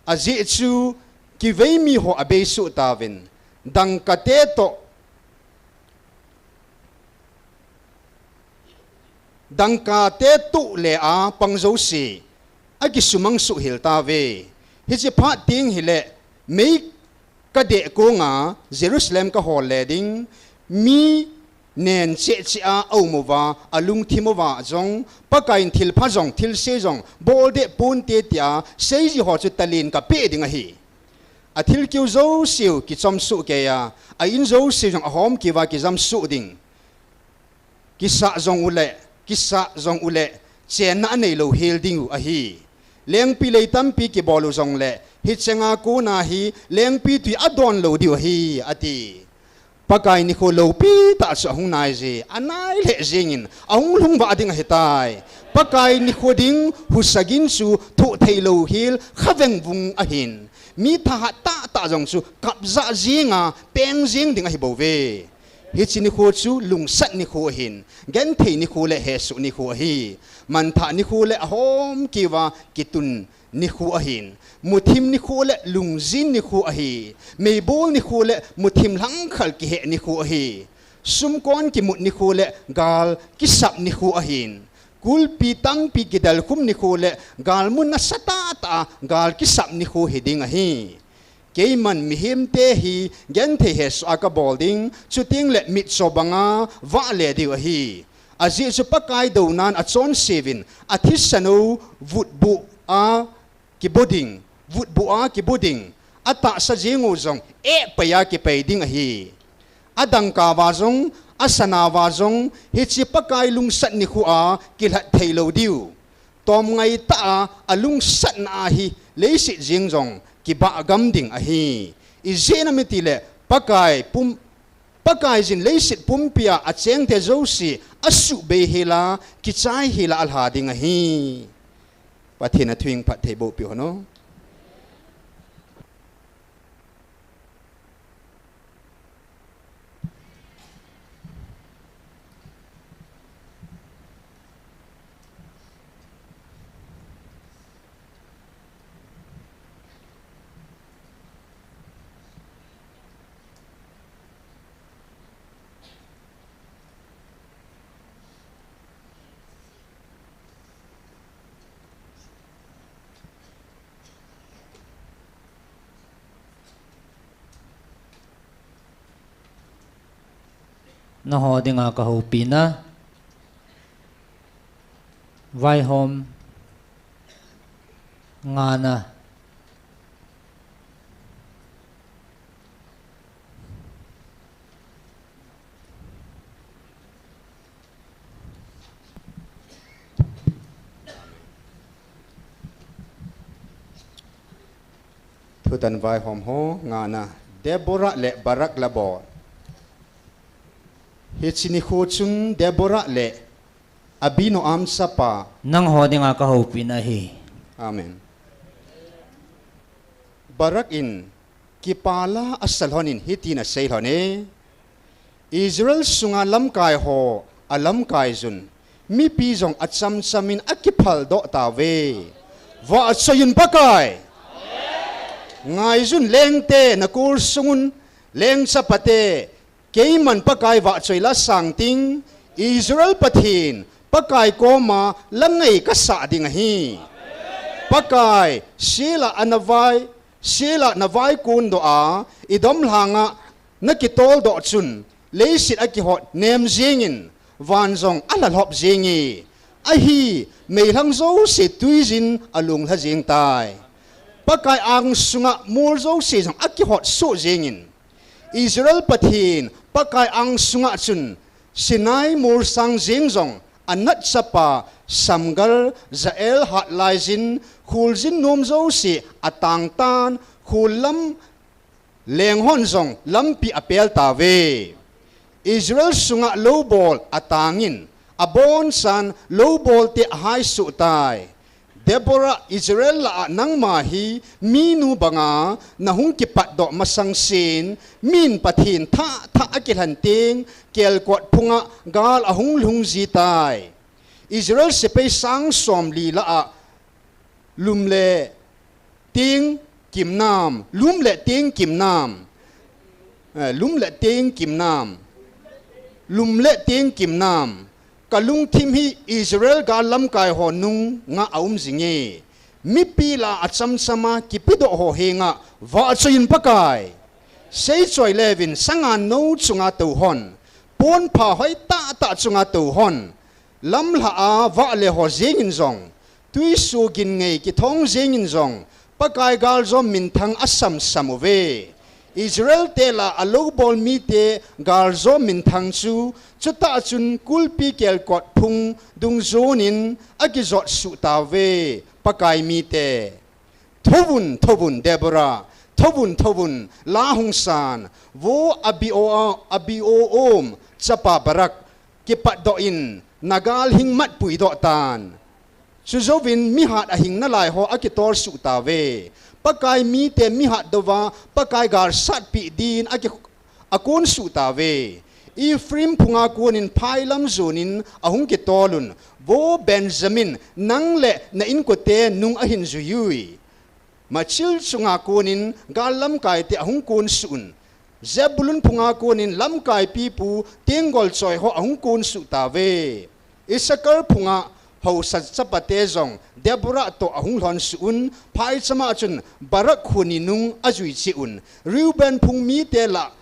Ajeh chu kivei mi ho abei suh tauvin. Dangkate toh, dangkate toh le a pang jouse akisumang suh hel tauve. Hiche phat teng hile mei kadeh konga Jerusalem kahol le ding, mi nen cheh cheh a aum uva, alungthim uva jong, Pakaiyin thilpha jong, thilse jong, bol deh ponte tia, seiji ho chu talen ka peh ding ahi. Athil keu jouseu kichom suh kei a, a in jouseu jong ahom keu va kijam suh ding. Kisah jong u le, kisah jong u le, chenna anei lou hel ding u ahi. Lengpilei tampi kibol u jong le, hiche nga kona hi, lengpitwi adon lou diu ahi, ati. Pakai nikho loupi tah chu ahung nai je, anai lheh jengin, ahung lhung vah ding ahitai. Pakai nikho ding, husa gin chu thoh thei lou hel, khaveng vung ahin. Mi thahat tah tah jong chu, kap jah jenga, peng jeng ding ahi bou ve. Hiche nikho chu lungsat nikho ahin, genthei nikho le hesoh nikho ahi. Manthah nikho le ahom keu va kitun nikho ahin. Muthim nikho le lungjin nikho ahi. Meibol nikho le muthim langkhal kiheh nikho ahi. sumkon kimut nikho le gal kisap nikho ahin, kulpi tampi kidelkhum nikho le galmun nasatah tah a gal kisap nikho hiding ahi. Keiman mihemte hi genthei hesoh a kabol ding, chuteng le mitcho banga vahle diu ahi. Ajeh chu Pakai dounan achonseuvin, athisan u vutbuh a kibu ding, vutbuh a kibu ding, atahsa jeng u jong ehpai a kipai ding ahi. Adangka uva jong, asana uva jong, hiche Pakai lungsat nikho a kilhat thei lou diu. Tomngai tah a, alungsatna ahi, leiset jeng jong kibah gam ding ahi. Ijeh inem itile, Pakai pum, Pakaiyin leiset pumpia achengte jouse asuhbei hela, kichai hela alha ding ahi. Pathen in athu phatthei boh peh hen. Nangho dinga kahoupina, vaihom ngana. Thutan vaihom ho ngana, Deborah le Barak la bol. Hiche nikho chun Deborah le Abinoam chapa. Nangho dinga kahoupina ahi. Amen. Barak in kipah a asal lhonin hitin asei lhon e. Israel sunga lamkai ho alamkai jun, mipi jong achamchamin akiphal doh tauve. Vahchoi un Pakai. Ngaijun lengte, nakol sungun leng chapate, keiman Pakai vahchoi la sang ting, Israel Pathen, Pakai koma la ngai kasah ding ahi. Pakai, Sheila ana vai, Sheila na vaikon doh a, Edom lhanga na kitol doh chun, leiset akihot nem jingin, van jong alha lhop jinge. Ahi, meilhang jouse tuijin alunglha jing tai. Pakai angsunga mol jouse jong akihot soh jingin, Israel Pathen Pakai angsunga chun Sinai mol sang jing jong Anat chapa Samgar Jael hat laijin, kholjin nom jouse atang tan, khollam lenghon jong lampi apel tauve. Israel sunga loubol atangin, abonsan loubolte ahai soh tai. Deborah, Israel lah a nangma hi minu banga nahung kipatdoh masang sin, min Pathen thah thah akilhen teng, kelkot phunga gal ahung lhung ji tai. Israel sepai sang somli lah a lum le ting kim nam, lum le ting kim nam. Eh, lum le ting kim nam. Lum le ting kim nam. Kalungthim hi Israel gal lamkai ho nunga aum jinge. Mipi lah a achamchama kipedoh ho henga vahchoi un Pakai. Seichoi leuvin sangan nou chunga tou hon. Ponpha hoi tah tah chunga tou hon. Lamlha a vahle ho jingin jong, tuisu gin ngei kithong jingin jong, Pakai galjom minthang asamsam uve. Israel te lah a loubol mite galjom minthang chu, chutah chun kulpi kelkot phung dungjunin akijot suh tauve, Pakai mite. Thouvun, thouvun, Deborah. Thouvun, thouvun, la hung san. Vo Abio, Abinoam chapa Barak, kipatdoh in, nagal hing matpui doh tan. Chujouvin mihat ahing nalai ho akitol suh tauve. Pakai mite mihat douva, Pakai gal satpi din aki, akon suh tauve. Ephraim phunga konin phailam jonin ahung kitolun. Vo Benjamin, nang le na inkote nung ahin jui ui. Machil chunga konin gal lamkaite ahung kon suh un. Zebulun phunga konin lamkai pipu tenggol choi ho ahung kon suh tauve. Issakar phunga haosa chapate jong Deborah toh ahung lhon suh un, phaichama chun Barak khuni nung ajui cheh un. Reuben phung mite lah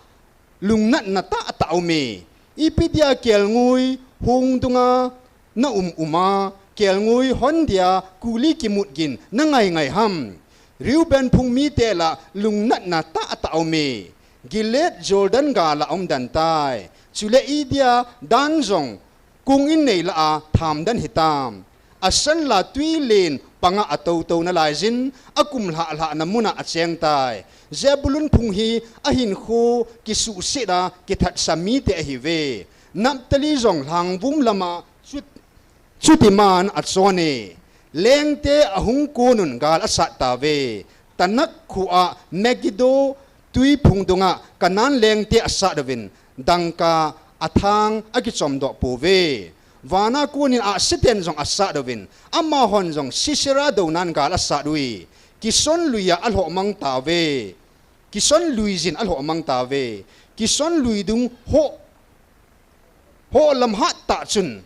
lungnatna tahtah aume. Ipi dia kelngoi hung dunga na um uma, kelngoi hon dia kuli kimut gin na ngai ngai ham? Reuben phung mite lah lungnatna tahtah aume. Gilead Jordan gal a um den tai. Chule idia Dan jong kung in nei lah a tham den hitam? Asan lah tui len panga atou tou nalai jin, akum lhah lhah na muna acheng tai. Zebulun phung hi ahinkho kisuhset a kithatsa mite ahiuve. Naphtali jong lhangvum lama chu, chuti man achon e. Lengte ahung konun gal asat tauve. Tanak khoa Megiddo tui phung dunga Canaan lengte asat uvin, dangka athang akichom doh pouve. Vana konin ahsi ten jong asat uvin, amahon jong Sisera dounan gal asat ui. Kison lui a alhoh mang tauve. Kison lui jin alhoh mang tauve. Kison lui dung ho ho lam hattah chun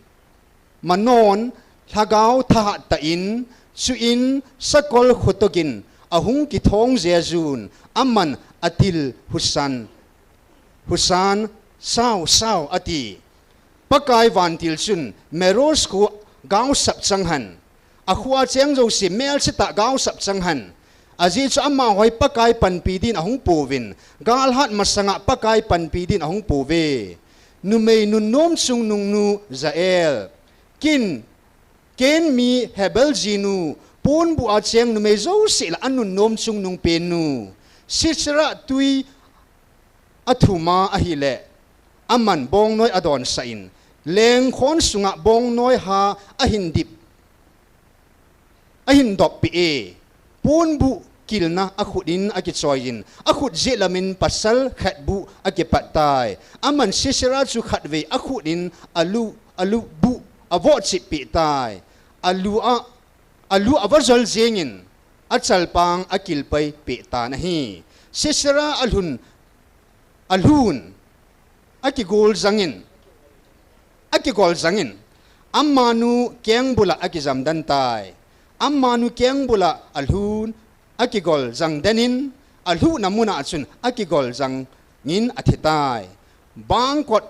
Manon lhagao thahat tah in, chuin sakol khotogin ahung kithong jejun, aman atil husan, husan, "Sao, sao," ati. Pakai vantil chun Meroz khu gaosap chang hen. Akhoa cheng jouse melsetah gaosap chang hen. Ajeh chu amaho hi Pakai panpi din ahung pouvin, galhat masanga Pakai panpi din ahung pouve. Numei nunnom chungnungnu Jael, Ken, Ken mi Hebel jinu, ponbuh a cheng numei jouse lah anunnom chungnung pennu, Sisera tui athum a ahile, aman bongnoi adonsah in, lengkhon sunga bongnoi ha ahin dip, ahin doppeh e. Ponbuh kilna akhut in akichoi in, akhut jeh lamin pasal khat buh akipat tai. Aman Sisera chu khatvei akhut in alu, alu buh avohchip peh tai. Alu a, alu avajol jengin, achalpang akilpai peh tan ahi. Sisera alhun, alhun, akigol jangin, akigol jangin, amanu kengbul a akijam den tai. Amanu kengbul a alhun, akigol jang den in, alhuhna muna chun akigol jangin athi tai. Bangkot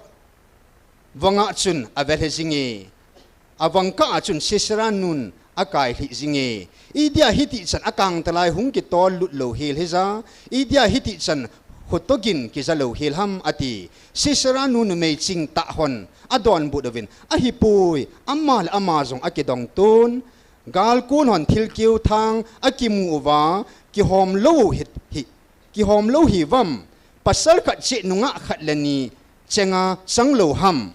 vanga chun avelhi jinge. Avangkah a chun Sisera nun akailhih jinge. Idia hitichan akangtalai hung kitol lut lou hel hija, idia hitichan khotogin kija lou hel ham, ati. Sisera nu numei chingtah hon adonbut uvin, ahipoi, ama le ama jong akidong ton, galkon hon thilkeu thang akimu uva, kihom lou hi, hi, kihom lou hiuvam? Pasal khat cheh nungah khat le ni chenga chang lou ham?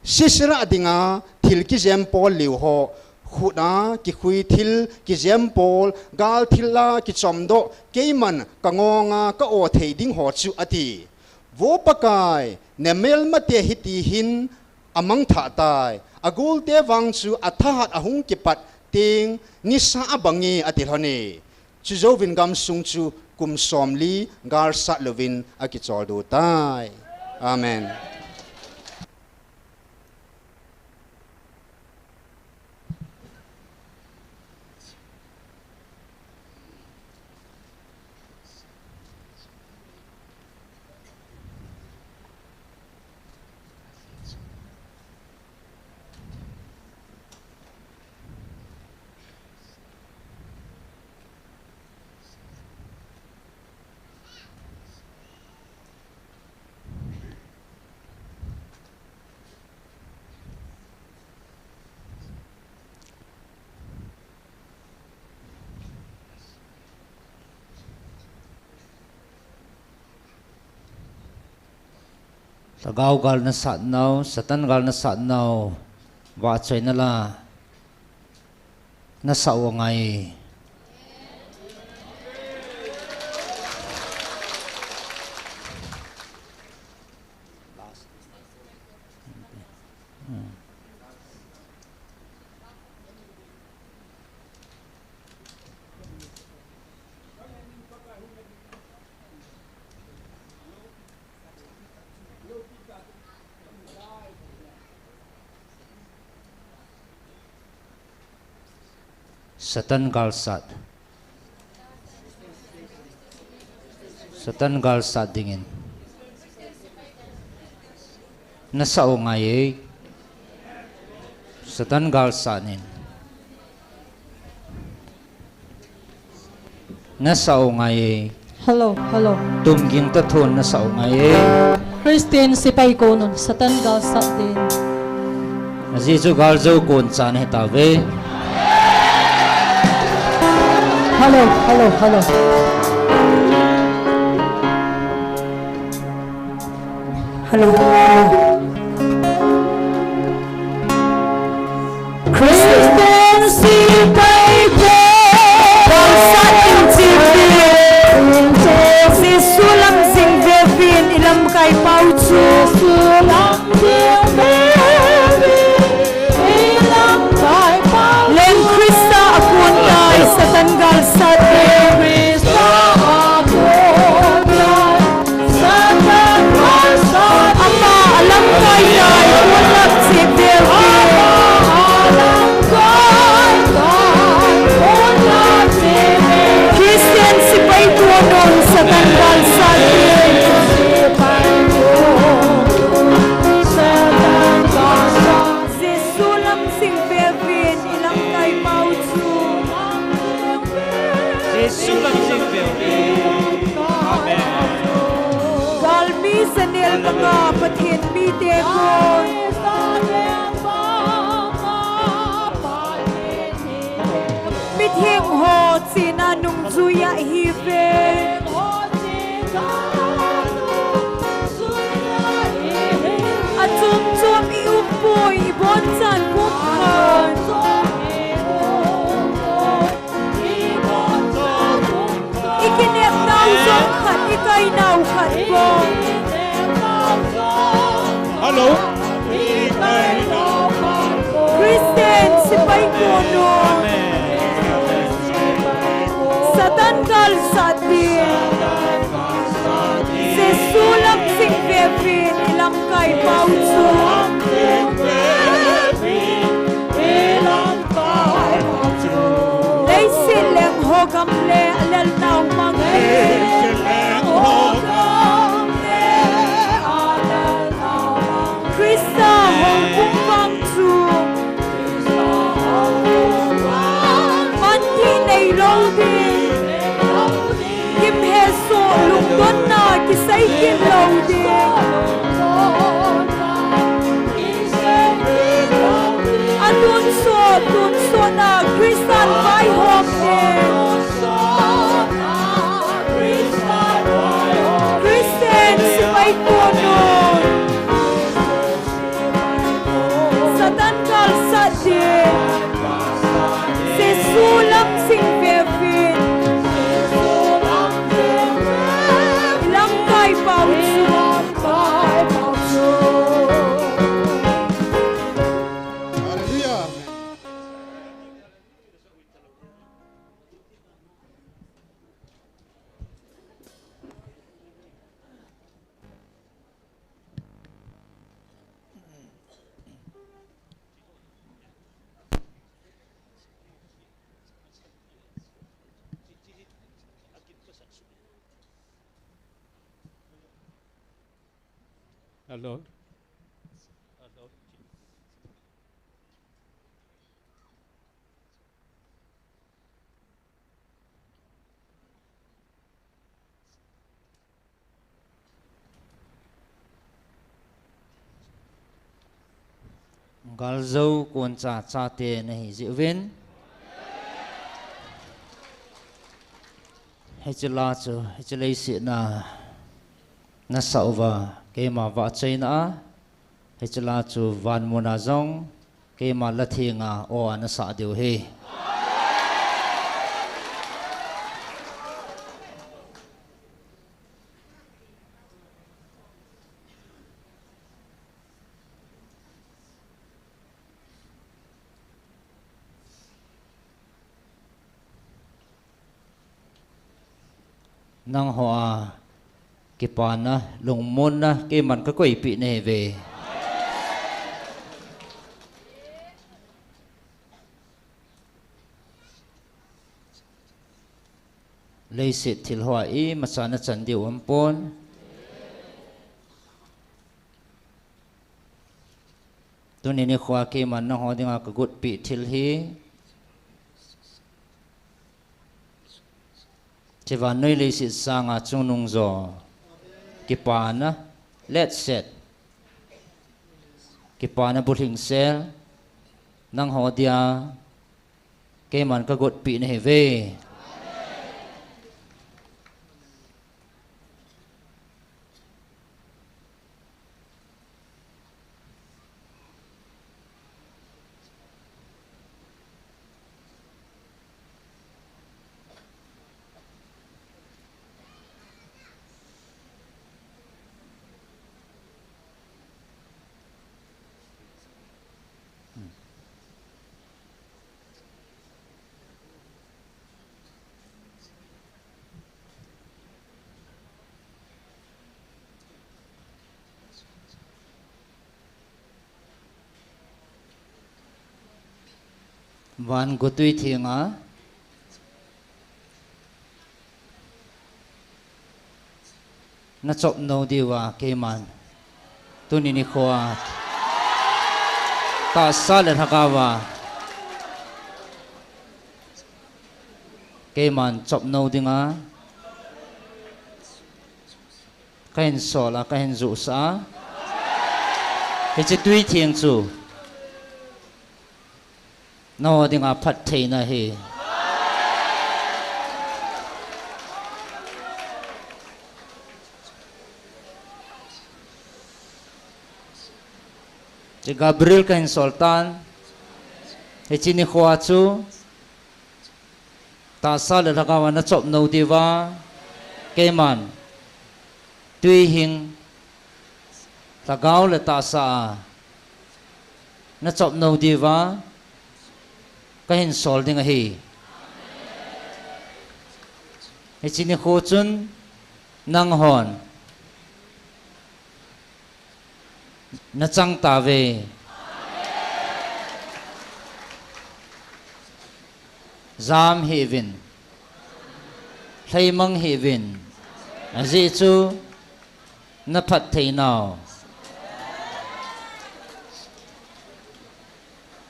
Sisera dinga thil kijem pol liu ho, khut a kikhui thil kijem pol, gal thil a kichom doh, keiman kangonga ka-o thei ding ho chu, ati. Vo Pakai, namelmate hiti hin amangthah tai. Agolte vang chu athahat ahung kipat teng nisa abange, ati lhon e. Chujouvin gamsung chu kum somli gal sat louvin akicholdo tai. Amen. Lhagao gal nasat nau, Satan gal nasat nau, vahchoi nala nasah u angai. Satan galsat. Satan galsat dingin. Nasah u ngai e. Satan galsat in. Nasah u ngai e. Hello, hello. Tumging ta thon nasah u ngai e. Christian sepai konun Satan galsat din. Ajeh chu galjou koncha nahi tauve. Hello, hello, hello. Hello, hello. Christian sepai te. Galsat ding chi uvin. Jesu lam jing veuvin, i lamkai pau chu. Jesu lam jing veuvin, i lamkai pau chu. Leng Christa a kon tai, Satan galsat ding. Christa a kon tai. Ama a lamkai tai, kon lam jing veuvin. Christian sepai konun Satan galsat ding. Jesu lam jing veuvin, i lamkai pau chu. Jesu lam jing veuvin. Amen. Galmi janel banga Pathen mite kon. Mitheng ho chena nungjui a ihiuve. Achom chom i um poi, i bonchan kum khat. I kinepnau jong khat, i kainau khat bou. Hello. Christian sepai konun. Satan galsat ding. Jesu lam jing veuvin, i lamkai pau chu. Leiset leng ho gam le a lelnau mang. Christa houbung vang chu. Manthei neilou ding. Gimhesoh lungdonna kisei kit lou ding. Atonsot, tonsotna Christan vaihom ding. Christian sepai konun. Satan galsat ding. Jesu lam jing veuvin. I lamkai pau chu. Hallelujah. Hello. Hello. Galjou koncha chate nahi jeh uvin. Hiche la chu, hiche leiset na nasah uva, keima vahchoina a, hiche la chu vanmun a jong, keima la thenga aw a nasah diu ahi. Nangho a kipana, lungmonna, keiman kakoipeh nahiuve. Leiset thil hoa imacha nachan diu umpon. Tuni nikhoa keiman nangho dinga kagotpeh thil hi, hiche vannoi leiset sanga chungnung jo kipana, letset, kipana bulhingsel, nangho dia keiman kagotpeh nahiuve. Van gotwi thenga nachop nou diuva keiman tuni nikhoa tahsa le lhagaova keiman chop nou dinga kahin sol a, kahin johsah a. Hiche twi theng chu nangho dinga phattheina ahi. Hiche Gabriel kahin sol tan. Hiche nikhoa chu tahsa le lhagaova nachop nou diuva keiman twi hing, lhagao le tahsa a nachop nou diuva kahin sol ding ahi. Hiche nikho chun nanghon nachang tauve. Jam hih uvin, lheimang hih uvin, ajeh chu naphattheinau,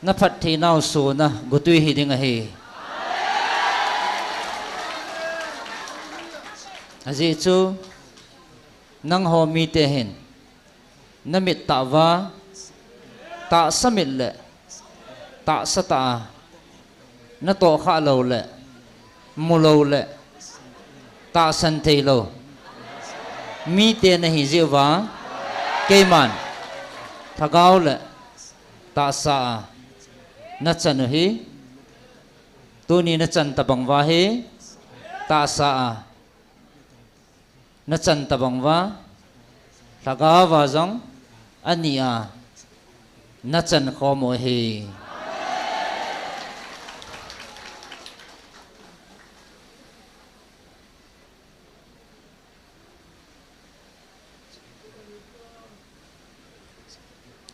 naphattheinau sona gotwi hiding ahi. Ajeh chu nangho mite hin namit tah uva tahsa mit le tahsa tah a natohkhah lou le, mu lou le, tahsan thei lou mite nahi jeh uva, keiman lhagao le tahsa a nachan u hi, tuni nachan tobang uva hi tahsa a nachan tobang uva, lhagao uva jong ani a nachan khom u ahi.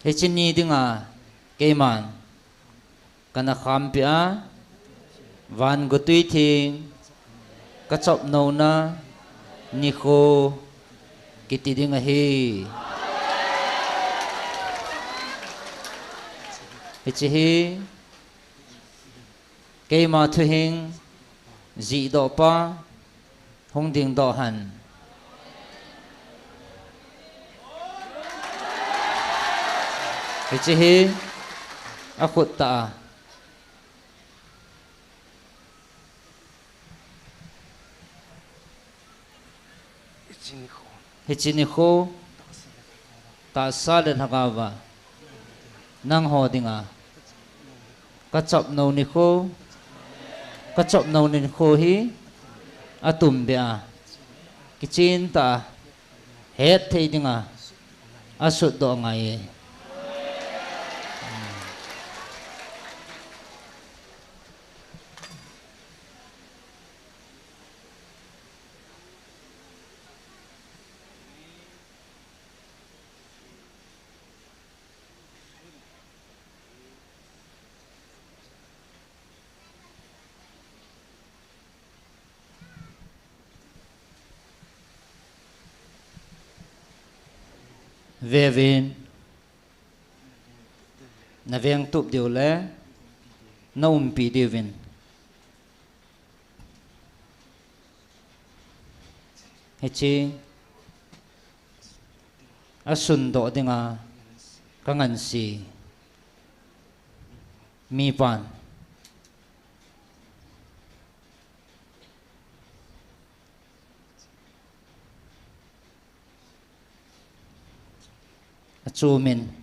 Hiche ni dinga keiman kana khampeh a, van gotwi theng kachop nouna nikho kiti ding ahi. Hiche hi keima thuhing jihdoh pa hung dingdoh hen. Hiche hi akhut tah a. Hiche nikho tahsa le lhagao uva nangho dinga kachop nou nikho, kachop nou nikho hi atumbeh a, kichen tah a hetthei dinga asutdoh angaiye. Vevin, na vengtup diu le na umpi diuvin. Hiche a sundoh dinga ka ngansi mipan a chumin.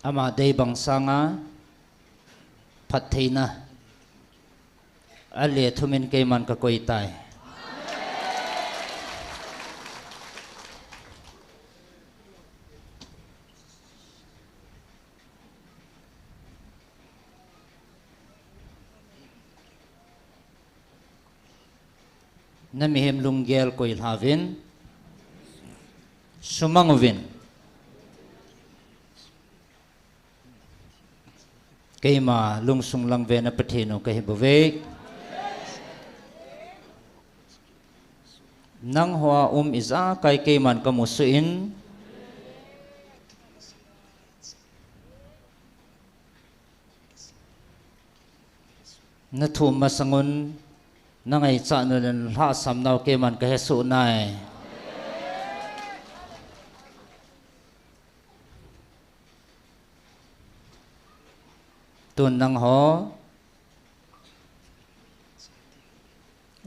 Ama dei bang sanga phattheina a le thumin keiman ka koi tai. Na mihem lunggel koi lhauvin, sumang uvin. Keima lungsung lang ve na Pathen u ka hi bouve. Nangho a um ijakai keiman ka musuh in, na thum masangun na ngaichat nau le na lhahsam nau keiman ka hesoh nai. Tun nangho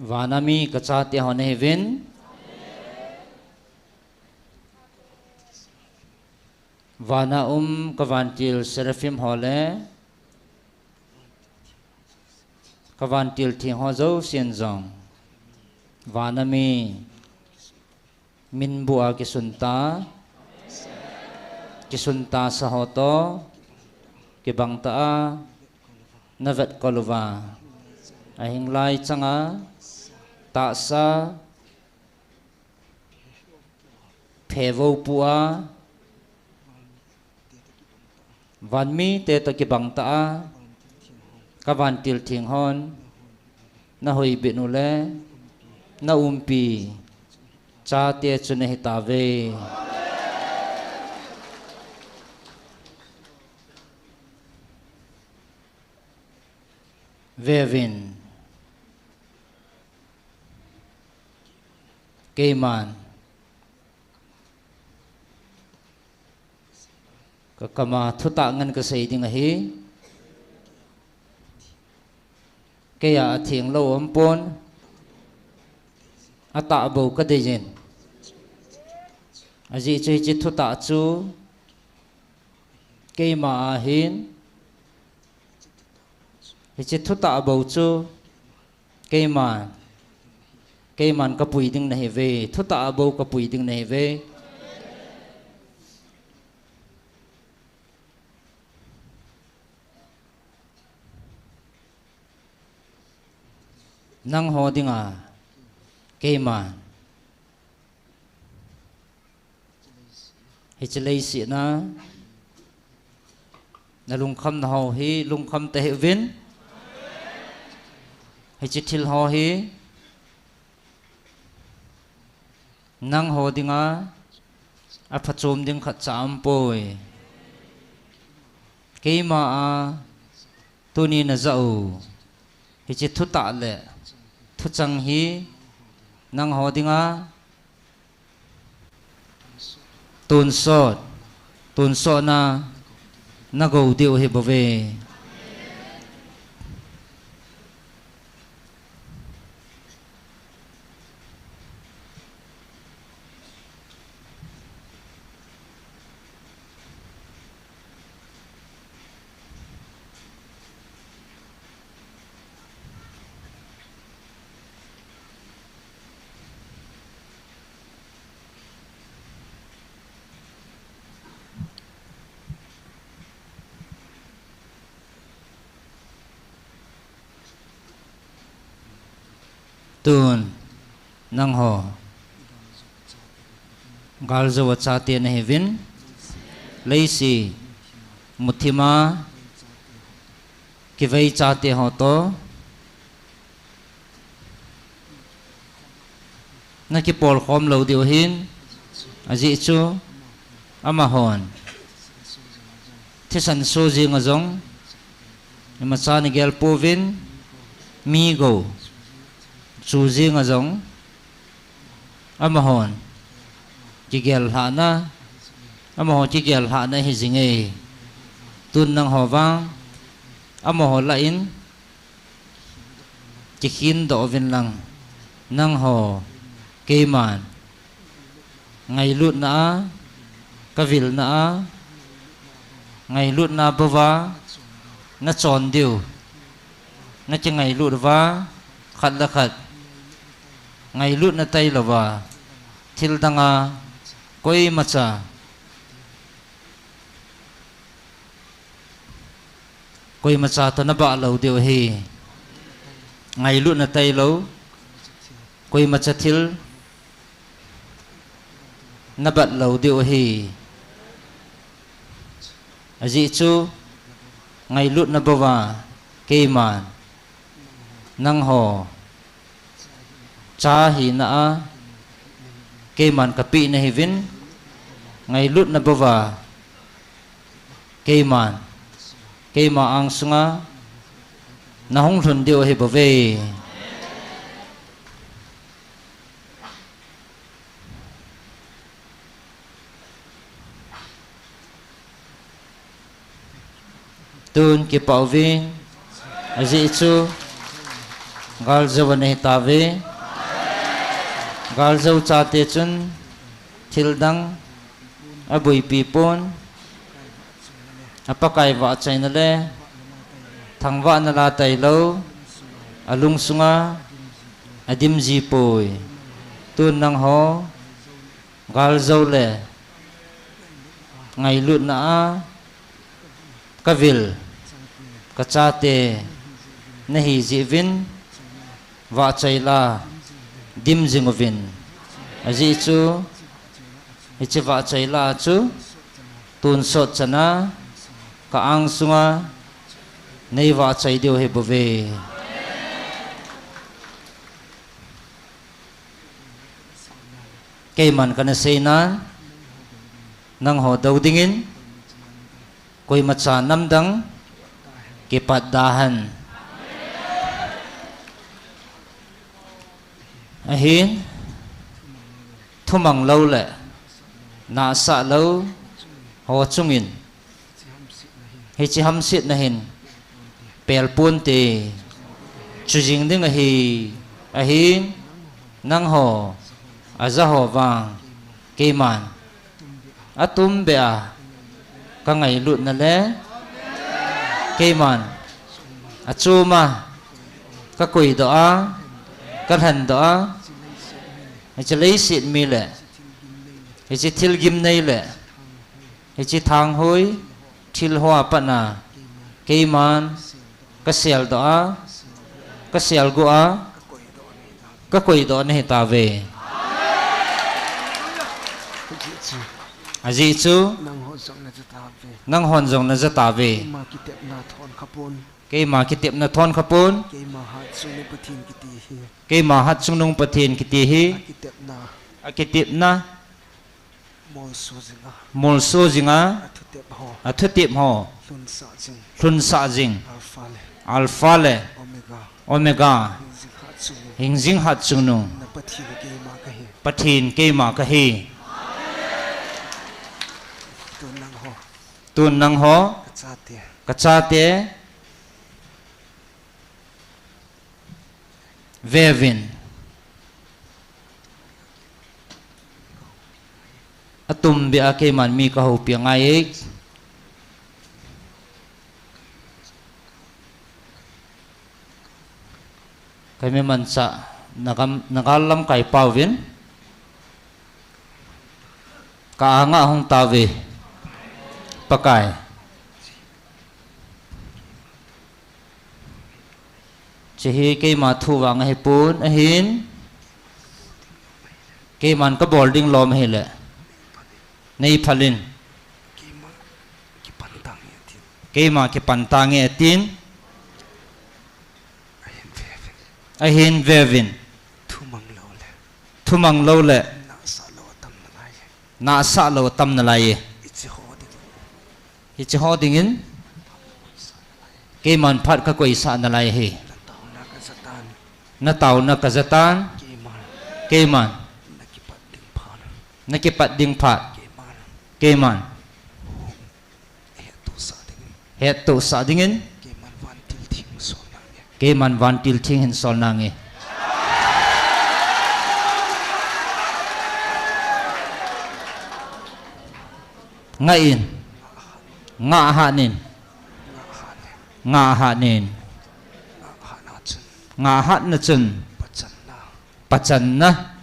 vana mi ka chate ho nahiuvin. Vana um ka vantil seraphim ho le ka vantil theng ho jousen jong vana mi minbu a kisunta, kisunta sa ho toh kibang tah a na vetkol uva, ahinglai changa tahsa phe vou pu a, vanmite toh kibang tah a ka vantil theng hon na hoibit u le na umpi chate chu nahi tauve. Veuvin, keiman ka kama thutah ngen ka sei ding ahi. Kei a atheng lou aumpon, atah bou ka deiyin. Ajeh chu hiche thutah chu keima ahin, hiche thutah bou chu keima, keiman ka pui ding nahiuve, thutah bou ka pui ding nahiuve. Nangho dinga keiman hiche leiset a na lungkhamna ho hi lungkham tahih uvin. Hiche thil ho hi nangho dinga aphachom ding khatcha aumpoi. Keima a tuni najah u hiche thutah le thuchang hi nangho dinga tonsot, tonsotna nagou diu ahi bouve. Tun, nangho, galjou a chate nahiuvin, leiset muthima kivei chate ho toh nakipolkhom lou diu ahin, ajeh chu amahon thisan so jeng a jong imacha nagel pouvin, mi gou chu jeng a jong amahon kigel lhahna, amaho kigel lhahna ahi jinge. Tun nangho vang amaho lah in kikhin doh uvin lang, nangho, keiman ngailutna a, kavilna a, ngailutna bouva nachon diu, nakingailut uva, khat le khat ngailutna tailouva, thil danga koimacha koimacha toh nabah lou diu ahi. Ngailutna tailou, koimacha thil nabat lou diu ahi. Ajeh chu ngailutna bouva keiman nangho cha hina a keiman kapeh nahiuvin, ngailutna bouva keiman, keima angsunga nahung lhun diu ahi bouve. Tun kipah uvin, ajeh chu galjou ana hitauve. Galjou chate chun thildang aboipi pon, a Pakai vahchoina le thangvahna la tailou, alungsunga adim jipoi. Tun nangho, galjou le ngailutna a kavil, kachate nahi jeh uvin, vahchoi la dim jing uvin. Ajeh chu, hiche vahchoi la chu, tonsot chana ka angsunga nei vahchoi diu ahi bouve. Keiman kana seinan, nangho dou dingin, koimacha namdang kipat dahen. Ahin, thumang lou le nahsah lou ho chungin hiche hamsetna hin pel ponte, chu jing ding ahi. Ahin, nangho, ajaho vang, keiman atumbeh a kangailutna le keiman achom a kakoidoh a, kalhendoh a, hiche leiset mi le hiche thil gimnei le hiche thanghoi thil hoa patna keiman kaseldoh a, kaselguh a, kakoidoh nahi tauve. Ajeh chu nanghon jong naja tauve. Keima kitepna thon khapon. Keima hatchungnung Pathen kiti hi akitepna, molso jinga athutep ho lhunsah jing Alpha le Omega, hingjing hatchungnung Pathen keima kahi. Tun nangho, kachate, veuvin. Atumbeh a keiman mi kahoupi angai e. Kaimi manchah, nagam, nagal lamkai pauvin, ka anga hung tauve, Pakai. Hiche hi keima thu vang ahipon, ahin. Keiman kabol ding lom ahile, neiphal in. Keima kipan tange atin. Ahin veuvin. Thumang lou le, nahsah lou atam nalai e. Hiche ho dingin, keiman phat kakoisah nalai e. Nataona kajatan. Keiman. Nakipat ding phat. Keiman. Hettohsah dingin. Keiman vantil theng hin sol nange. Ngah in. Ngah hatin. Ngah hatin. Ngah hatna chun. Pachanna.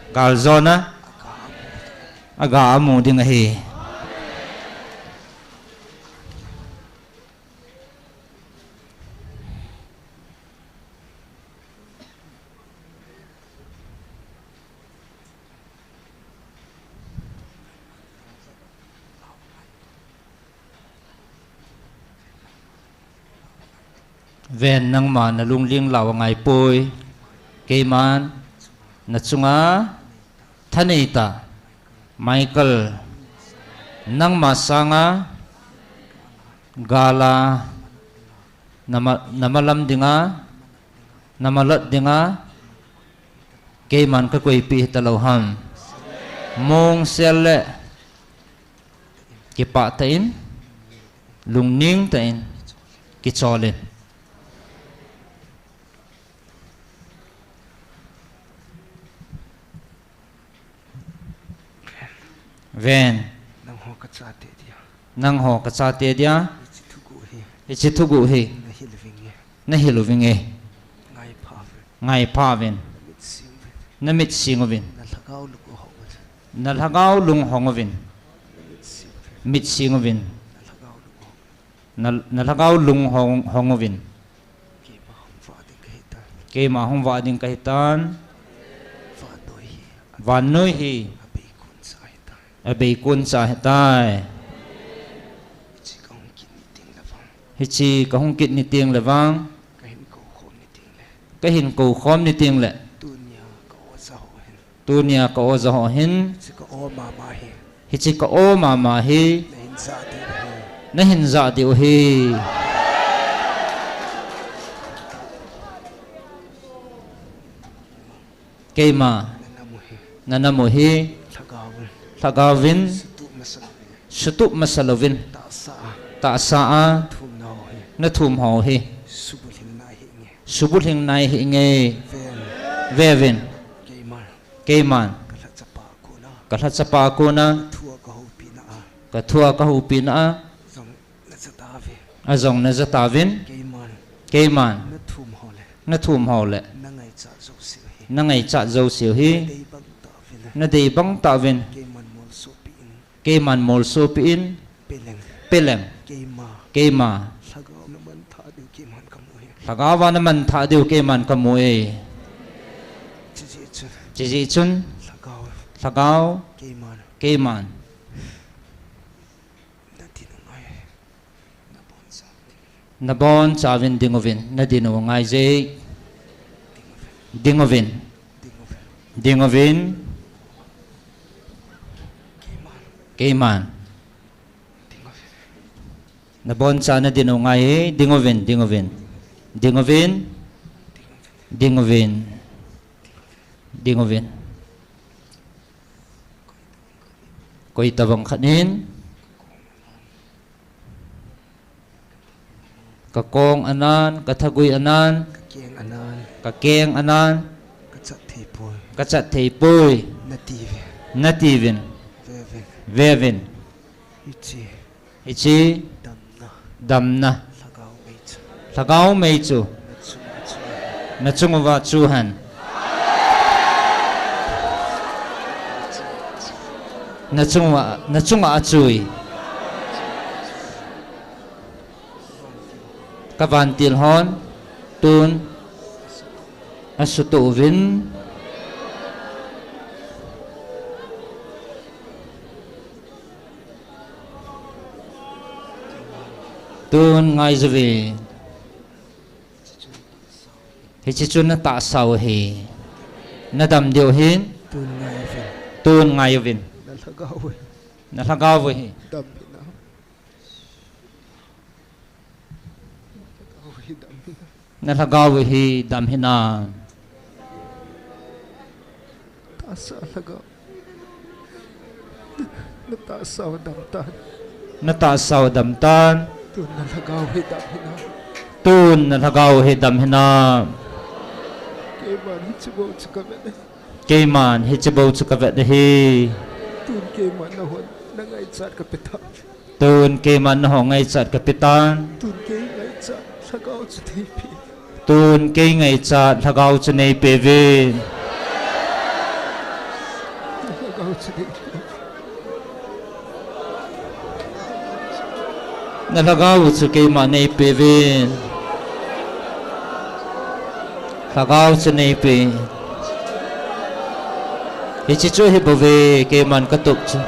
Galjona. Aga amu ding ahi. Ven, nangma nalungling lau angaipoi. Keiman nachunga thaneitah Michael, nangma sanga gala, nama, namalam dinga, namalot dinga, keiman kakoipeh hitalou ham. Mongsel le kipah tah in, lungning tah in, kichol in. Ven. Nangho kachate dia. Hiche thuguh hi. Nahil uvinge. Ngaipha uvin. Namit sing uvin. Nalhagao lung hong uvin. Mit sing uvin. Na, nalhagao lung hong, hong uvin. Keima hung vah ding kahitan. Vannoi hi. Abeikon cha ahitai. Hiche kahung kit ni tengle vang. Kahin kou khom ni tengle. Tunia ka-o jaho hin. Hiche ka-o mama hi. Nahin jah diu hi. Keima. Nanam u hi. Lhagaovin. Sutup masa louvin. Tahsa a. Nathum ho hi. Subulhing nai hinge. Veuvin. Keiman. Kalhachapa a kona. Kathua kahoupina a. Ajong najatauvin. Keiman. Nathum ho le. Nangaichat jouseu hi. Nadei bang tauvin. Keiman molsopeh in. Peleng. Keima. Lhagaova namanthah diu keiman kamu e. Chujeh chun. Lhagao. Keiman. Nabonchauvin ding uvin, nadin u ngaije. Ding uvin. Ding uvin. Keiman. Naboncha nadin u ngai, ding uvin, ding uvin. Ding uvin. Ding uvin. Ding uvin. Koi tabang khat in. Kakong anan, kathagui anan, kakeng anan, kachat theipoi. Natiuvin. Veuvin. Hiche. Damna. Lhagao mei chu. Nachung uva chu hen. Nachung uva, nachunga achui. Kavantil hon, tun, Asutoh uvin. Tun ngai uvin. Hiche chu na tahsa u ahi. Na dam diu ahin. Tun ngai uvin. Tun ngai uvin. Na lhagao u ahi. Na lhagao u ahi. Dam hina. Na lhagao u ahi, dam hina. Na lhagao u ahi, dam hina. Tahsa lhagao. Na tahsa u dam tan. Na tahsa u dam tan. Tun na lhagao u ahi, dam hina. Tun na lhagao u ahi, dam hina. Keiman hiche bou chu ka vet ahi. Keiman hiche bou chu ka vet ahi. Tun keiman nahon na ngaichat ka pe tan. Tun keiman nahon ngaichat ka pe tan. Tun kei ngaichat lhagao chu neipe. Tun kei ngaichat lhagao chu neipe uvin. Lhagao chu neipe. Na lhagao chu keima neipe uvin. Lhagao chu neipe. Hiche chu ahi bouve, keiman ka tup chu.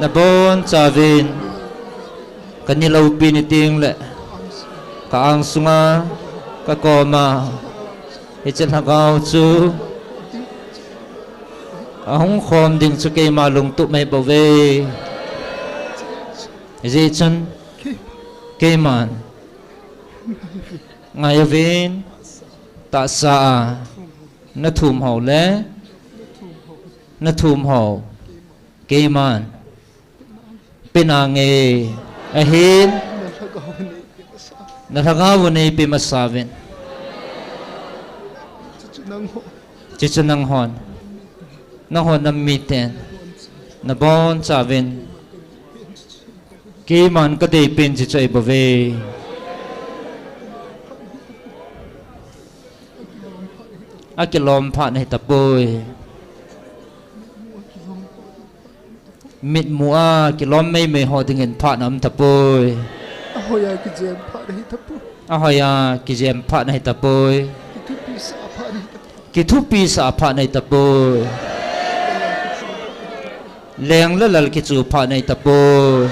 Nabonchauvin, ka ni loupi ni tengle, ka angsunga, ka koma, hiche lhagao chu ahung khom ding chu keima lungtup ahi bouve. Hijeh chun, keiman, ngai uvin, tahsa a, na thum ho le, na thum ho, keiman, pe nange, ahin, na lhagao u neipe masa uvin. Hiche chu nanghon, nanghon nam miten, nabonchauvin, keiman ka deipen hiche chu ahi bouve. Akilom phat nahi tapoi. Mitmu a kilom meimei ho dingin phat na um tapoi. Ahoi a kijem phat nahi tapoi. Ahoi a kijem phat nahi tapoi. Kithupisah phat nahi tapoi. Kithupisah phat nahi tapoi. Leng le lal kichu phat nahi tapoi.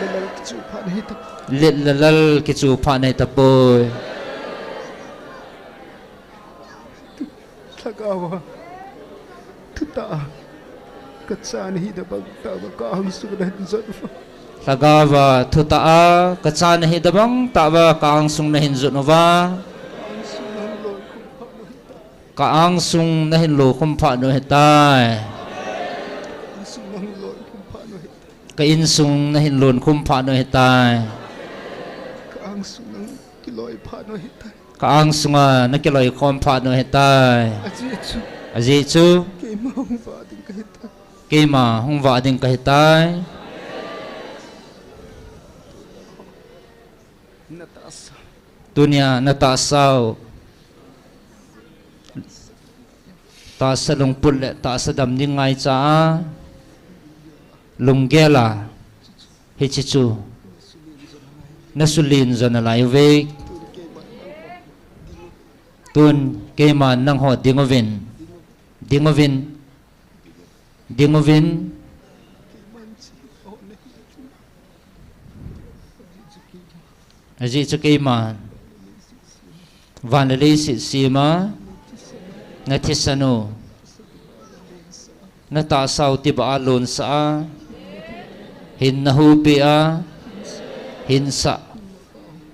Leng le lal kichu phat nahi tapoi. Leng le lal kichu phat nahi tapoi. Lhagao a thutah a ka cha nahi tobang tah uva ka angsung nahin jot uva. Lhagao a thutah a ka cha nahi tobang tah uva ka angsung nahin jot uva. Ka angsung nahin lonkhum phat u ahitai. Ka angsung nahin lonkhum phat u ahitai. Ka insung nahin lonkhum phat u ahitai. Ka angsung nang kiloi phat u ahitai. Ka angsunga na kiloikhom phat u ahitai. Ajeh chu. Ajeh chu. Keima hung vah ding kahitai. Keima hung vah ding kahitai. Na tahsa. Tunia na tahsa u. Tahsa lungput le tahsa dam ding ngaicha a. Lunggel a. Hiche chu. Na sulen jo nalai uve. Tun keiman nangho ding uvin. Ding uvin. Ding uvin. Ajeh chu keiman van le leiset sem a, na thisan u, na tahsa u tibah a lonsah a, hin na hupi a, hinsah,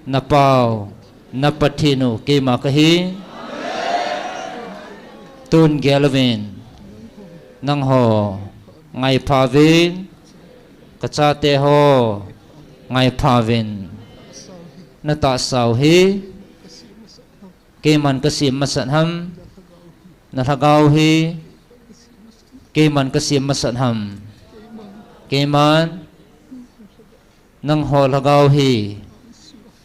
na pau, na Pathen u keima kahi. Tun gel uvin, nangho ngaipha uvin, ka chate ho ngaipha uvin, na tahsa u hi keiman kasem masat ham, na lhagao u hi keiman kasem masat ham, keiman nangho lhagao u hi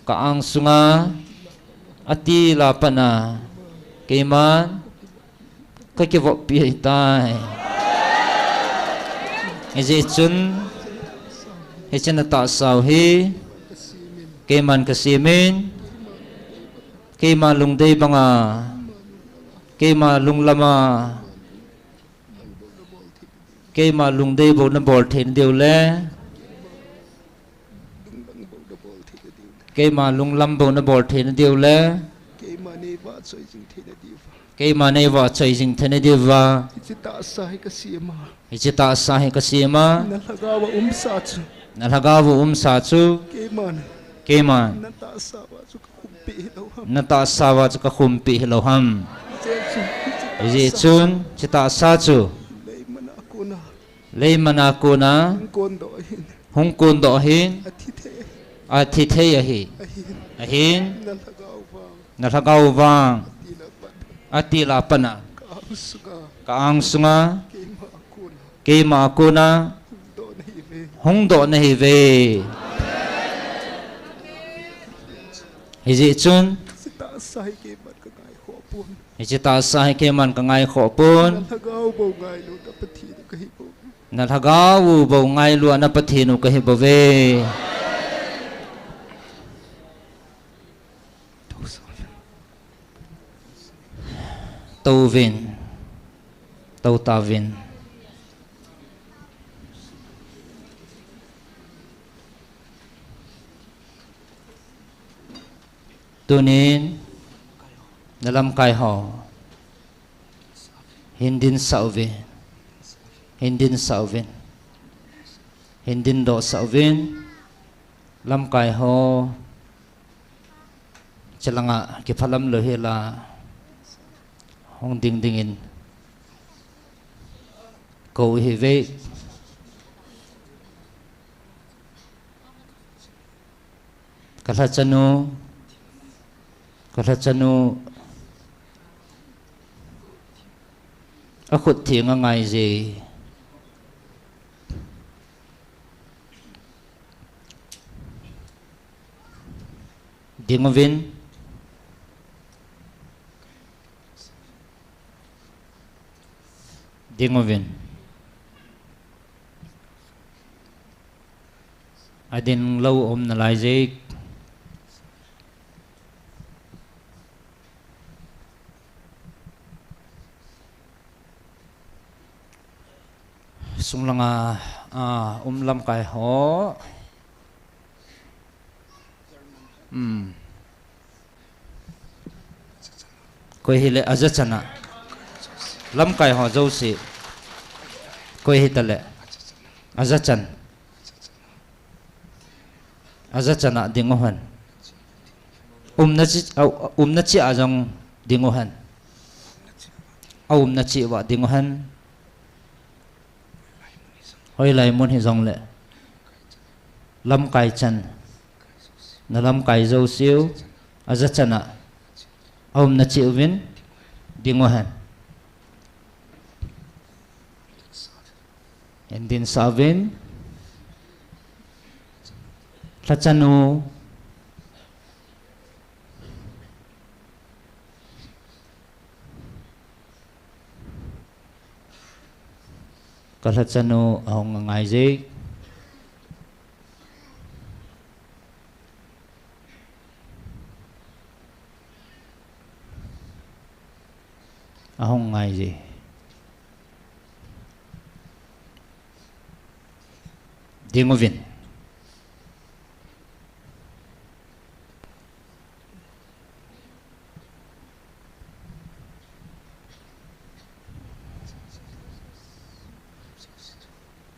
ka angsunga atil a pat a keiman kakivoppi ahitai. Hijeh chun, hiche na tahsa u hi keiman kasem in, Keima lungdei banga, keima lunglama, keima lungdei bou nabol theina diu le, keima lunglam bou nabol theina diu le, keima neivahchoi jing theina diuva, hiche tahsa hi kasem a, nalhagao a umsa chu, keiman, keiman, natahsa uva chu kakhumpi hilou ham. Hijeh chun hiche tahsa chu leimana kona hung kondoh ahin, athithei ahi, ahin, nalhagao vang atil a pat a ka-ang sunga keima a kona hungdoh nahiuve. Hijeh chun hiche tahsa hi keiman kangaikhoh pon, nalhagao u bou ngailutna Pathen u kahibouve. Touvin, tou tauvin. Tunin nalamkaiho hin dinsah uvin, hin dinsah uvin, hin dindohsah uvin. Lamkaiho, chelanga kiphalam lou hela hung ding dingin kou hiuve. Kalhachanu, kalhachanu, akhut theng angaije. Dinguvin, dinguvin. Adinglou um nalaije. Sunglanga, a, um lamkaiho. Koi hile ajachan a, lamkaiho jouse, koi hitale ajachan, ajachan a dinguhen. Umna chi, umna chi a jong dinguhen. Aumna cheh uva dinguhen. Hoilai mun hijongle, lamkai chan, nalamkai jouseu ajachan a aumna cheh uvin dinguhen. Hin dinsah uvin. Lhachanu, kalhachanu ahung angaije. Ahung angaije. Dinguvin.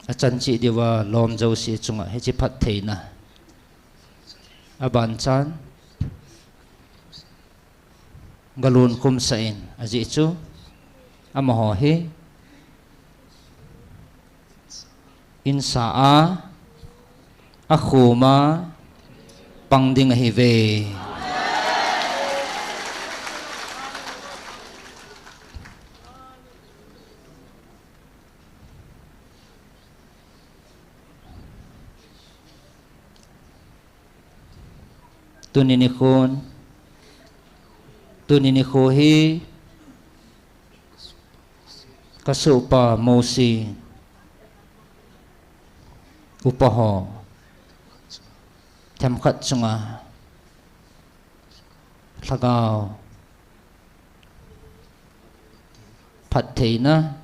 Achan cheh diuva lom jouse chunga hiche phattheina abanchan galun khumsah in, ajeh chu amaho hi insa a, akhom a pang ding ahiuve. Tuni nikhon, tuni nikho hi kasohpa Mosi upa ho themkhat chunga Lhagao phattheina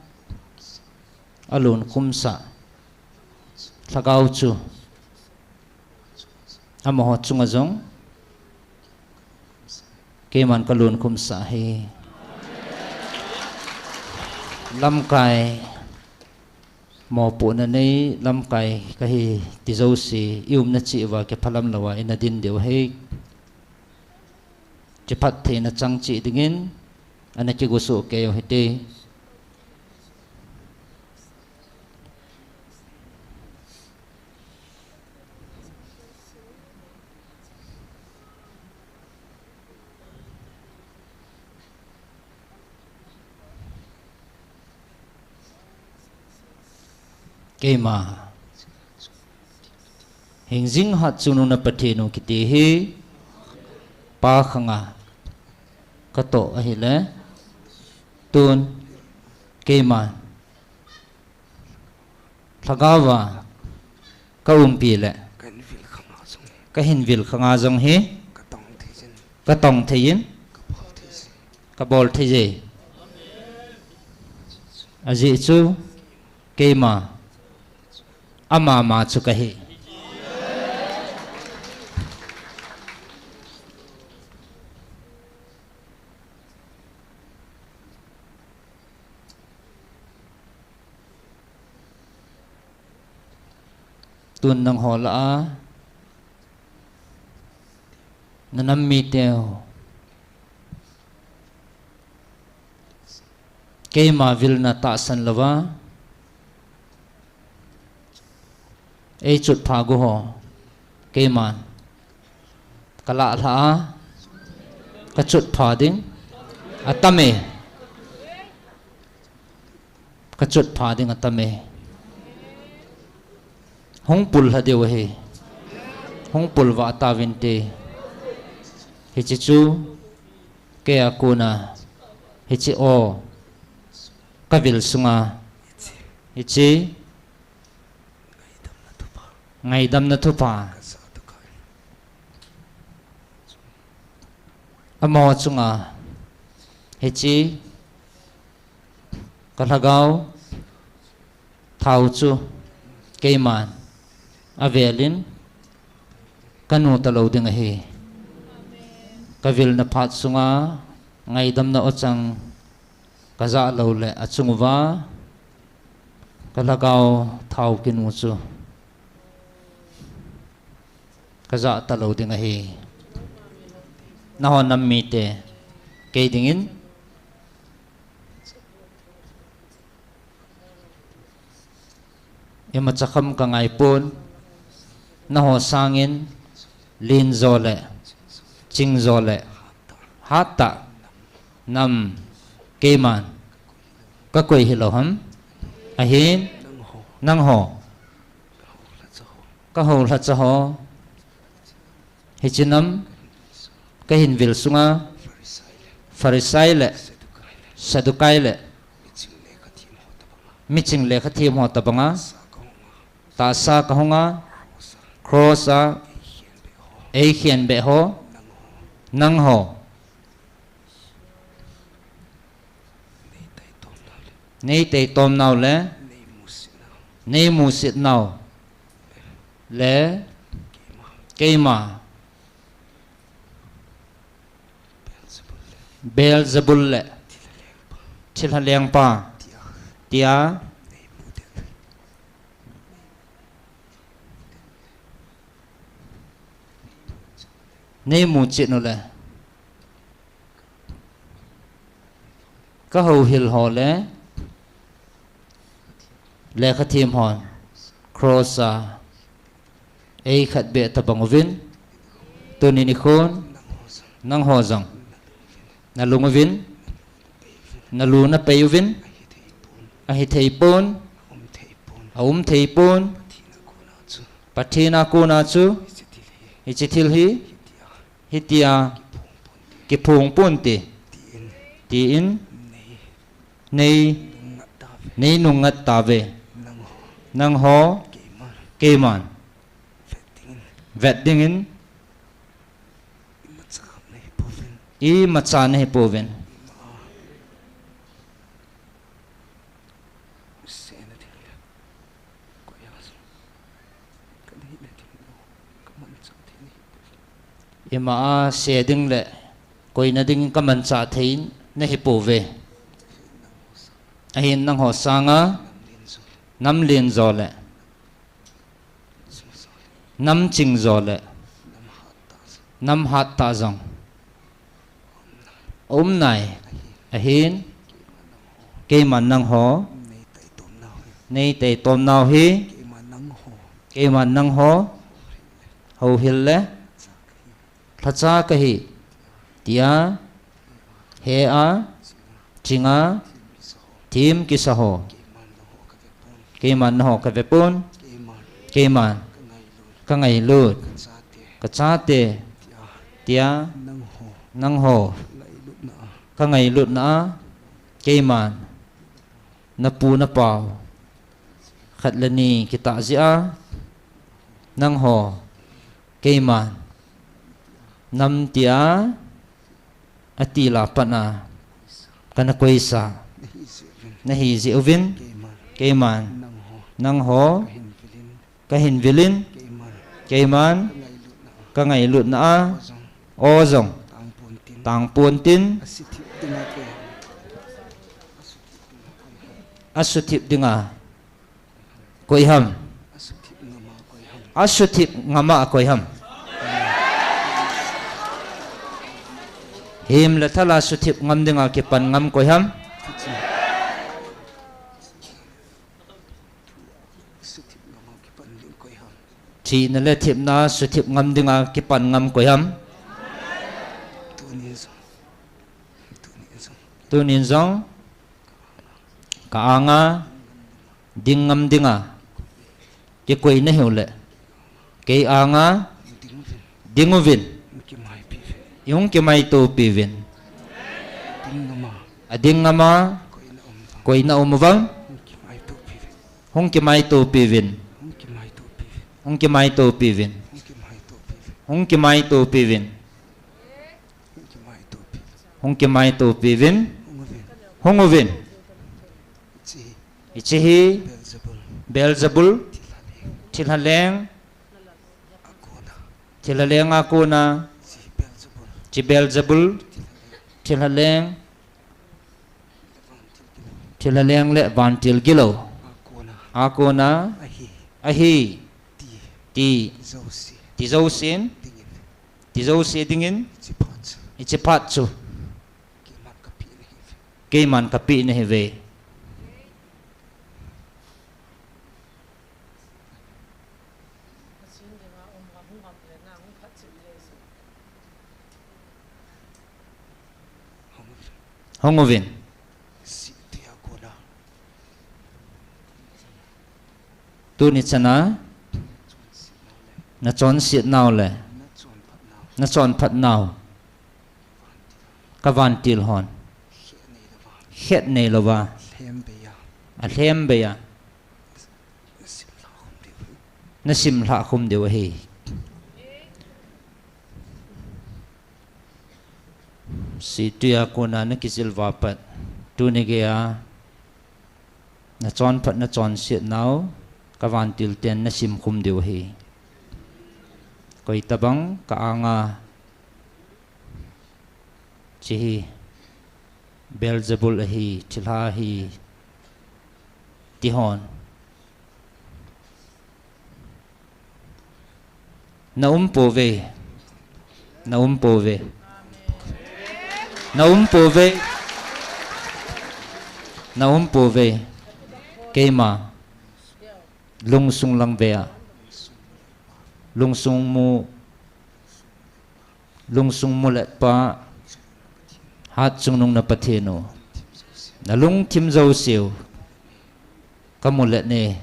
alunkhumsah Lhagao chu amaho chunga jong keiman kalunkhumsah ahi. Lamkai mopohna nei lamkai kahi ti jouse, i umna cheh uva kiphalam louva ina din diu ahi. Kiphattheina chang cheh dingin ana kigosoh kei u hite. Keima hingjing hatchungnung na Pathen u kiti hi, pa khanga katoh ahile, tun keima lhagaova kaumpi le kahin vil khanga jong hi katong thei in, kabol thei e. Ajeh chu keima amama chu kahi. Tun nangho lah a, nanam miteu keima vilna tahsan louva eichotpha gu ho keiman kalah lhah a, kachotpha ding atam e. Kachotpha ding atam e. Hung pul lha diu ahi. Hung pul vah tauvinte. Hiche chu keia kona hiche o kavil sunga hiche ngaidamna thupha amaho chunga hiche kalhagao thao chu keiman avel in kanu talou ding ahi. Kavilna phat sunga ngaidamna ochang kajah lou le achung uva kalhagao thao kinu chu kajah talou ding ahi. Nahon nam mite, kei dingin imacha kham kangaipon, naho sangin lenjo le chingjo le hattah nam keiman kakoi hilou ham? Ahin, nangho kahoulhacha ho, hiche nam kahin vil sunga Pharisai le Saddukai le miching lekhathem ho tobanga tahsa kahunga, cross a eikhenbeh ho, nangho neiteitom nau le neimusit nau le keima Beelzebul le thilha lengpa tia neimuchet u le kahouhil ho le lekhathem hon cross a eikhetbeh tobang uvin, tuni nikhon nangho jong nalung uvin, nalu napei uvin, ahitheipon, aumtheipon, Pathen a kona chu hiche thil hi hitia kiphong ponte, tin nei, neinungngat tauve. Nangho keiman vet dingin Imacha nahi pouvin. Ima a se ding le koina ding kamanchah thei nahi pouve. Ahin nangho sanga nam len jo le nam ching jo le nam hat tah jong aum nai. Ahin keiman nangho nei taitom nau hi keiman nangho houhil le lhacha kahi tia he a chinga thim kisa ho keiman nangho kavepon. Keiman kangailut kachate tia nangho kangailutna a keiman napu napau khat le ni kitah jeh a nangho keiman nam tia atil a pat a kana koisa nahi jeh uvin keiman nangho kahin vilin keiman kangailutna a o jong tangpon tin asuthip dinga koi ham. Asuthip ngama koi ham. Him le thal a suthip ngam dinga kipan ngam koi ham. Thina le thepna suthip ngam dinga kipan ngam koi ham. Tunin jong ka anga ding ngam dinga kikoi nahiu le kei anga ding uvin ihung kimaitopi uvin. Ading ngama koina um uvang hung kimaitopi uvin. Hung kimaitopi uvin. Hung kimaitopi uvin. Hung kimaitopi uvin. Hung uvin. Hiche hi Beelzebul thilha leng thilha leng a kona hiche Beelzebul thilha leng thilha leng le vantil gilou a kona ahi ti ti jousen ti jouse dingin hiche phat chu keiman kapeh nahiuve. Hung uvin. Tuni chana nachonset nau le nachonphat nau kavantil hon khet neilouva alhem bei a nasim lhah khum diu ahi. Situi a kona nakijil uva pat tuni geiya nachonphat nachonset nau kavantil ten nasim khum diu ahi. Koitabang ka anga hiche hi Beelzebul ahi, thilha ahi tihon naum pouve. Naum pouve. Naum pouve. Naum pouve. Keima lungsung lang vea lungsung mu lungsung mulet pa hatchungnung na Pathen u nalungthim jouseu kamulet ne.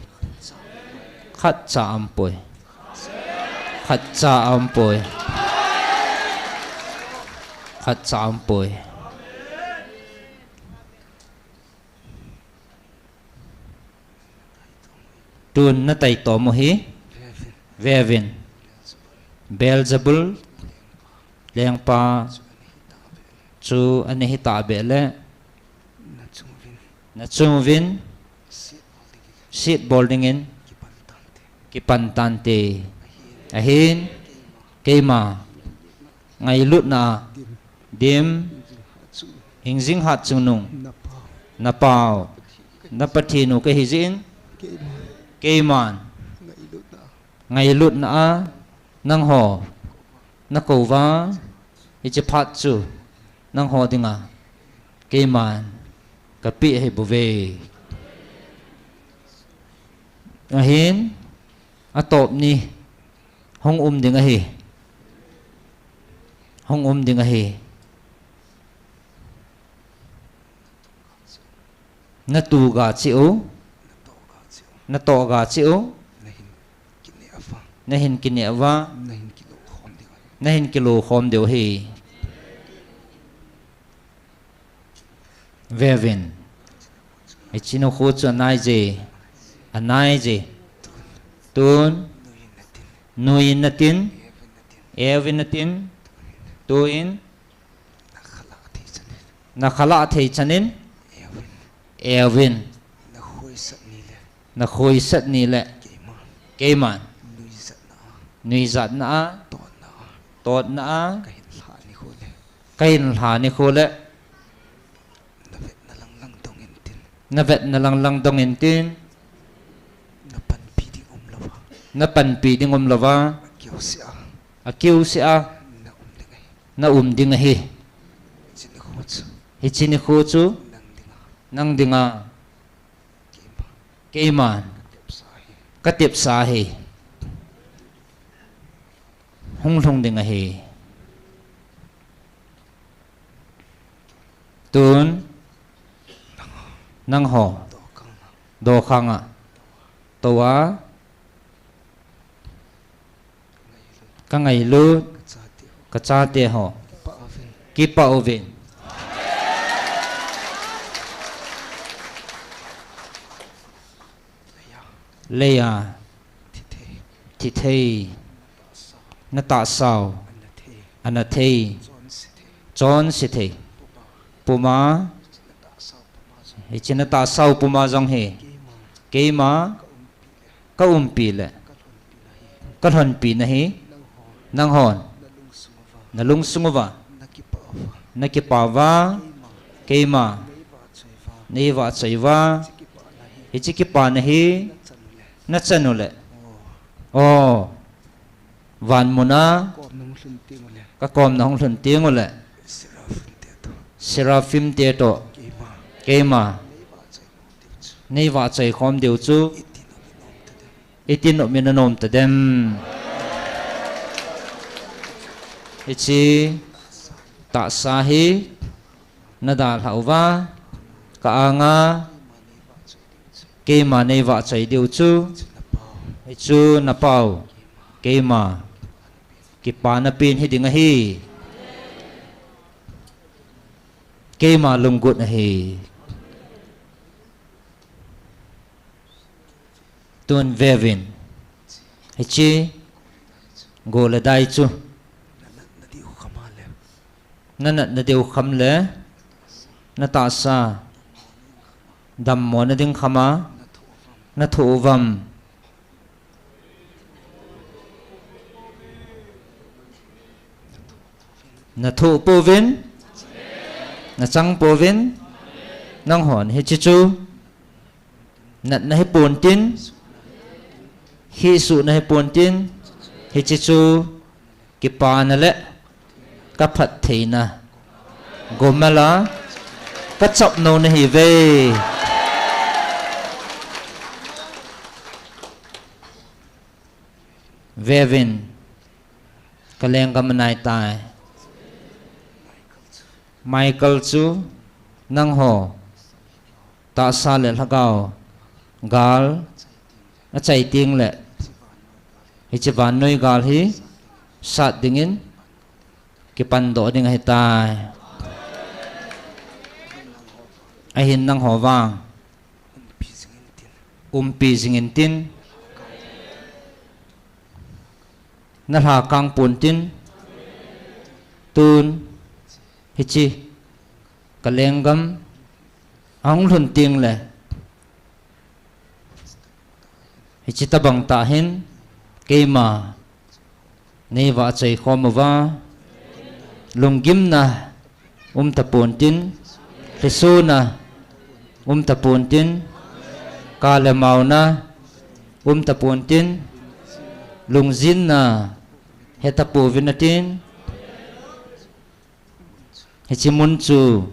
Khatcha aumpoi. Khatcha aumpoi. Khatcha aumpoi. Tun nataitom u hi veuvin. Beelzebul lengpa chu ana hi tahbeh le, nachung uvin, sit bol dingin kipan tante. Ahin, keima ngailutna a dim, hingjing hat chungnung, napau, na Pathen u kahi jeh in, keiman ngailutna a nangho nakou va, hiche phat chu nangho dinga keiman kapeh ahi bouve. Ahin, atop ni hung um ding ahi. Hung um ding ahi. Natoh ga cheh u. Natoh ga cheh u. Nahin kineh uva, nahin kilo khom diu ahi. Veuvin. Hiche nikho chu anai je. Anai je. Tun, nuiyin natin, euvin natin, tuin, nakhalah thei chanin, euvin, nakhoisat ni le, keiman, nuijatna a, totna a, kahin lha nikho le, navetna langlang dong intin, napanpi ding umlouva, akiuseh a, naum ding ahi. Hiche nikho chu, nang dinga, keiman, katepsa ahi. Hung lhung ding ahi. Tun, nangho, dokhanga, tou a, kangailut, kachate ho, kipah uvin. Leiya, thithei, natahsau, anathei, chonse thei, puma, hiche natahsau puma jong hi, keima, kaumpi le, kalhonpi nahi, nanghon, nalungsung uva, nakipah uva, keima, neivahchoi uva, hiche kipana hi, nachan ule, o, van muna, kakomna hung lhun tengule, seraphim te toh, keima, neivahchoi khom diu chu, iti nom in anom tadem. Hiche tahsa hi nadalhah uva, ka anga, keima neivahchoi diu chu, hichu napau, keima, kipana pen hiding ahi. Keima lunggut ahi. Tun veuvin. Hiche go le dai chu, nanatna diu kham le, natahsa dammo nading khama, nathoh uvam. Nathoh pouvin, nachang pouvin, nanghon hiche chu natna hipontin, hisuhna hipontin, hiche chu kipana le kaphattheina gomala kachapnou nahiuve. Veuvin, kalenggam anaitai. Michael chu nangho tahsa le lhagao gal achai tengle, hiche vannoi gal hi sat dingin kipandoh ding ahitai. Ahin nangho vang umpi jing intin, nalhakang pontin, tun hiche kalenggam ahung lhun tengle, hiche tabang tah hin keima neivahchoi khom uva, lunggimna umtapontin, lhisona umtapontin, ka le maona umtapontin, lungjinna hetapouvin atin, hiche mun chu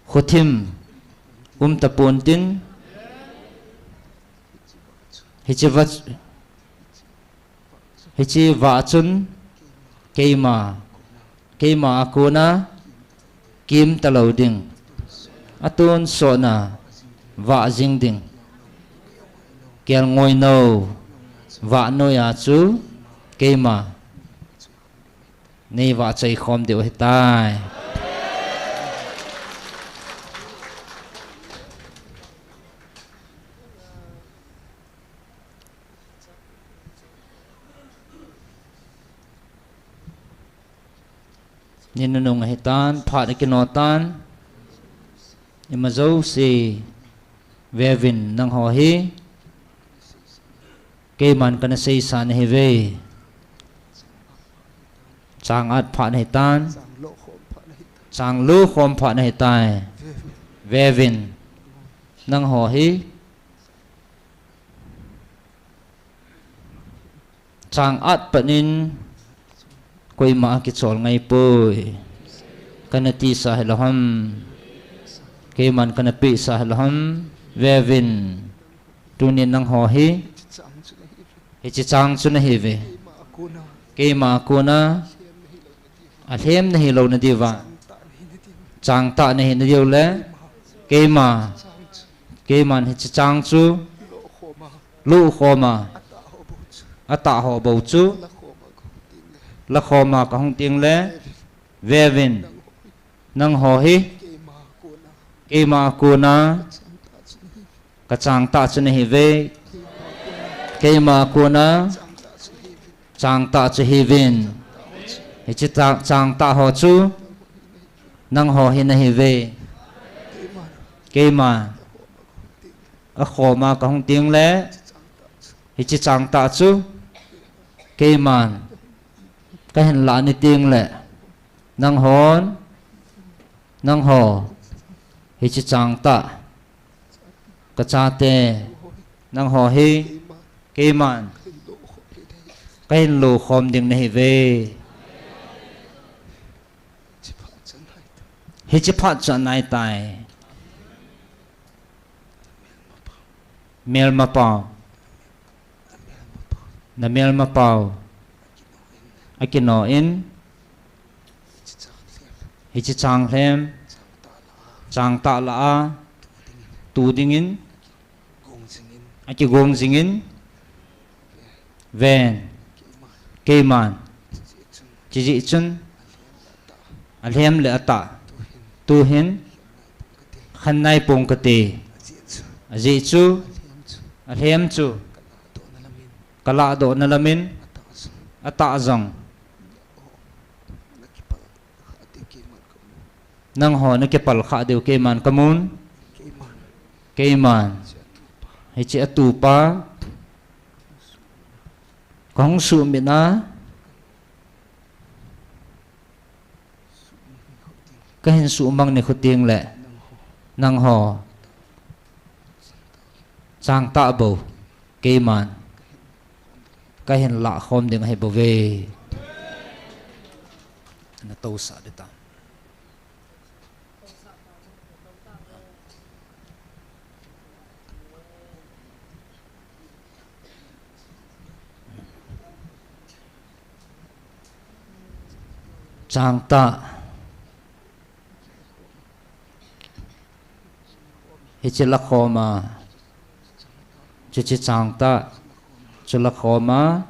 khothim umtapontin, hiche vah, hiche vah chun keima, keima a kona kimtalou ding, atonsotna vah jing ding, kelngoinou vah noiya chu keima neivahchoi khom diu ahitai. Ni nunung ahitan, phat akinotan, imajouse veuvin nangho hi keiman kana seisa nahiuve. Chang at phat nahitan, chang lo khom phat nahitai. Veuvin, nangho hi chang at panin koima akichol ngaipoi. Kana tisa hilou ham, keiman kana pehsa hilou ham. Veuvin, tunin nangho hi hiche chang chu nahiuve. Keima a kona alhem nahilou nadiuva, changtah nahi nadiu le, keima, keiman hiche chang chu lokhoma, atah ho bou chu lakhoma kahung tengle, veuvin, nangho hi keima a kona kachangtah chu nahiuve. Keima a kona changtah chu hiuvin. Hiche chang, changtah ho chu nangho hi nahiuve. Keima akhoma kahung tengle, hiche changtah chu keiman kahin lah ni tengle, nanghon, nangho, hiche changtah, kachate, nangho hi keiman kahin lo khom ding nahiuve. Hiche phat chu anaitai. Melmapau, namelmapau akinoh in, hiche chang lhem, changtah lah a tu dingin akigong jingin, ven, keiman, chujeh chun alhem le atah, tuhin khen nai pong kate. Ajeh chu alhem chu kalahdohna lamin, atah jong nangho nakipal khah diu keiman kamun. Keiman hiche atupa kahung suhmit a, kahin suhmang nikho tengle, nangho changtah bou keiman kahin lah khom ding ahibouve. Natousah ding ta. Changtah, hiche lakhoma, chuche changtah chu lakhoma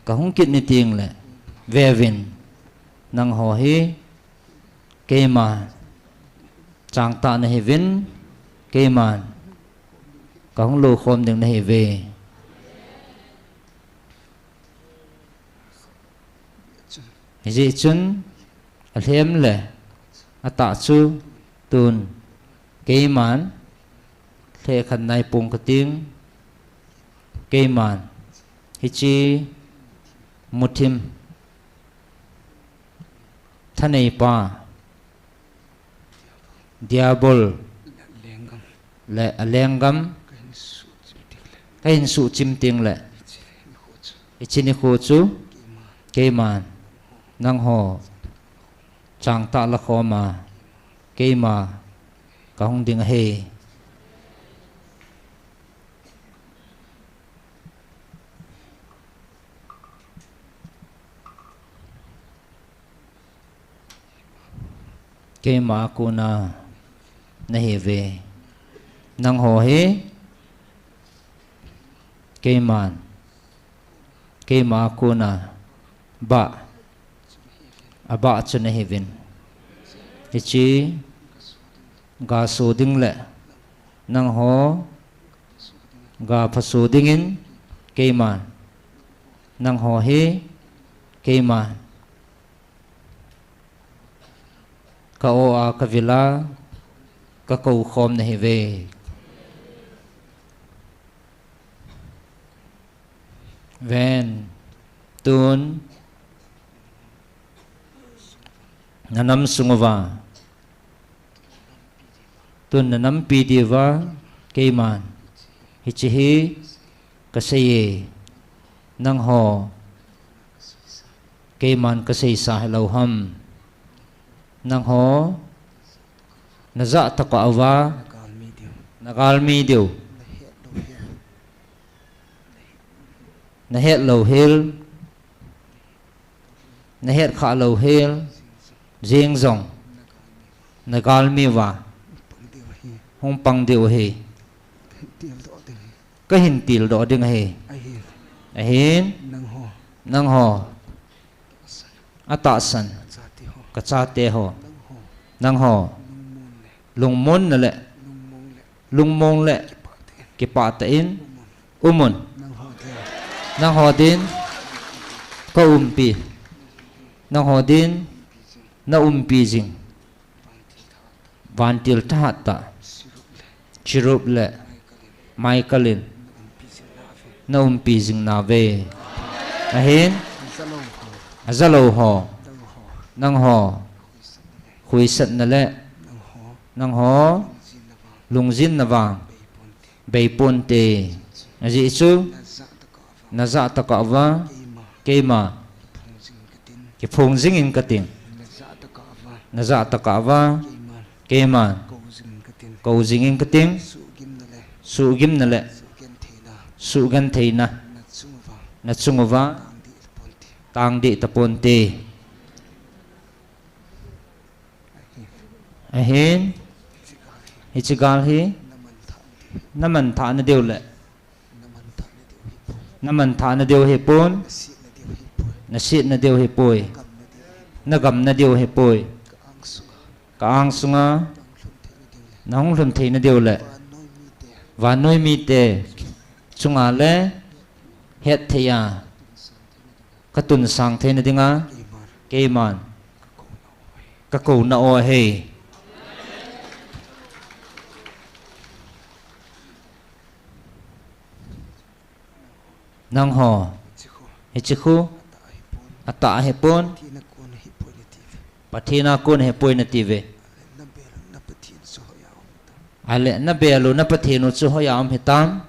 kahung kit ni tengle, veuvin, nangho hi keima changtah nahiuvin, keiman kahung lo khom ding nahiuve. Hijeh chun alhem le Atah chu tun keiman lhekhat naipong kating, keiman hiche muthim thaneipa Diabol le alenggam kahin suhchim tengle, hiche nikho chu keiman nangho changtah lakhoma keima kahung ding ahi. Keima a kona nahiuve. Nangho hi keiman, keima a kona bah, abah chu nahiuvin, hiche gaso dingle nangho gaphaso dingin keiman, nangho hi keiman ka-o a kavila kakoukhom nahiuve. Ven, tun nanam sunguva, tun nanampi diuva keiman hiche hi kaseiye. Nangho keiman kaseisa hilou ham? Nangho najah tokah uva nagalmi diu, nahet louhel, nahetkhah louhel jeng jong nagalmi uva hung pang diu ahi. Kahin tildoh ding ahi. Ahin nangho, atahsan kachateho, nangho lungmonna le lungmong le kipah tah in umun. Nangho din kaumpi, nangho din naumpi jing vantil thahat tah Cherub le Michael in naumpi jing nauve. Ahin ajalou ho, nangho khuisatna le nangho lungjinna vang beiponte. Ajeh chu najah tokah uva keima kiphong jingin kating, najah tokah uva keiman kou jingin kating. Suhgimna le suhgentheina nachung uva tangdeh taponte. Ahin hiche gal hi namanthahna diu le namanthahna diu hipon, nasetna diu hipoi, nagamna diu hipoi. Ka-angsunga nahung lhun theina diu le vannoi mite chunga le hetthei a katunsang theina dinga keiman kakouna o ahi. Nangho hiche khu atah ahipon, Pathen a kon ahipoi natiuve. Ale nabel u na Pathen u chu hoiya um hitam?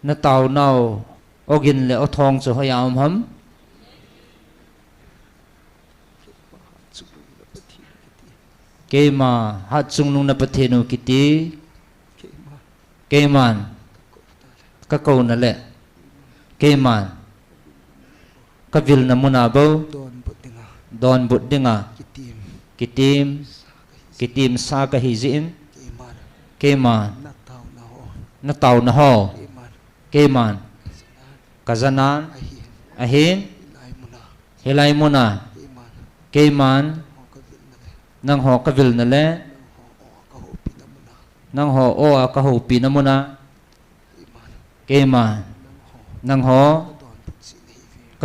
Nataonau ogin le othong chu hoiya um ham? Keima hatchungnung na Pathen u kiti. Keiman kakouna le keiman kavilna muna bou donbut dinga kitim, kitimsa kahi jeh in, keiman nataona ho keiman kajanan ahin, hilai muna keiman nangho kavilna le nangho o a kahoupina muna keiman nangho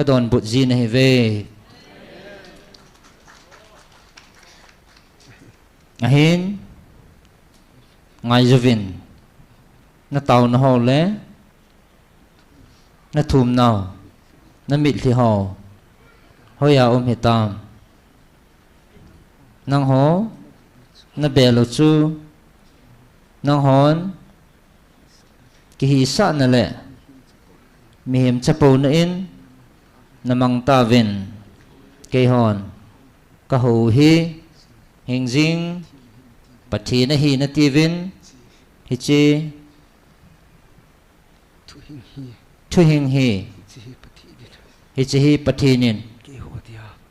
kadonbut ji nahiuve. Ahin, ngaiyuvin, nataona ho le nathumnau, namitlhi ho hoiya um hitam? Nangho nabel u chu, nanghon kihisahna le mihem chapouna in namang tauvin, keihon kahou hi hingjing Pathen ahi natiuvin, hiche thuhing hi, hiche hi Pathen in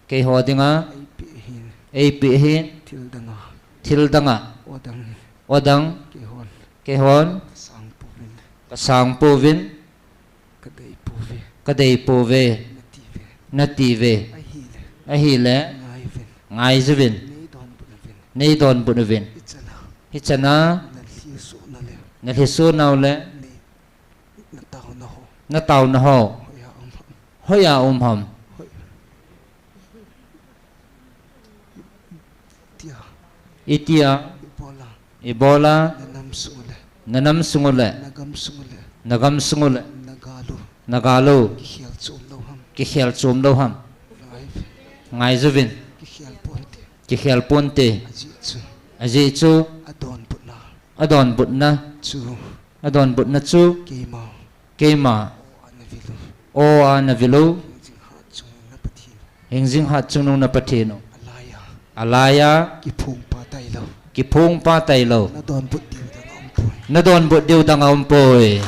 keiho dinga eipeh ahin, thil danga odang keihon kasang pouvin, kadei pouve natiuve. Ahile, ngaiyuvin, neidonbut uvin, hichana nalhisohnau le nataona ho hoiya um ham? Itia ibola nanam sungu le, nagam sungu le, nagal u kikhel chom lou ham? Ngaiyuvin, kikhel ponte. Ajeh chu adonbutna, adonbutna chu keima aw a navil u, hingjing hatchungnung na Pathen u, alaiya kiphongpa tailou, nadonbut diu dang aumpoi.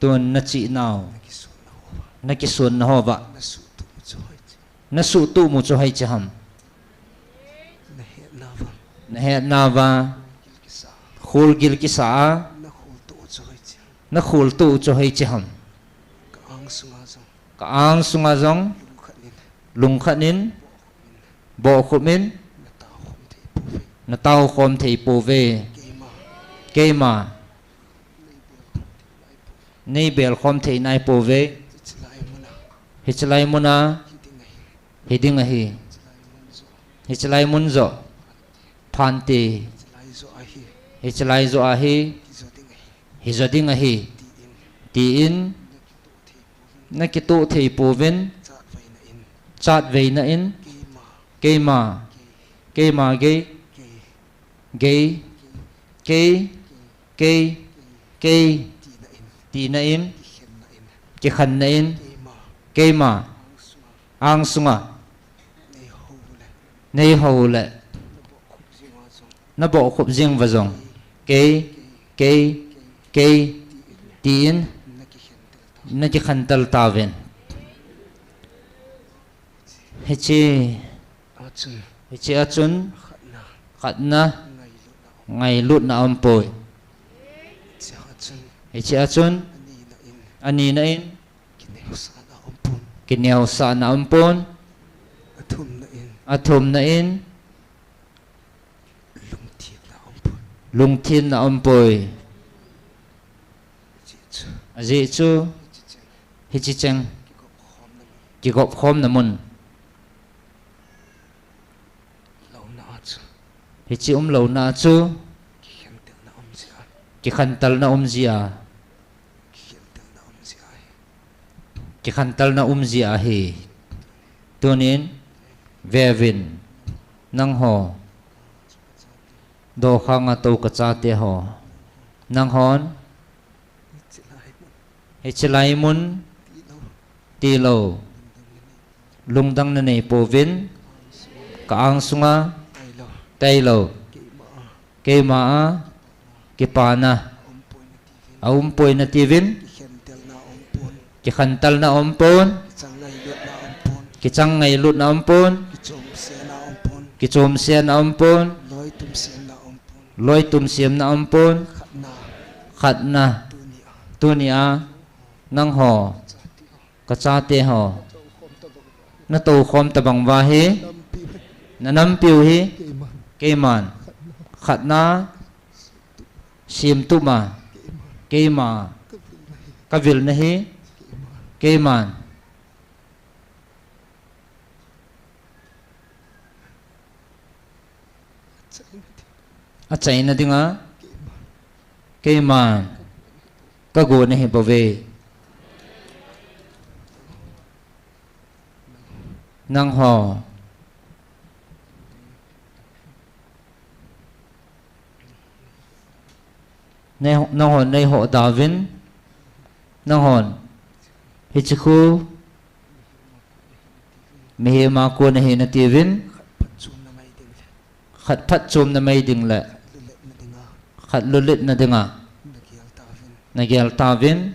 Tun nachihnau, nakisonna houva nasuhtoh mu chu hoiche ham? Nahetnauva kholgil kisa a nakholtoh u chu hoiche ham? Ka-ang sunga jong lungkhat in, bohkhup in, nataokhom thei pouve. Keima neibelkhom thei naipouve. Hichelai muna hiding ahi. Hichelai mun joh phante, hichelai joh ahi, hijo ding ahi, tin nakitoh thei pouvin, chatveina in, keima, keima gei, gei, kei, kei, kei, tina in, kikhenna in, keima angsunga neihou le, nabohkhup jeng uva jong, kei, kei, kei, tin nakikhentel tauvin. Hiche, hiche a chun khatna, ngailutna aumpoi. Hiche a chun anina in, kineosahna aumpon. Athumna in, lungthenna aumpoi. Ajeh chu hiche cheng kigopkhomna mun, hiche umlouna a chu kikhentelna umji a, kikhentelna umji ahi. Tunin veuvin, nangho dokhanga tou kachate ho, nanghon hichelai mun tilou, lungdang nanei pouvin, ka-angsunga tailou, keima a kipana aumpoi natiuvin, kikhentelna aumpon, kichang ngailutna aumpon, kichomsena aumpon, loitumsemna aumpon. Khatna, tunia nangho kachate ho Na toukhom tabang uva hi. Na nampiu hi. Keiman. Khatna. Simtup ma. Keima. Ka vilna hi. Keiman. Achaina dinga. Keiman. Ka gona hi bouve. Nangho. Nei, nanghon neiho dauvin. Nanghon. Hiche khu. Mihem a kon ahi natiuvin. Khat phatchomna mai ding le. Khat lulhitna dinga. Nagel tauvin.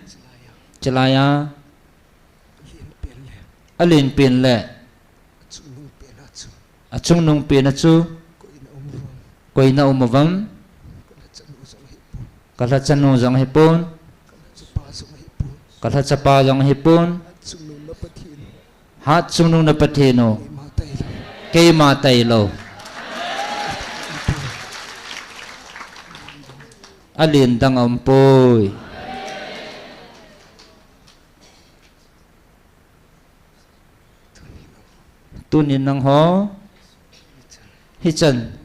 Chulaiya. Alenpen le. Achungnung pena chu. Koina um uvam. Kalhachanu jong ahipon. Kalhachapa jong ahipon. Hatchungnung na Pathen u. Keima tailou. Alen dang aumpoi. Tunin nangho. Hichan.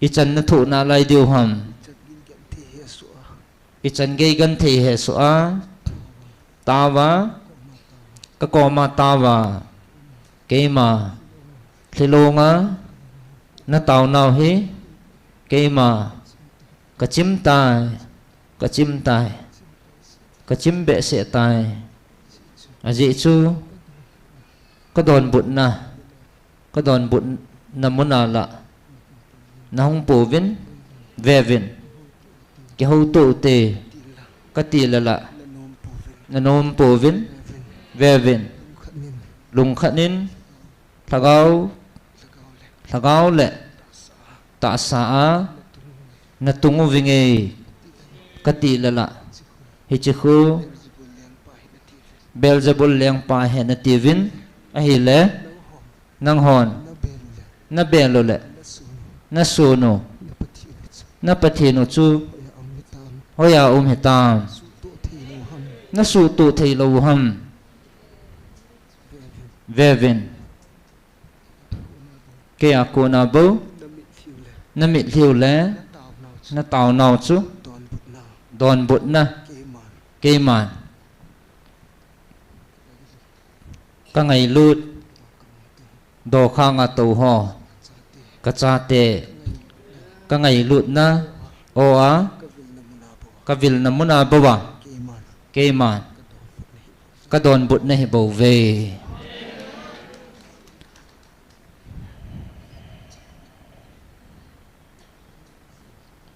Ichan nathoh nalai diu ham. Ichan geigenthei hesoh a. Taova. Kakoma taova. Keima. Lhilonga. Nataonau hi. Keima. Kachim tai. Kachim tai. Kachim behseh tai. Ajeh chu. Kadonbutna. Kadonbutna muna la. Nahung pouvin. Veuvin. Kihoutoh ute. Katile la. Nanom pouvin. Veuvin. Lungkhat in. Lhagao. Lhagao le. Tahsa a. Natung uvinge. Katile la. Hiche khu. Beelzebul lengpa ahi natiuvin. Ahile. Nanghon. Nabel u le. Nason u. Na Pathen u chu. Hoiya um hitam. Nasuhtoh theilou u ham. Veuvin. Keiya kona bou. Namitlhiu le. Nataonau chu. Donbutna. Keiman. Kangailut. Dokhanga tou ho. Kachate. Kangailutna. Aw a. Kavilna muna bouva. Keiman. Kadonbutna hi bouve.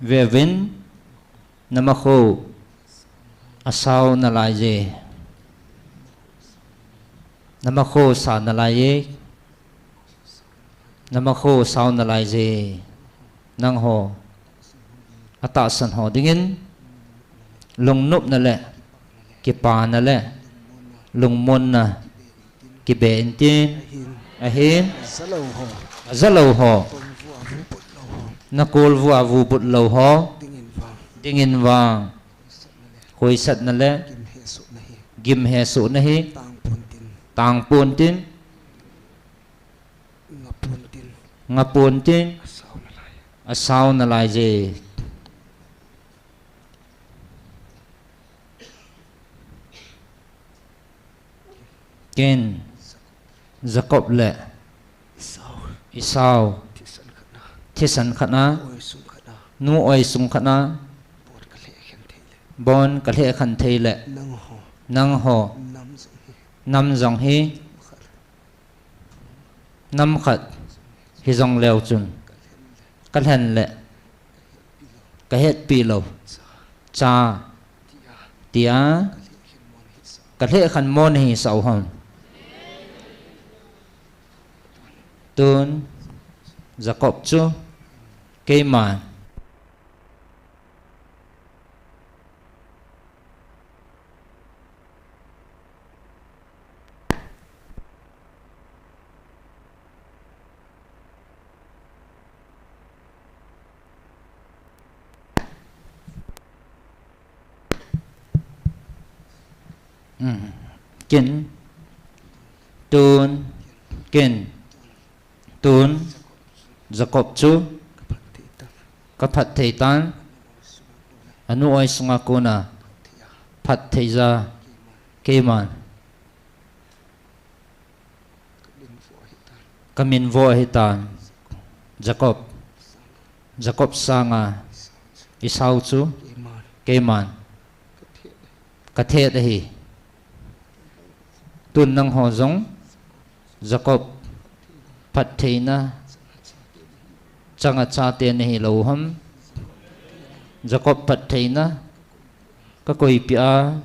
Veuvin. Namakho. Asao nalaiye. Namakho sa nalaiye. Namakho sao nalaiye. Nangho. Atahsan ho dingin. Lungnopna le. Kipana le. Lungmonna. Kibe intin. Ahin. Ajalou ho. Nakolvua vubut lou ho. Dingin vang. Khoisatna le. Gimhesohna hi. Tangpon tin. Ngapon tin. Asao nalaiye. Ken. Jacob le. Esau. Thisan khatna. Nu oisung khatna. Bon kalhekhen theile. Nangho. Nam jong hi. Nam khat. Hijongleu chun. Kalhen le. Kahetpi lou. Cha. Tia. Kalhekhen mo nahisah u ham. Tun. Jacob chu. Keiman. Hmm. Kin. Tun. Kin. Tun. Jacob chu. Ka phatthei tan. Anu oi sunga kona. Phatthei ja. Keiman. Ka min vo ahi tan. Jacob. Jacob sanga. Esau chu. Keiman. Ka thet ahi. Tun nangho jong. Jacob. Phattheina. Changa chate nahi lou ham. Jacob phattheina. Ka koipi a.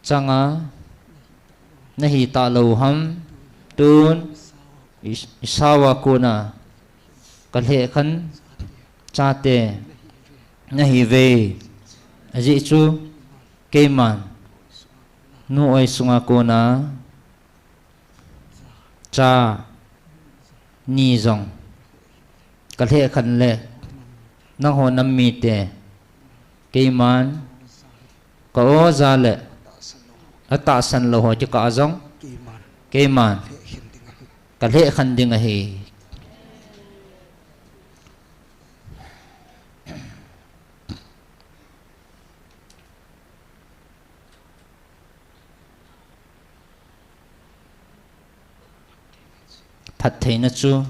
Changa. Nahi talou ham. Tun. Is-, Esau a kona. Ka lhekhen. Chate. Nahi ve. Ajeh chu. Keiman. Nu oi sunga kona. Cha. Ni jong. Ka lhekhen le. Nangho nam mite. Keiman. Ka oja le. Atahsan lou ho kikah a jong. Keiman. Ka lhekhen ding ahi. Phattheina chu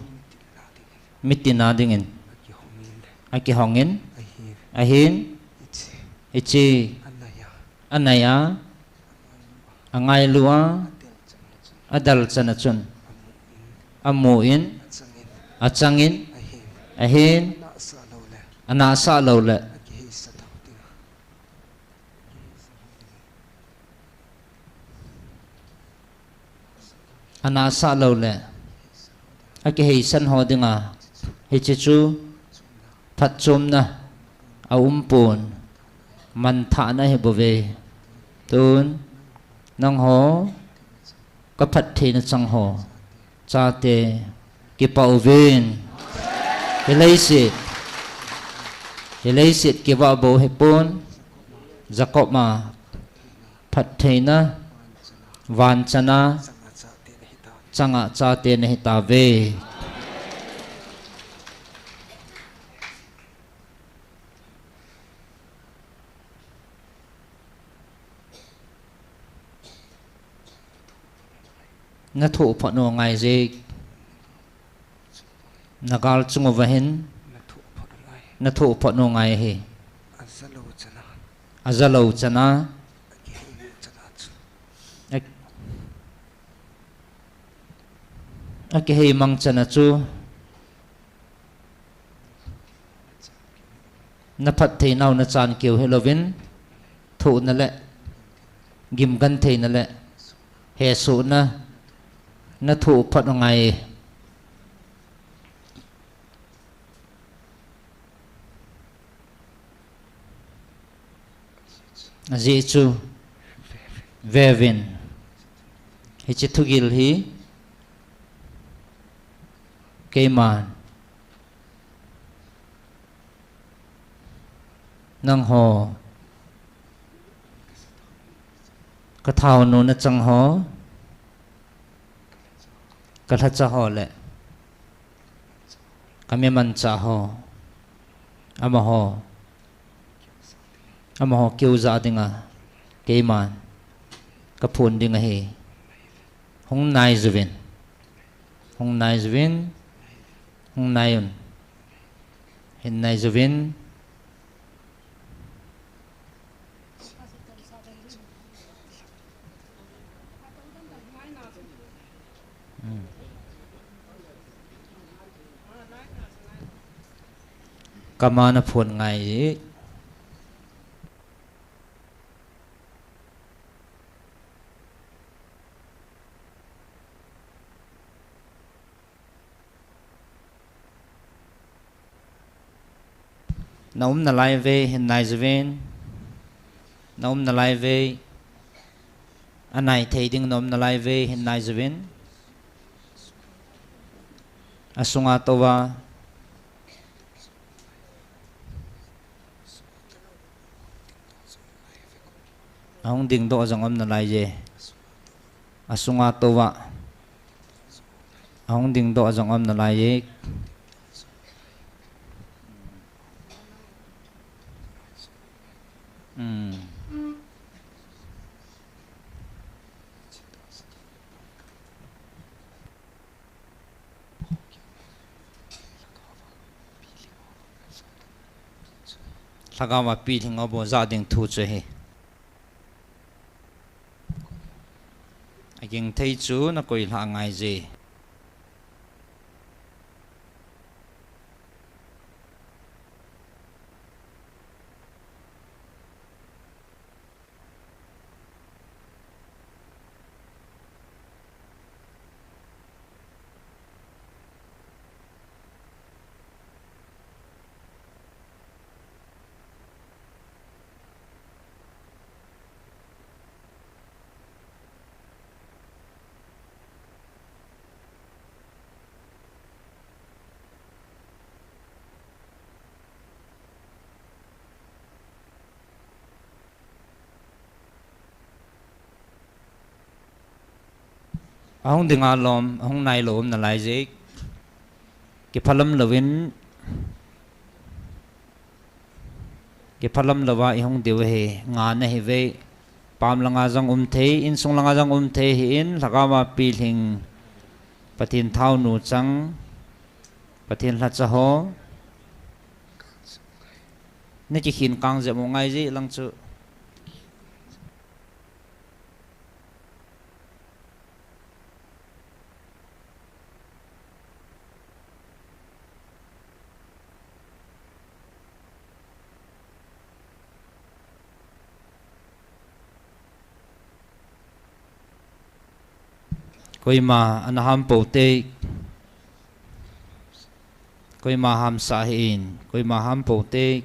mitin a dingin akihongin ahin, hiche anai a, angailu a, adalchan a chun amun, achangin ahin, anahsah lou le. Anahsah lou le. Akiheisan ho dinga. Hiche chu phatchomna aumpon. Manthahna ahi bouve. Tun nangho ka phattheina chang ho. Chate, kipah uvin. Hileiset. Hileiset kivah bou hipon. Jacob a phattheina, vanchana, changa chate nahitauve. Nathoh phot u ngai jeh. Nagal chung uva hin. Nathoh phot u ngai ahi. Ajalou chana. A, akihei mang chana chu. Naphattheinau nachan keu hilouvin, thohna le, gimgentheina le, hesohna, nathoh phot u ngai. Ajeh chu, veuvin, hiche thugil hi, keiman, nangho, kathaonu nachang ho, kalhacha ho le, kamimanchah ho, amaho, amaho keu jah dinga, keiman, kaphon ding ahi. Hung nai juvin. Hung nai juvin. Hung nai un. Hin nai juvin. Kama naphon ngai. Naum nalai vei hin nai juvin. Naum nalai vei. Anai thei ding naum nalai vei hin nai juvin. Asunga touva. Ahung dingdoh jong um nalai je. Asunga touva. Ahung dingdoh jong um nalai je. Hmm. Lhagao a pilhing ho bou ja ding thu chu ahi. Aging thei chu nakoi lhah ngai je. Ahung dinga lom, ahung nailou um nalai je. Kiphalam louvin, kiphalam louva ihung diu ahi, nga nahi ve. Pam langa jong um thei, insung langa jong um thei ahin, lhagao a pilhing, Pathen thaonu chang, Pathen lhacha ho. Nakikhin kang jep u ngai je lang chu. Koima ana ham pou te, koima hamsa hih in, koima ham pou te.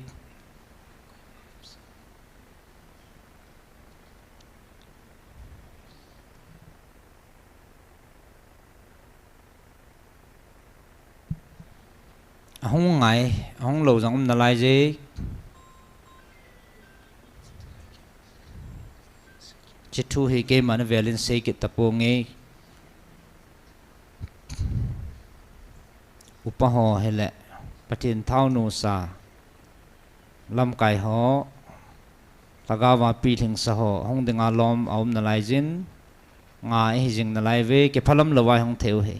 Ahung ngai, ahung lou jong um nalai je. Hiche thu hi keiman avelin sei kit taponge. Upa ho hile, Pathen thaonu sa, lamkai ho, lhagao a pilhing sa ho, hung dinga lom aum nalai jin, nga ihi jing nalai ve, kiphalam louva ihung thei u ahi.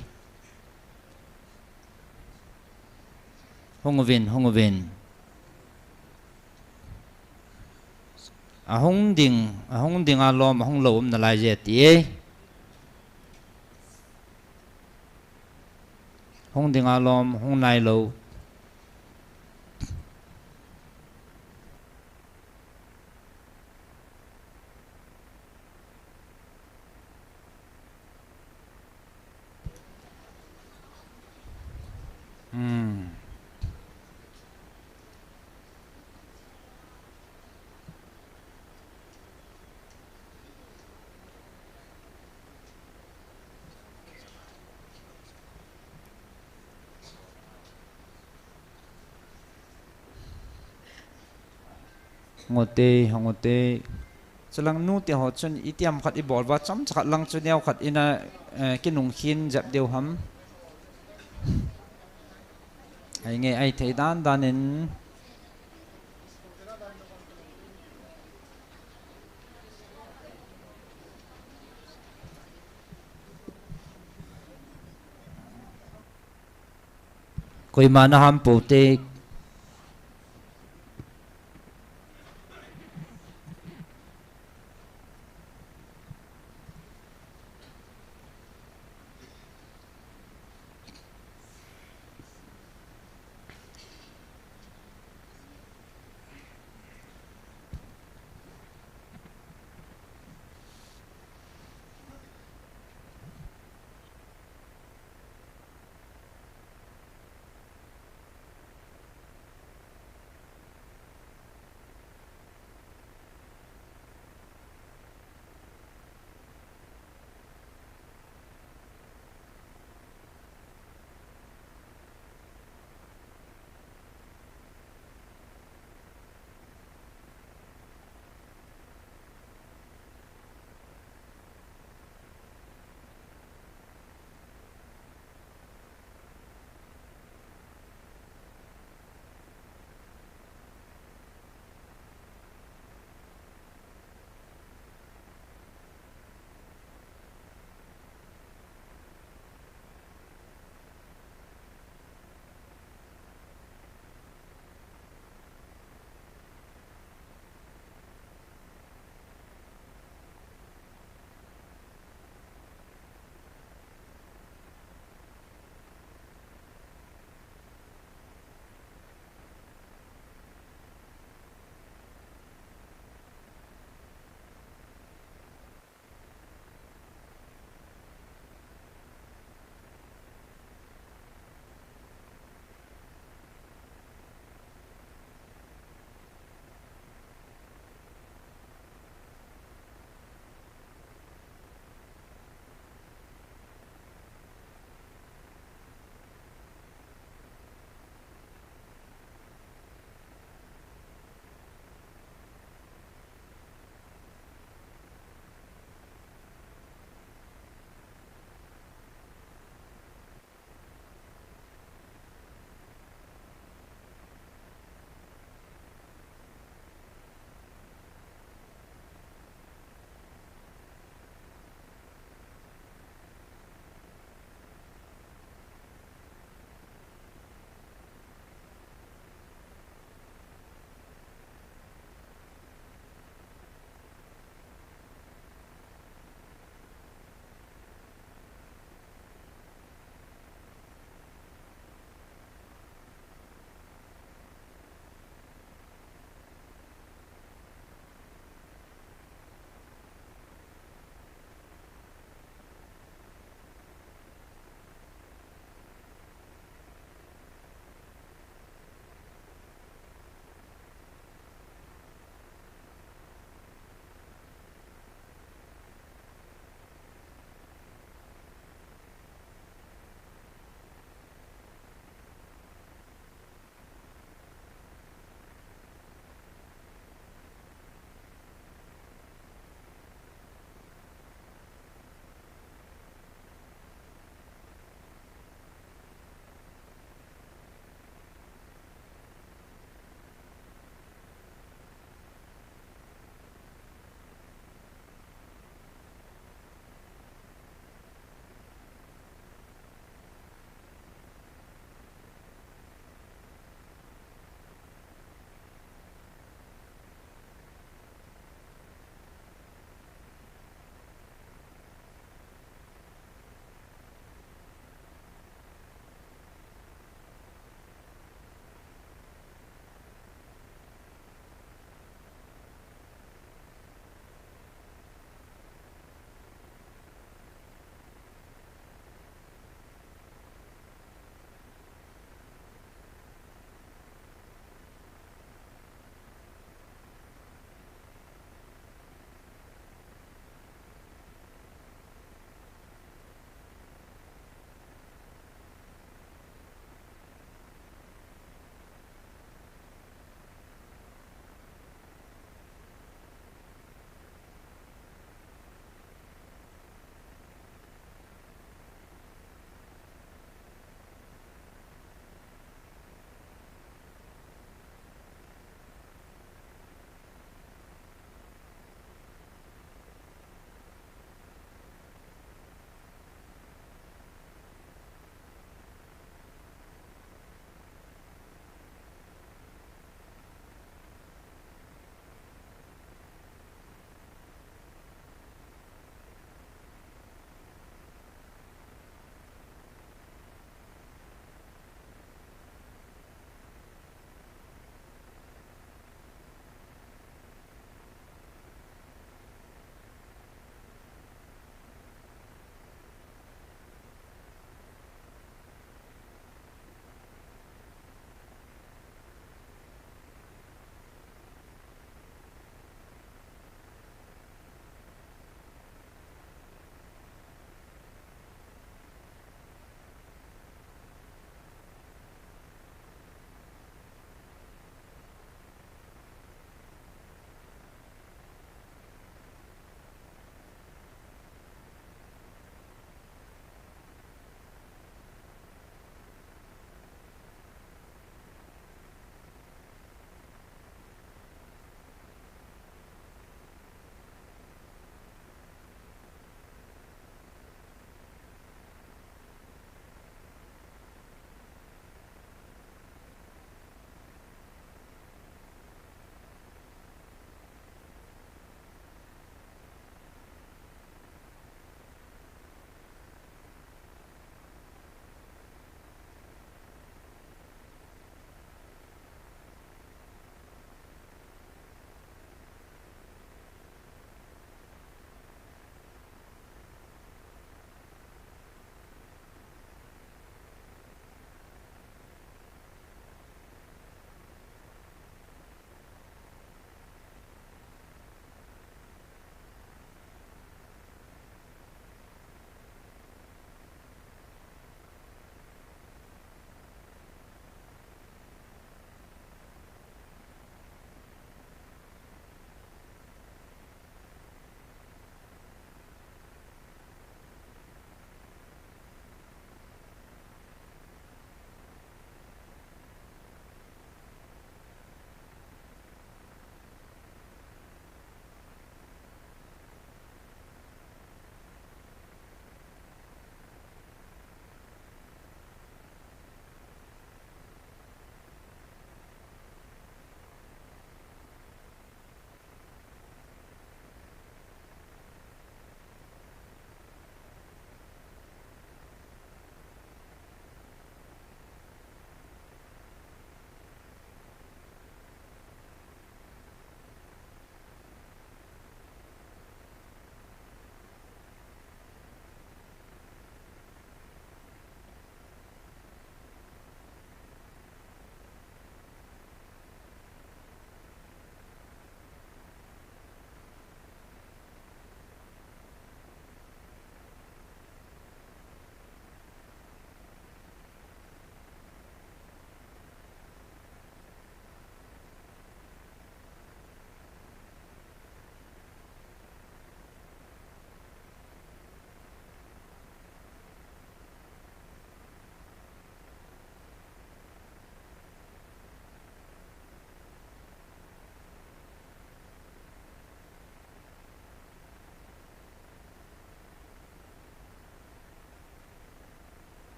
Hung uvin, hung uvin. Ahung ding, ahung dinga lom, ahung lou um nalai je ti e. Hung dinga lom, hung nailou. Hmm. Hung u te, hung u te. Chulang nute ho chun itiham khat ibol uva, chomcha khat lang chu neo khat ina, eh, kinung khin jep diu ham. Ai nge ai thei dan dan in. Koima na ham pou te.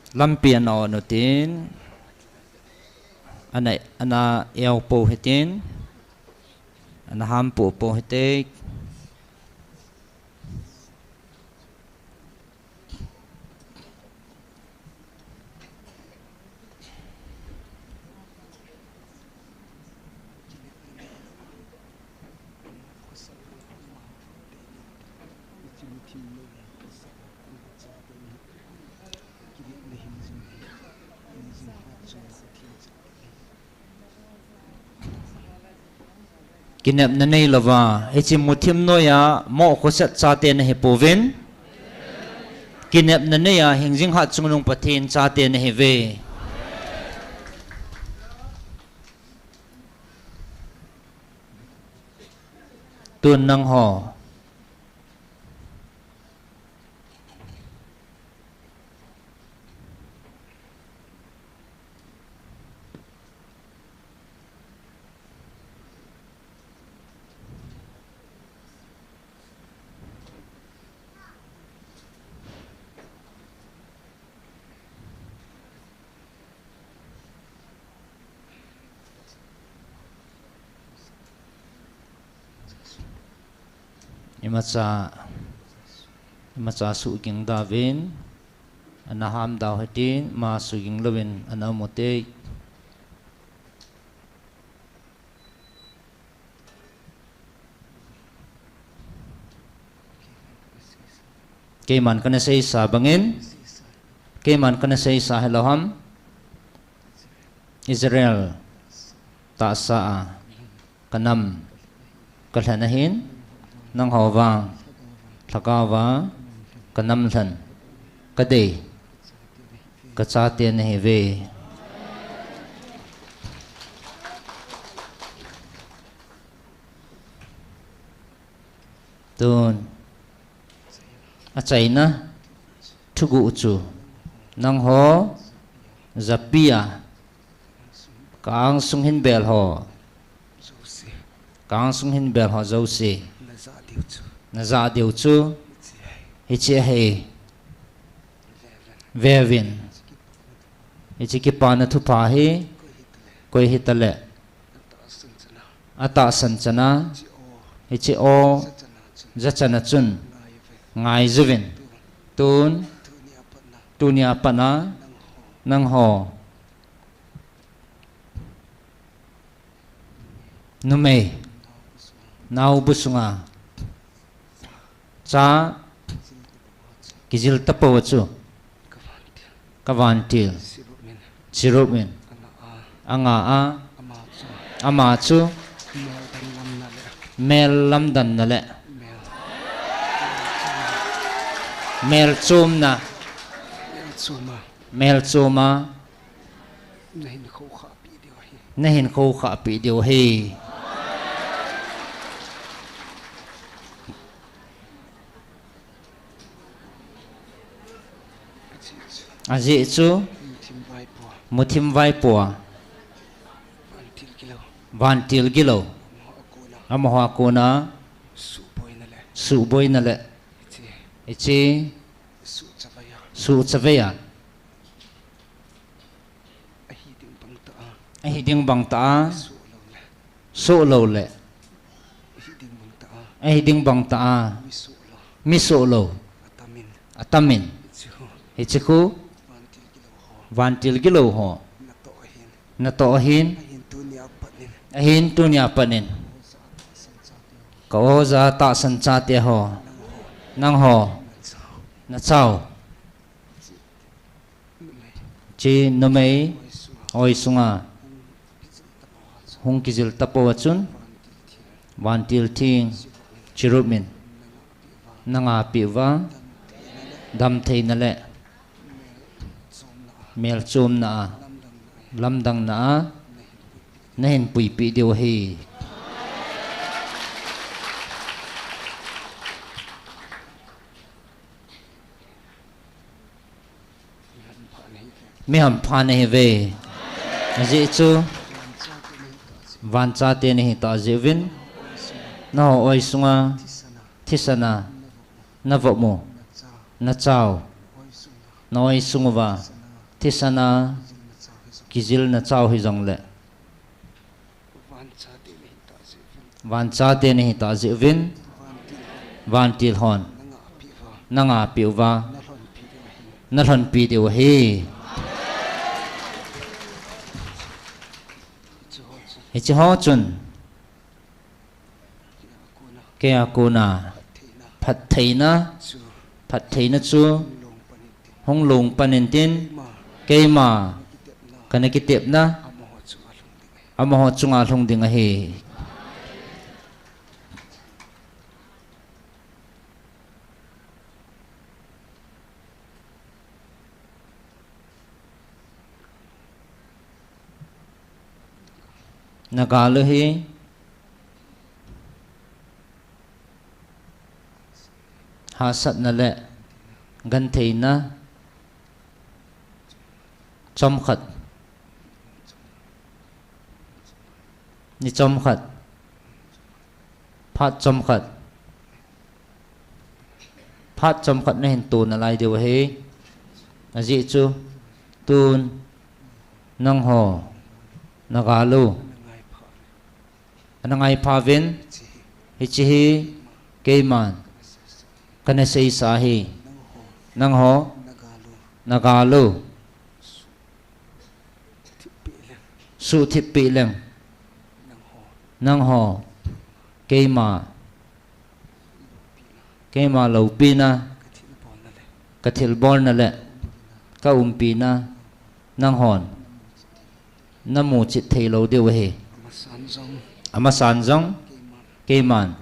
Lampi ana on utin, ana, ana eo po hitin, ana ham po po hite. Kinepna neilouva, hiche muthim noiya moh khoset chate nahipouvin. Kinepna neiya hingjing hatchungnung Pathen chate nahiuve. Tun nangho. Imacha, imacha suhging dauvin, ana ham dau hitin, ama suhging louvin ana um ute. Keiman kana seisa bangin, keiman kana seisa hilou ham. Israel tahsa a kanam kalhen ahin, nangho vang lhagaova kanam lhen kadei kachate nahiuve. Tun, achaina thuguh chu, nangho japi a ka angsung hin bel ho, ka angsung hin bel ho jouse najah diu chu hiche ahi. Veuvin, hiche kipana thupha hi koi hitale atahsan chana, hiche aw jachana chun ngaijuvin. Tun, tunia patna nangho numei naobu sunga cha kijil tapou chu kavantil Cherubim anga a, ama chu mel lamdanna le mel chomna, mel choma nahin khoukhahpeh diu ahi. Ajeh chu muthim vaipoa vantil gilou amaho a kona suhboina le hiche suhchaveiya ahi ding bangtah a soh lou le ahi ding bangtah a mi soh lou atamin, hiche khu vantil gilou ho natoh ahin, ahin tunia patnin ka oja tahsan chate ho, nangho nachao, hiche numei oi sunga hung kijil tapou a chun vantil theng Cherubim nangapeh uva damtheina le mel chomna a lamdanna a nahin puipeh diu ahi. Mi hampha nahiuve. Ajeh chu vanchate nahitah jeh uvin, nangho oi sunga thisana navop u nachao, na oi sung uva Thisan a kijilna chau hijongle, vanchate nahi tah jeh uvin, vantil hon nangahpeh uva, nalhonpi diu ahi. Hiche ho chun, keia kona phattheina, phattheina chu hung long pan intin, keima kana kitepna amaho chunga lhung ding ahi. Nagal u hi hahsatna le gentheina chomkhat, ni chomkhat, phat chomkhat, phat chomkhat nahin to nalai diu ahi. Ajeh chu tun nangho nagal u ana ngaipha uvin, hiche hi keiman kana seisa ahi. Nangho nagal u suhthip peh leng, nangho keima, keima loupina, kathilbolna le kaumpina nanghon namuchit theilou diu ahi. Amasan jong keiman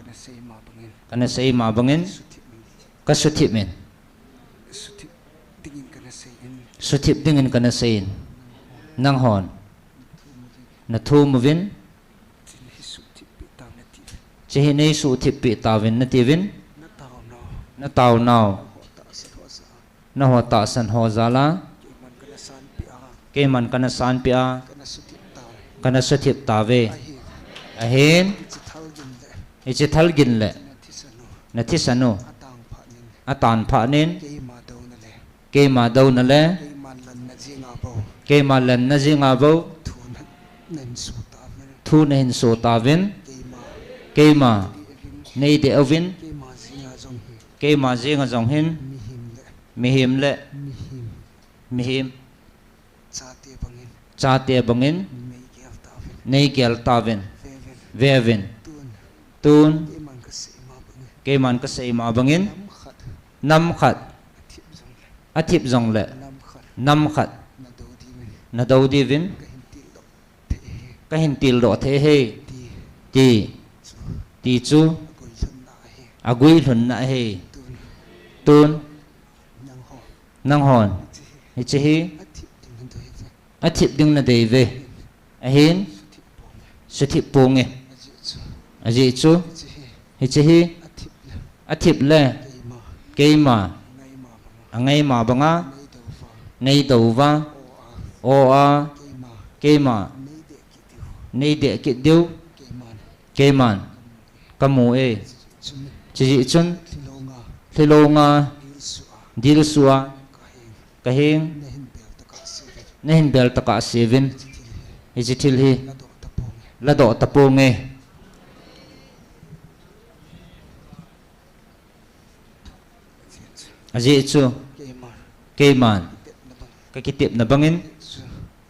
kana seima bangin kasuthip in, suthip dingin kana seiyin, nanghon nathum uvin, hiche hi neisuhthip peh tauvin natiuvin, nataonau, naho tahsan ho jal a keiman kana sanpeh a, kana suthip tauve. Ahin, hiche thalgin le nathisan u atan phatnin, keima douna le keima lenna jenga bou thu nahin so tauvin, keima neideh uvin, keima jenga jong hin mihem le mihem chate bangin neigel tauvin, veuvin. Tun keiman kaseima bangin nam khat athip jongle nam khat nadou diuvin kahin tildoh thei ahi, ti, ti chu aguilhunna ahi. Tun nanghon hiche hi athip ding nadeiuve. Ahin, suthip ponge. Ajeh chu hiche hi athip le keima angaima banga neidouva, o a keima neideh kit diu keiman kamu e. Chujeh chun lhilonga dilsuh a kaheng nahin bel tokah seuvin, hiche thil hi ladoh taponge. Ajeh chu keiman kakitepna bangin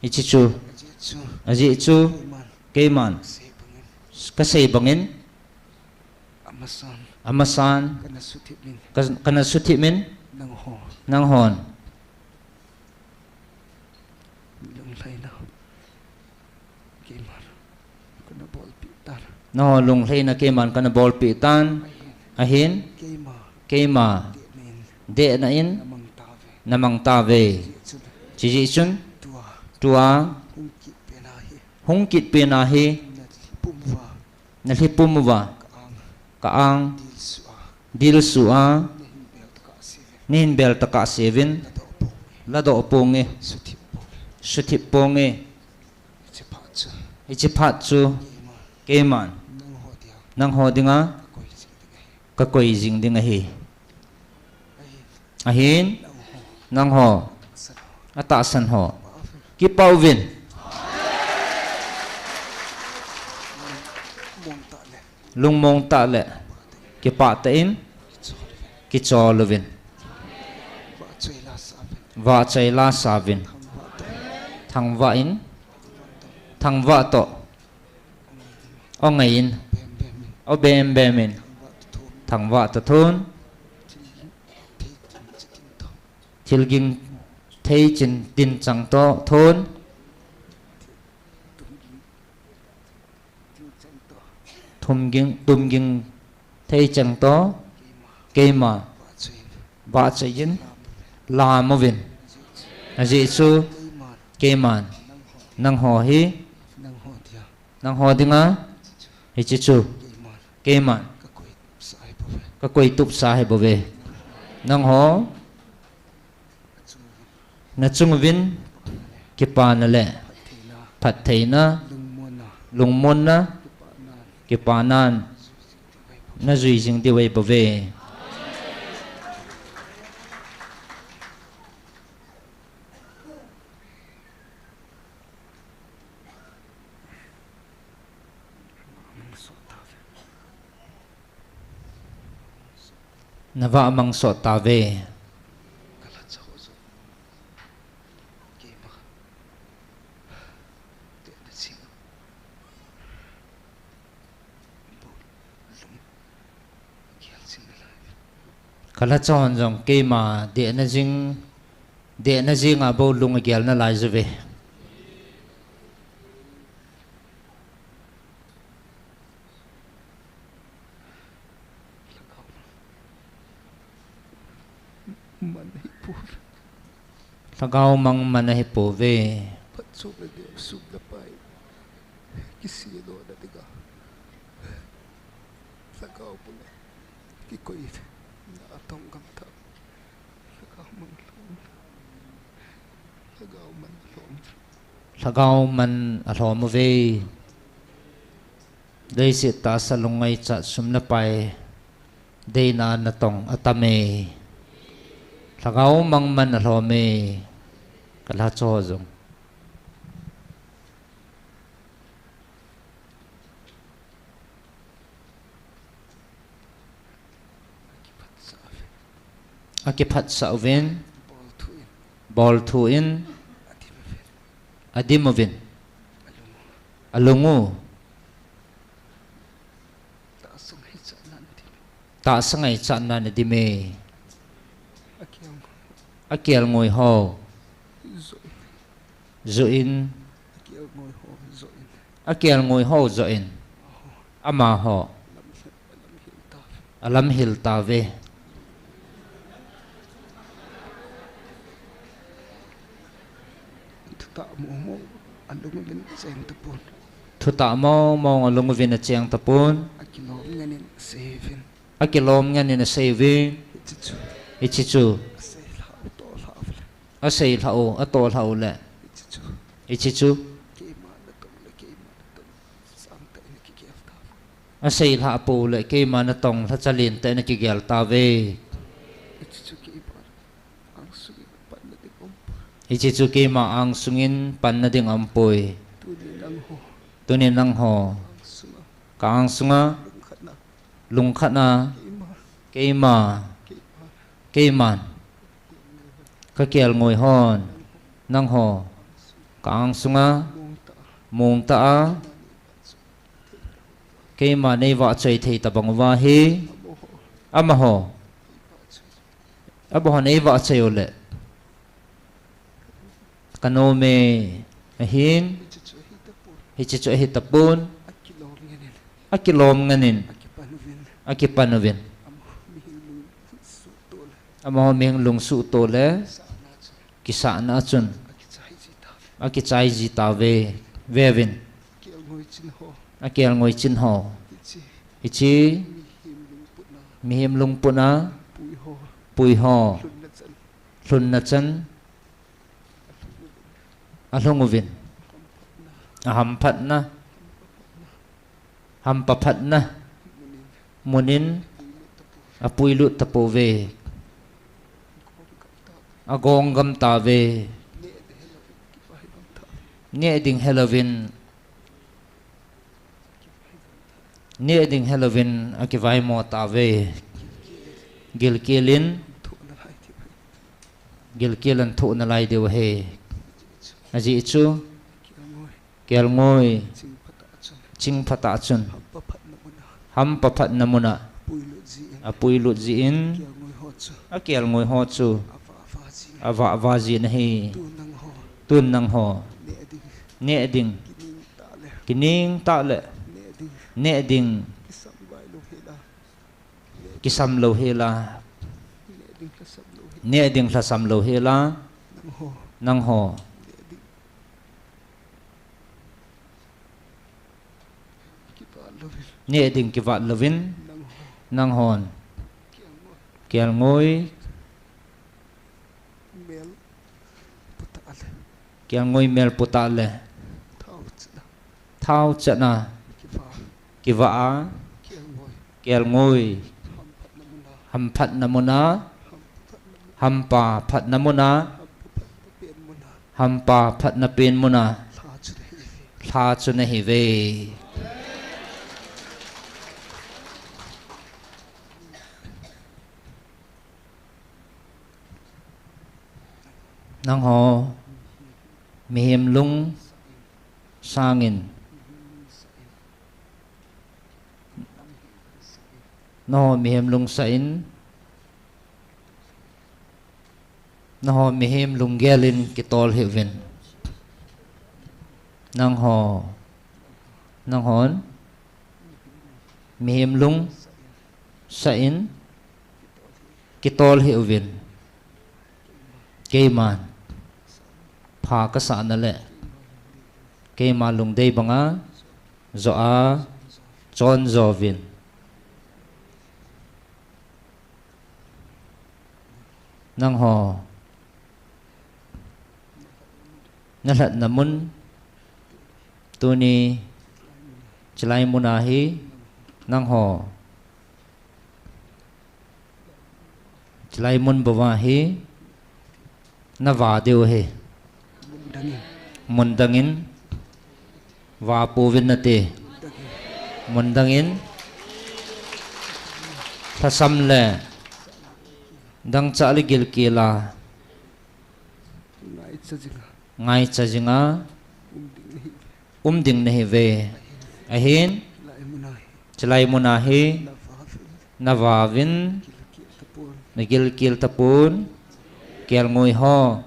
hiche chu, ajeh chu keiman kasei bangin amasan kana suthip in, nanghon nangho lunglhaina keiman kana bolpeh tan, ahin keima dehna in namang tauve. Chujeh chun tua hung kit pena hi nalhi pum uva ka-ang dilsuh a nahin bel tokah seuvin ladoh ponge, suthip ponge. Hiche phat chu keiman nangho dinga kakoi jing ding ahi. Ahin nangho Atahsan ho. Kipah uvin. Lungmong tah le kipah tah in kichol uvin. Vahchoi la sa uvin. Thangvah in. Thangvah toh. Ong ngai in. O bem bem in. Thangvah toh thun. Thilging thei chin tin chang toh thun. Thumging, tumging thei chang toh. Keima. Vahchoi in. Lam uvin. Ajeh chu. Keiman. Nangho hi. Nangho dinga. Hiche chu. Keiman. Kakoi tup sa hi bou ve. Nangho. Nachung uvin kipana le phattheina, lungmonna, kipanan najui jing diu ahi bou ve. Navah mang sot tauve. Kalhacha hon jong keima dehna jing, dehna jinga bou lung agel nalai uve. Lhagao mang man ahi pouve. Phatchomna ding sum le pai kisih lona dinga lhagao bula kikoina atong gam tah. Lhagao man alhom. Lhagao man alhom uve. Leiset tahsa lungngaichat sum le pai deina natong atame. Lhagao mang man alhome. Kalhacha ho jong. Akiphatsah uvin. Bolthu in. Adim uvin. Alung u. Tahsa ngaichatnan adime. Akelngoi ho. Joh in. Akelngoi ho joh in. Amaho. Alamhil tauve. Thutah mong mong alung uvin acheng tapon. Thutah mong mong alung uvin acheng tapon. Akilom ngen in asei uvin. Akilom ngen in asei uvin. Hiche chu. Hiche chu. Asei lhah u, atoh lhah uvin. Asei lhah u, atoh lhah u le. Hiche chu. Hiche chu. Keima natong le keima natong sangtah in akigel tauve. Asei lhah pou le keima natong lhacha lentah in akigel tauve. Hiche chu keima angsung in panna ding aumpoi. Hiche chu keima angsung in panna ding aumpoi. Tuni nangho. Tuni nangho. Ka angsunga. Lungkhatna. Lungkhatna. Keima. Keima. Keiman. Kakelngoi hon. Nangho. Ka angsunga. Mong tah a. Keima neivahchoi thei tabang uva hi. Amaho. Amaho neivahchoi u le. Kanome ahin. Hiche chu ahitapon. Akilom ngen in. Akipan uvin. Amaho mihem lungsuhto le. Kisahna a chun. Akichai ji tauve. Veuvin. Akelngoi chin ho. Hiche. Mihem lungput a. Pui ho. Lhunna chan. Alhung uvin. Ahamphatna. Hampaphatna. Mun in. Apuilut tapouve. Agong gam tauve. Neh ding helouvin, neh ding helouvin akivaimo tauve. Gilkel in, gilkel in thoh nalai diu ahi. Ajeh chu, kelngoi ching phat a chun hampa phatna mun a apuilut jeh in, akelngoi ho chu avah vah jin ahi. Tun nangho neh ding, kining tah le neh ding kisam lou hela, neh ding lhasam lou hela, nangho neh ding kivat louvin, nanghon kelngoi, kelngoi mel pu tah le thao chet a kivah a, kelngoi hamphatna mun a hampa phatna mun a, hampa phatna pen mun a lha chu nahiuve. Nangho mihem lung sangin, nangho mihem lungsah in, nangho mihem lunggel in kitol hih uvin. Nangho, nanghon mihem lungsah in kitol hih uvin. Keiman pha kasahna le keima lungdei banga joh a chonjo uvin. Nangho nalhatna mun, tuni chilai mun a hi, nangho chilai mun bou a hi nava diu ahi. Mun dang in va pouvin nate. Mun dang in lhasam le dangchah le gilkel a ngaicha jing a um ding nahiuve. Ahin chilai mun a hi nava uvin, nagilkel tapon, kelngoi ho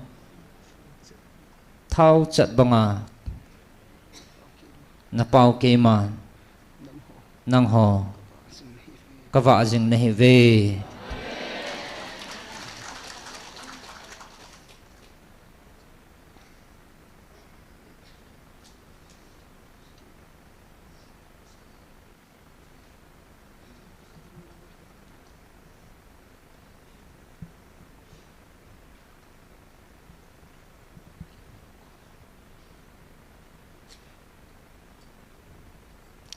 thao chet banga napao keiman nangho kavah jing nahiuve.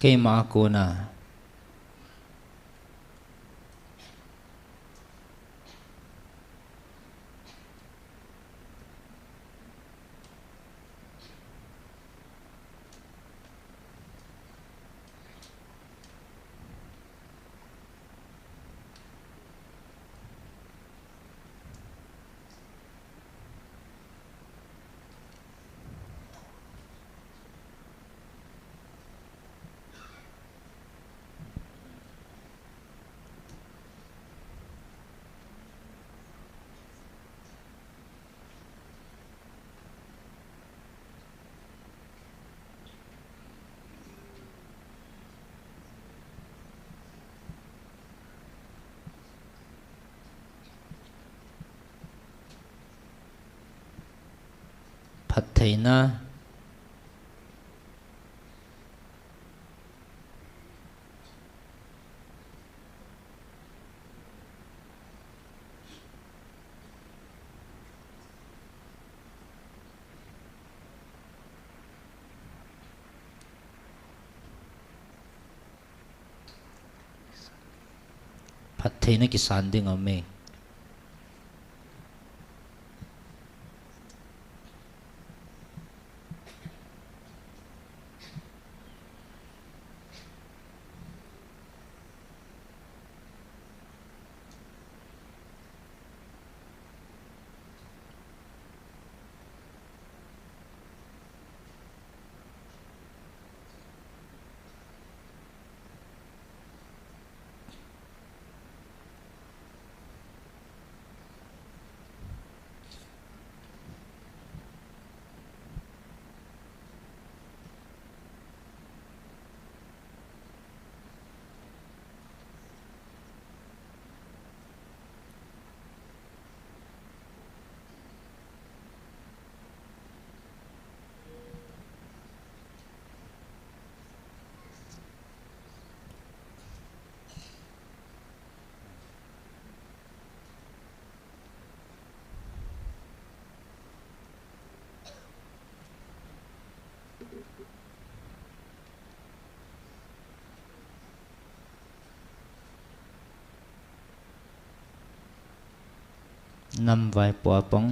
Keima a kona Phattheina. Phattheina kisan ding aume. Nam vaipo apang.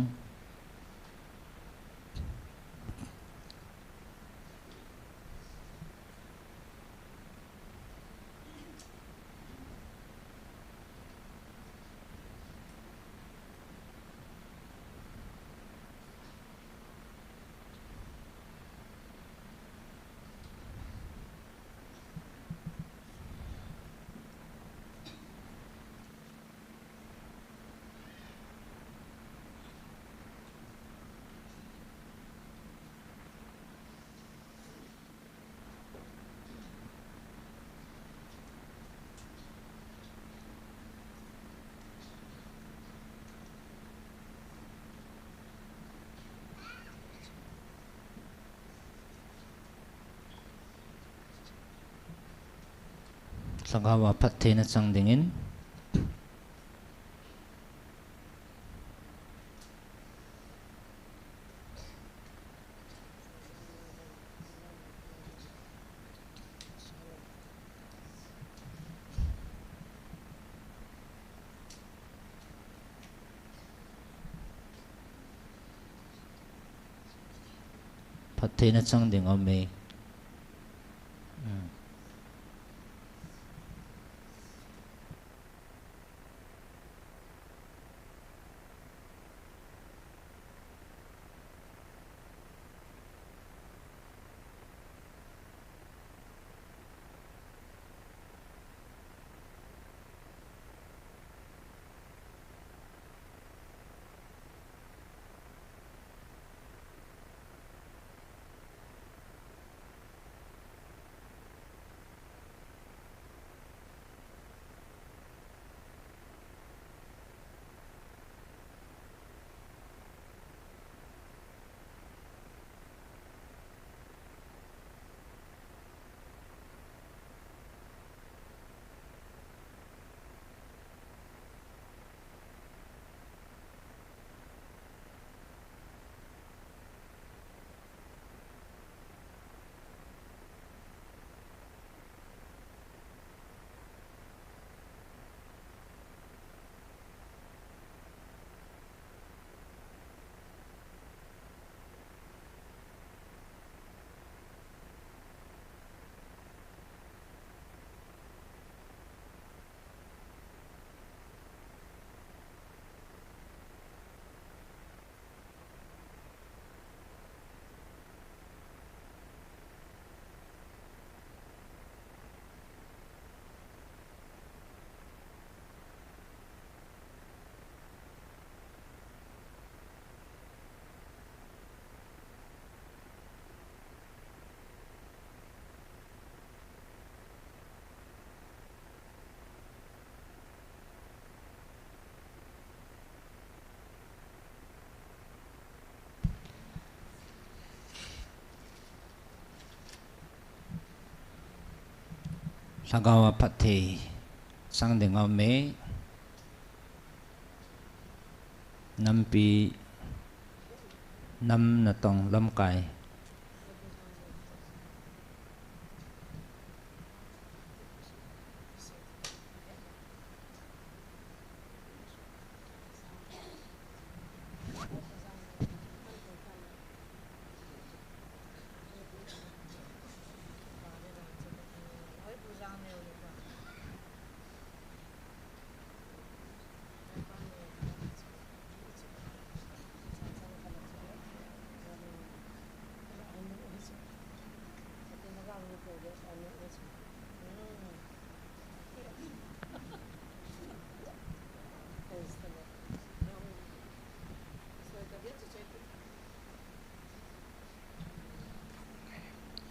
Lhagao a phattheina chang dingin. Phattheina chang ding aum e. Hmm. Lhagao a phatthei chang ding aum e. Nampi, nam natong lamkai.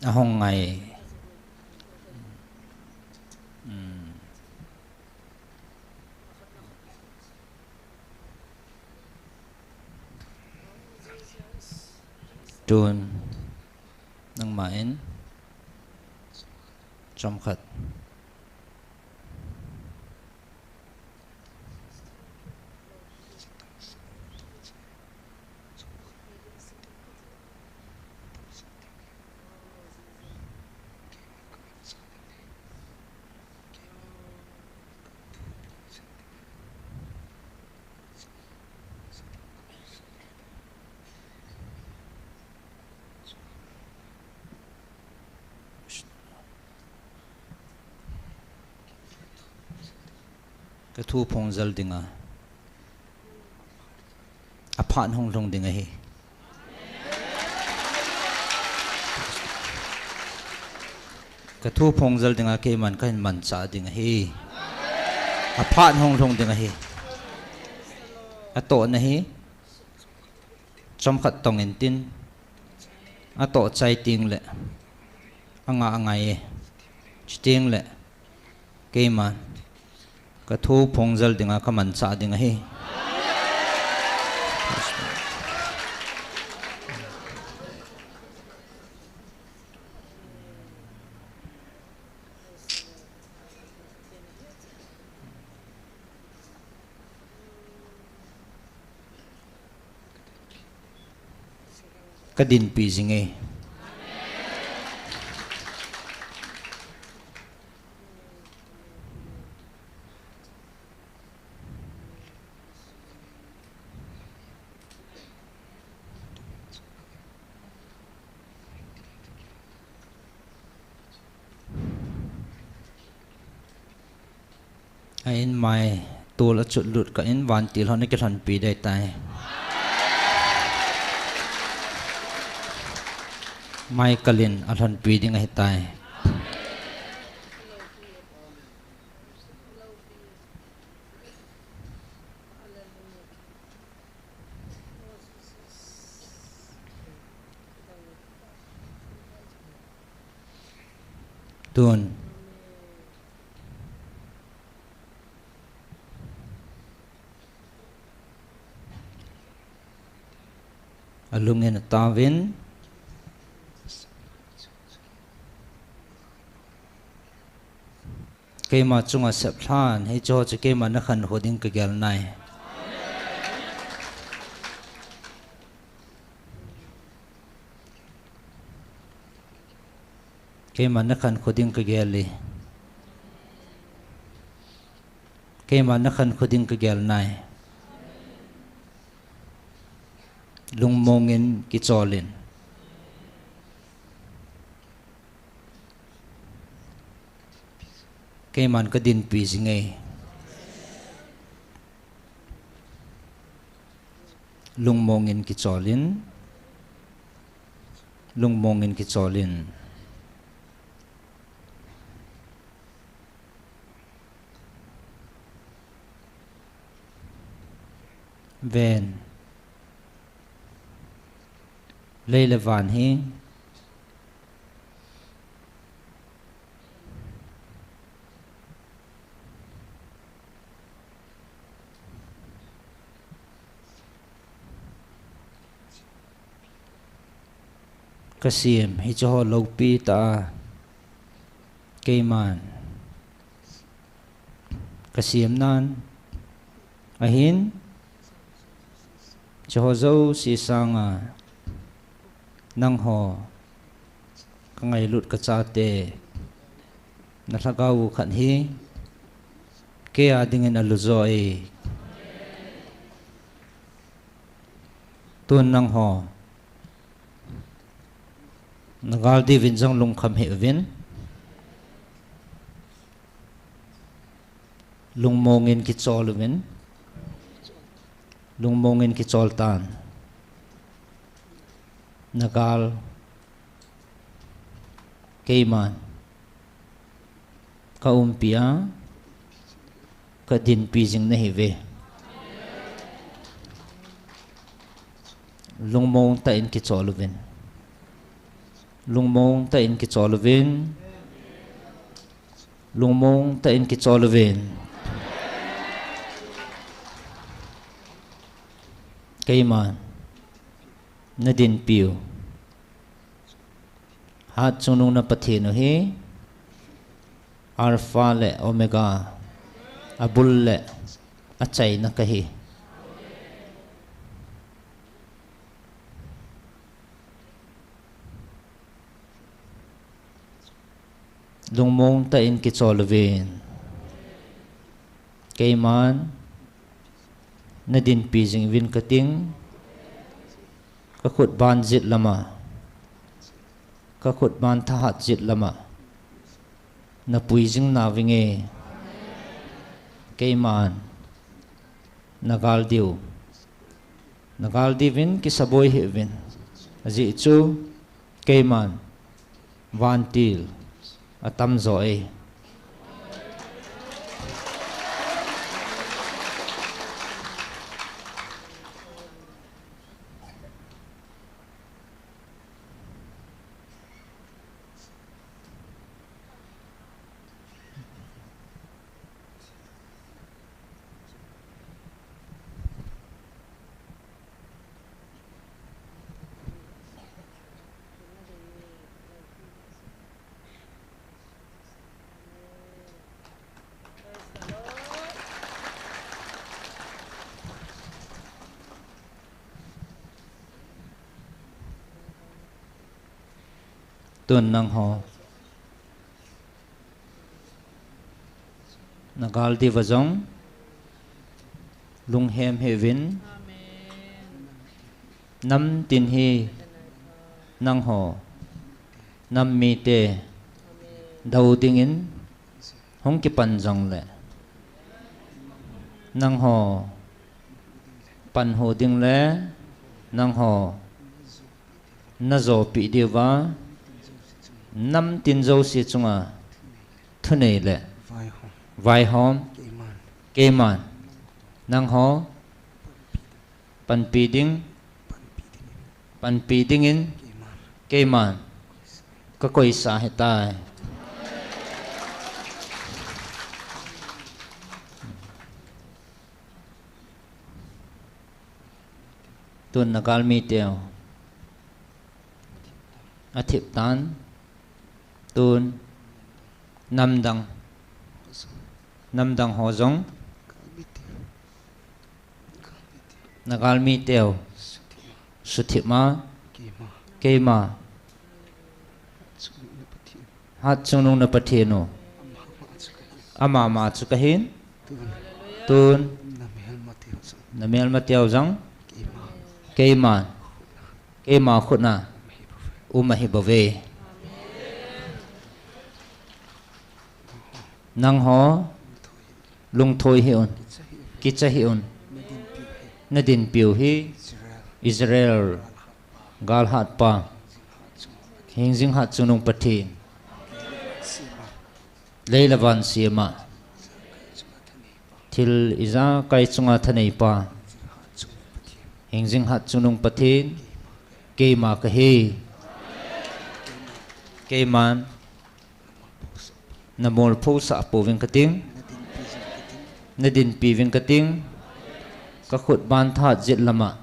Ahung ngai. Hmm. Tun nangma in chomkhat. Ka thu phongjal dinga, aphat hung lhung ding ahi. Ka thu phongjal dinga keiman kahin manchah ding ahi. Aphat hung lhung ding ahi. Atohna hi chomkhat tong intin, atoh chai tengle anga angai e. Chutengle keiman ka thu phongjal dinga ka manchah ding ahi. Ka dinpi jing e. Ahin mai tol achut lut kah in vantil hon akilhonpi ding ahitai. Mai kal in alhonpi ding ahitai. Tun alung in ataovin, keima chunga seplhan, hicheho chu keima nakhankho ding kagel nai. Keima nakhankho ding kagel e. Keima nakhankho ding kagel nai. Lungmong in kichol in. Keiman ka dinpi jing e. Lungmong in kichol in. Lungmong in kichol in. Ven. Lei le van hi kasem, hicheho loupi tah a keiman kasem nan ahin, hicheho jouse sanga nangho kangailut kachate, nalhagao u khat hi keia dingin alujo e. Tun nangho nagal diuvin jong lungkham hih uvin. Lungmong in kichol uvin. Lungmong in kichol tan. Nagal keiman kaumpi a, kadinpi jing nahiuve. Lungmong tah in kichol uvin. Lungmong tah in kichol uvin. Lungmong tah in kichol uvin. Keiman nadinpiu Hatchungnung na Pathen u hi Alpha le Omega, abul le achaina kahi. Lungmong tah in kichol uvin. Keiman nadinpi jing uvin kating, kakhut ban jet lama, kakhut ban thahat jet lama napui jing nauvinge. Keiman nagal diu, nagal diuvin kisaboi hih uvin. Ajeh chu keiman vantil atamjo e. Tun nangho nagal diuva jong lunghem hih uvin. Namtin hi nangho nam mite dou dingin hung kipan jongle, nangho panhu ding le nangho najopeh diuva namtin jouse chunga thunei le vaihom keiman nangho panpi ding, panpi dingin keiman kakoisa ahitai. Tun nagal miteu athip tan. Tun namdang, namdang ho jong nagal miteu suthip ma, keima Hatchungnung na Pathen u, amama chu kahin. Tun namelmateu jong keiman, keima khutna um ahibouve. Nangho lungthoi hih un, kicha hih un. Nadinpiu hi Israel galhatpa, hingjing hatchungnung Pathen, lei le van sema, thil ijakai chunga thaneipa, hingjing hatchungnung Pathen, keima kahi. Keiman namolphosah pouving kating, nadinpiuving kating. Kakhut ban thahat jet lama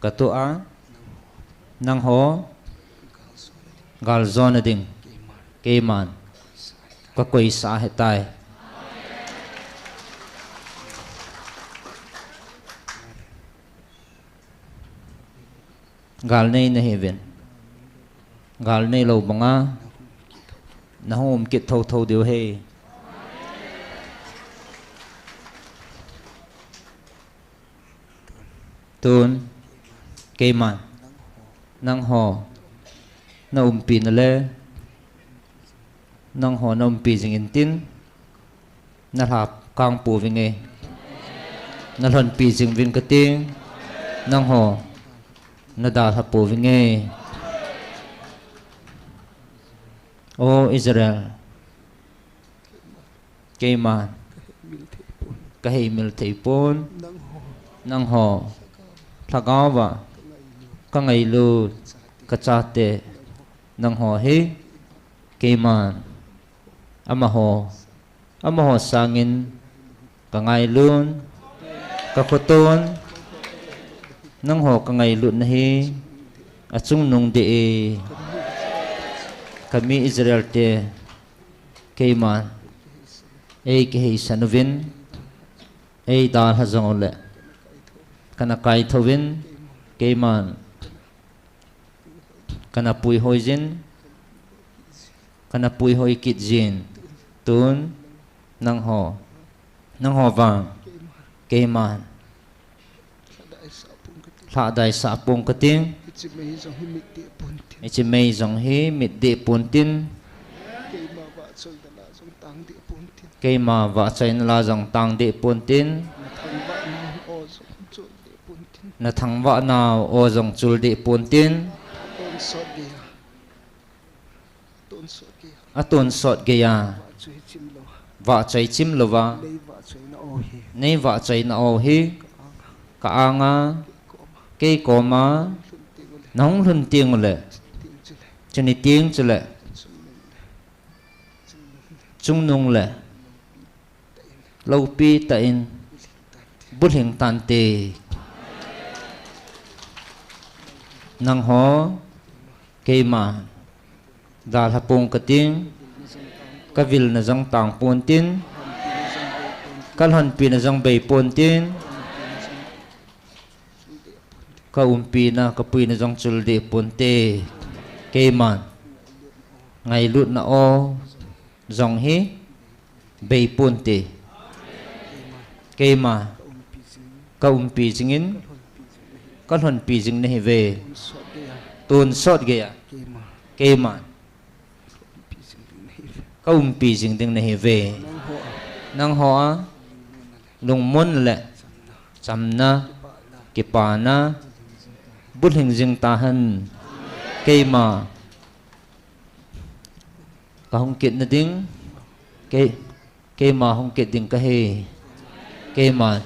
katoh a, nangho galjona ding keiman kakoisa ahitai. Gal nei nahiuvin, gal neilou banga nahung um kit thouthou diu ahi. Tun keiman nangho naumpi na le nangho naumpi jing intin, nalhakang pouvinge, nalhonpi jingvin kating, nangho nadalha pouvinge. O Israel, keiman kaheimil theipon, nangho lhagaova kangailut, kachate nangho hi keiman amaho, amaho sangin kangailun, kakhoton, nangho kangailutna hi achungnung deh e. Kami Israel te, keiman eikiheisan uvin, eidalha jongle kana kaithouvin, keiman kana puihoijin, kana puihoi kitjin. Tun nangho, nangho vang keiman lhadaisah pong kating, hiche mei jong hi mitdeh pontin, Keima vahchoina la jong tang deh pontin. Na thangvah nau o jong chul deh pontin. Atonsot geiya vahchoi chim louva nei vahchoina o hi ka anga, kei koma nahung lhun teng uleh, chuni teng chuleh chungnung le loupi tah in bulhing tante. Nangho keima dalha pong kating, kavilna jong tang pontin, kalhonpina jong bei pontin, kaumpina kapuina jong chul deh ponte. Keiman ngailutna o jong hi bei ponte. Keima kaumpi jingin kalhonpi jing nahiuve. Tonsot geiya keiman kaumpi jing ding nahiuve. Nangho a lungmon le chamna, kipana bulhing jing tahen. Keima kahung kit nading, kei, keima hung kit ding kahi. Keima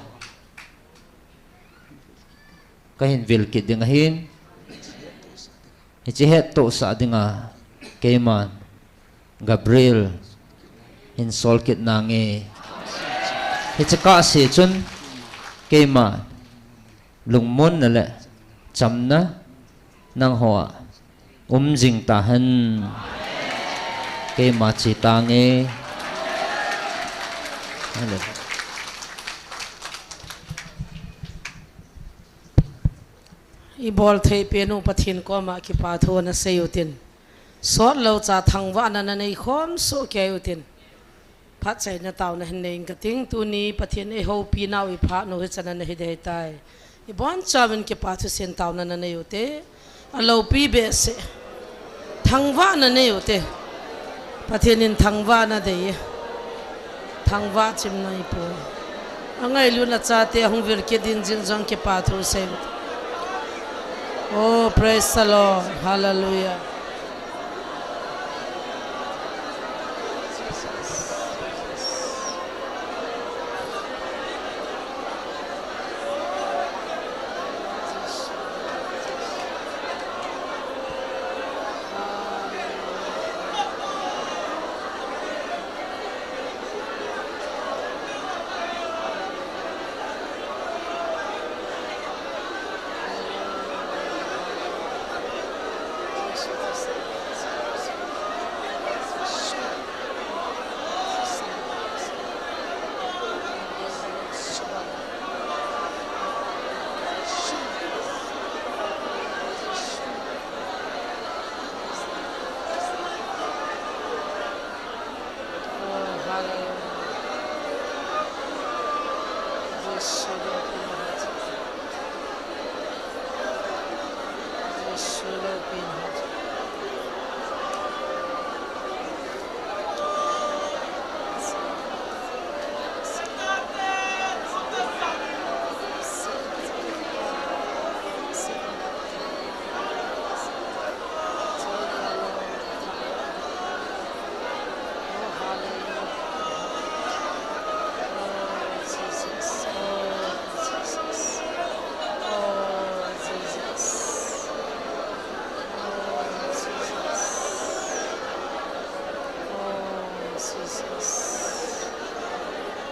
kahin vil kit ding ahin, hiche hettohsah dinga keiman Gabriel hin sol kit nange. Hiche kahse chun keima lungmonna le chamna nangho a um jing tahen. Keima che tange. Ibol thei penu Pathen koma kipa thu nasei utin, sotlou cha thangvahna nanei khom soh kei utin, phatchaina taona hin nei inge kating. Tuni Pathen eihoupi nau iphat nu hichan nahi ding ahitai. Ibonchauvin kipa thusim taona nanei ute. Aloupi behseh, thangvahna nei ute. Pathen in thangvahna dei e. Thangvah chim naipoi. Angailutna chate ahung vil kit ding jing jong kipa thu sei ute. Oh, praise the Lord. Hallelujah.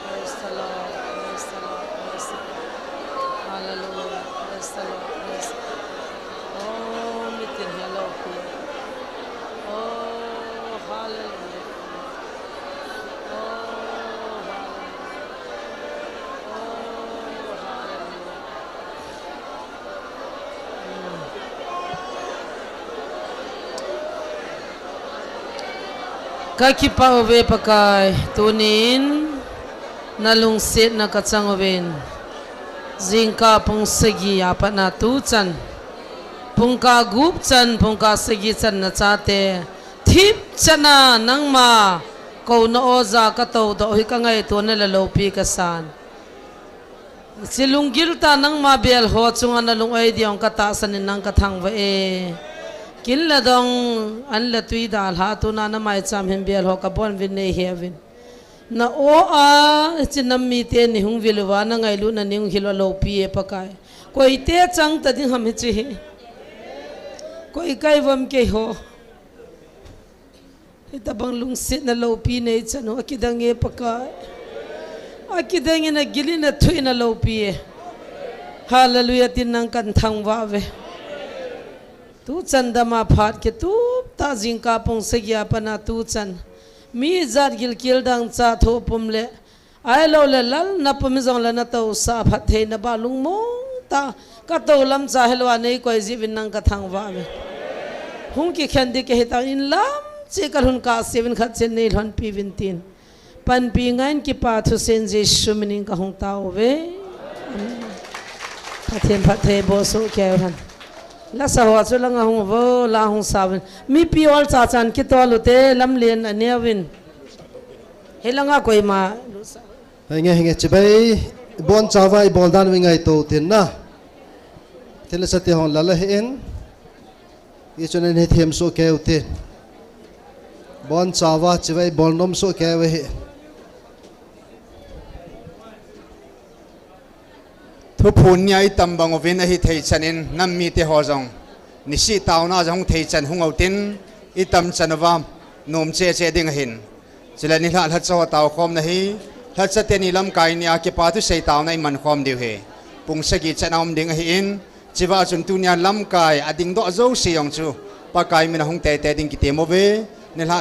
Praise the Lord, praise the Lord, praise the Lord. Hallelujah, praise the Lord, praise the Lord. Oh, mitin hi aloupi. Oh, hallelujah. Oh, hallelujah. Oh, hallelujah. Kakipah uve Pakai, tunin nalungsetna kachang uvin. Jingkah pung sagi a pat na tuchan, pungkah gup chan, pungkah sagi chan nachate thipchan a nangma Kouna oja ka toudoh hi ka ngaitona le loupi ka san. Hiche lunggil tah nangma bel ho chunga na lung-oi ding ka tahsan in nang ka thangvah e. Kin le dong, an le tui dalha tuna na maicham hin bel ho ka bon uvin nei he uvin. Na o a, hiche nam mite nei hung vil uva, na ngailutna nei hung hil uva loupi e Pakai. Koi te chang ta ding ham hiche hi. Koi kai uvam keiho. Hitabang lungsetna loupi nei chan u, akidang e Pakai. Akidang in agil in athuh in aloupi e. Hallelujah tin nang kan thangvah uve. Tuchan dama phat kitup tah jingkah pung sagi a pat a tuchan. Mi jat gilkel dangchah thoh pum le Ahilou le lal na pum hi jong le na tousah phattheina ba lungmong tah. Ka tou lam cha hilou a nei koi jiuvin nang ka thangvah uve. Hung kikhen ding kahi tah in lam cheh ka lhun kah seh uvin khat cheh in nei lhonpi uvin tin. Panpi ngai in kipa thusim Jesu min in ka hung tao uve. Amen. Pathen phatthei boh soh kei uhen. Lasa ho chu langa hung uvo, la hung sa uvin. Mipi ol cha chan kitol ute, lamlen anei uvin. Hilanga koima. Henge, henge, chibai, ibonchauva ibol dan u ingaito utin na. Thil le sa te hung lala hih in. Hichun ahin hethem soh kei utin. Ibonchauva, chibai ibol nom soh kei u ahi. Thuphon nia itam bang uvin ahithei chan in nam mite ho jong nisih taona jong hung thei chan hung utin itam chan uva nom cheh cheh ding ahin. Chule nilhah lhacha ho taokhomna hi lhacha teni lamkai nia kipa thusei taona iman khom diu ahi. Pung sagi chan a um ding ahin. Chua chun tunia lamkai adingdoh jouse jong chu Pakai min a hung teitei ding kitem uve. Nilhah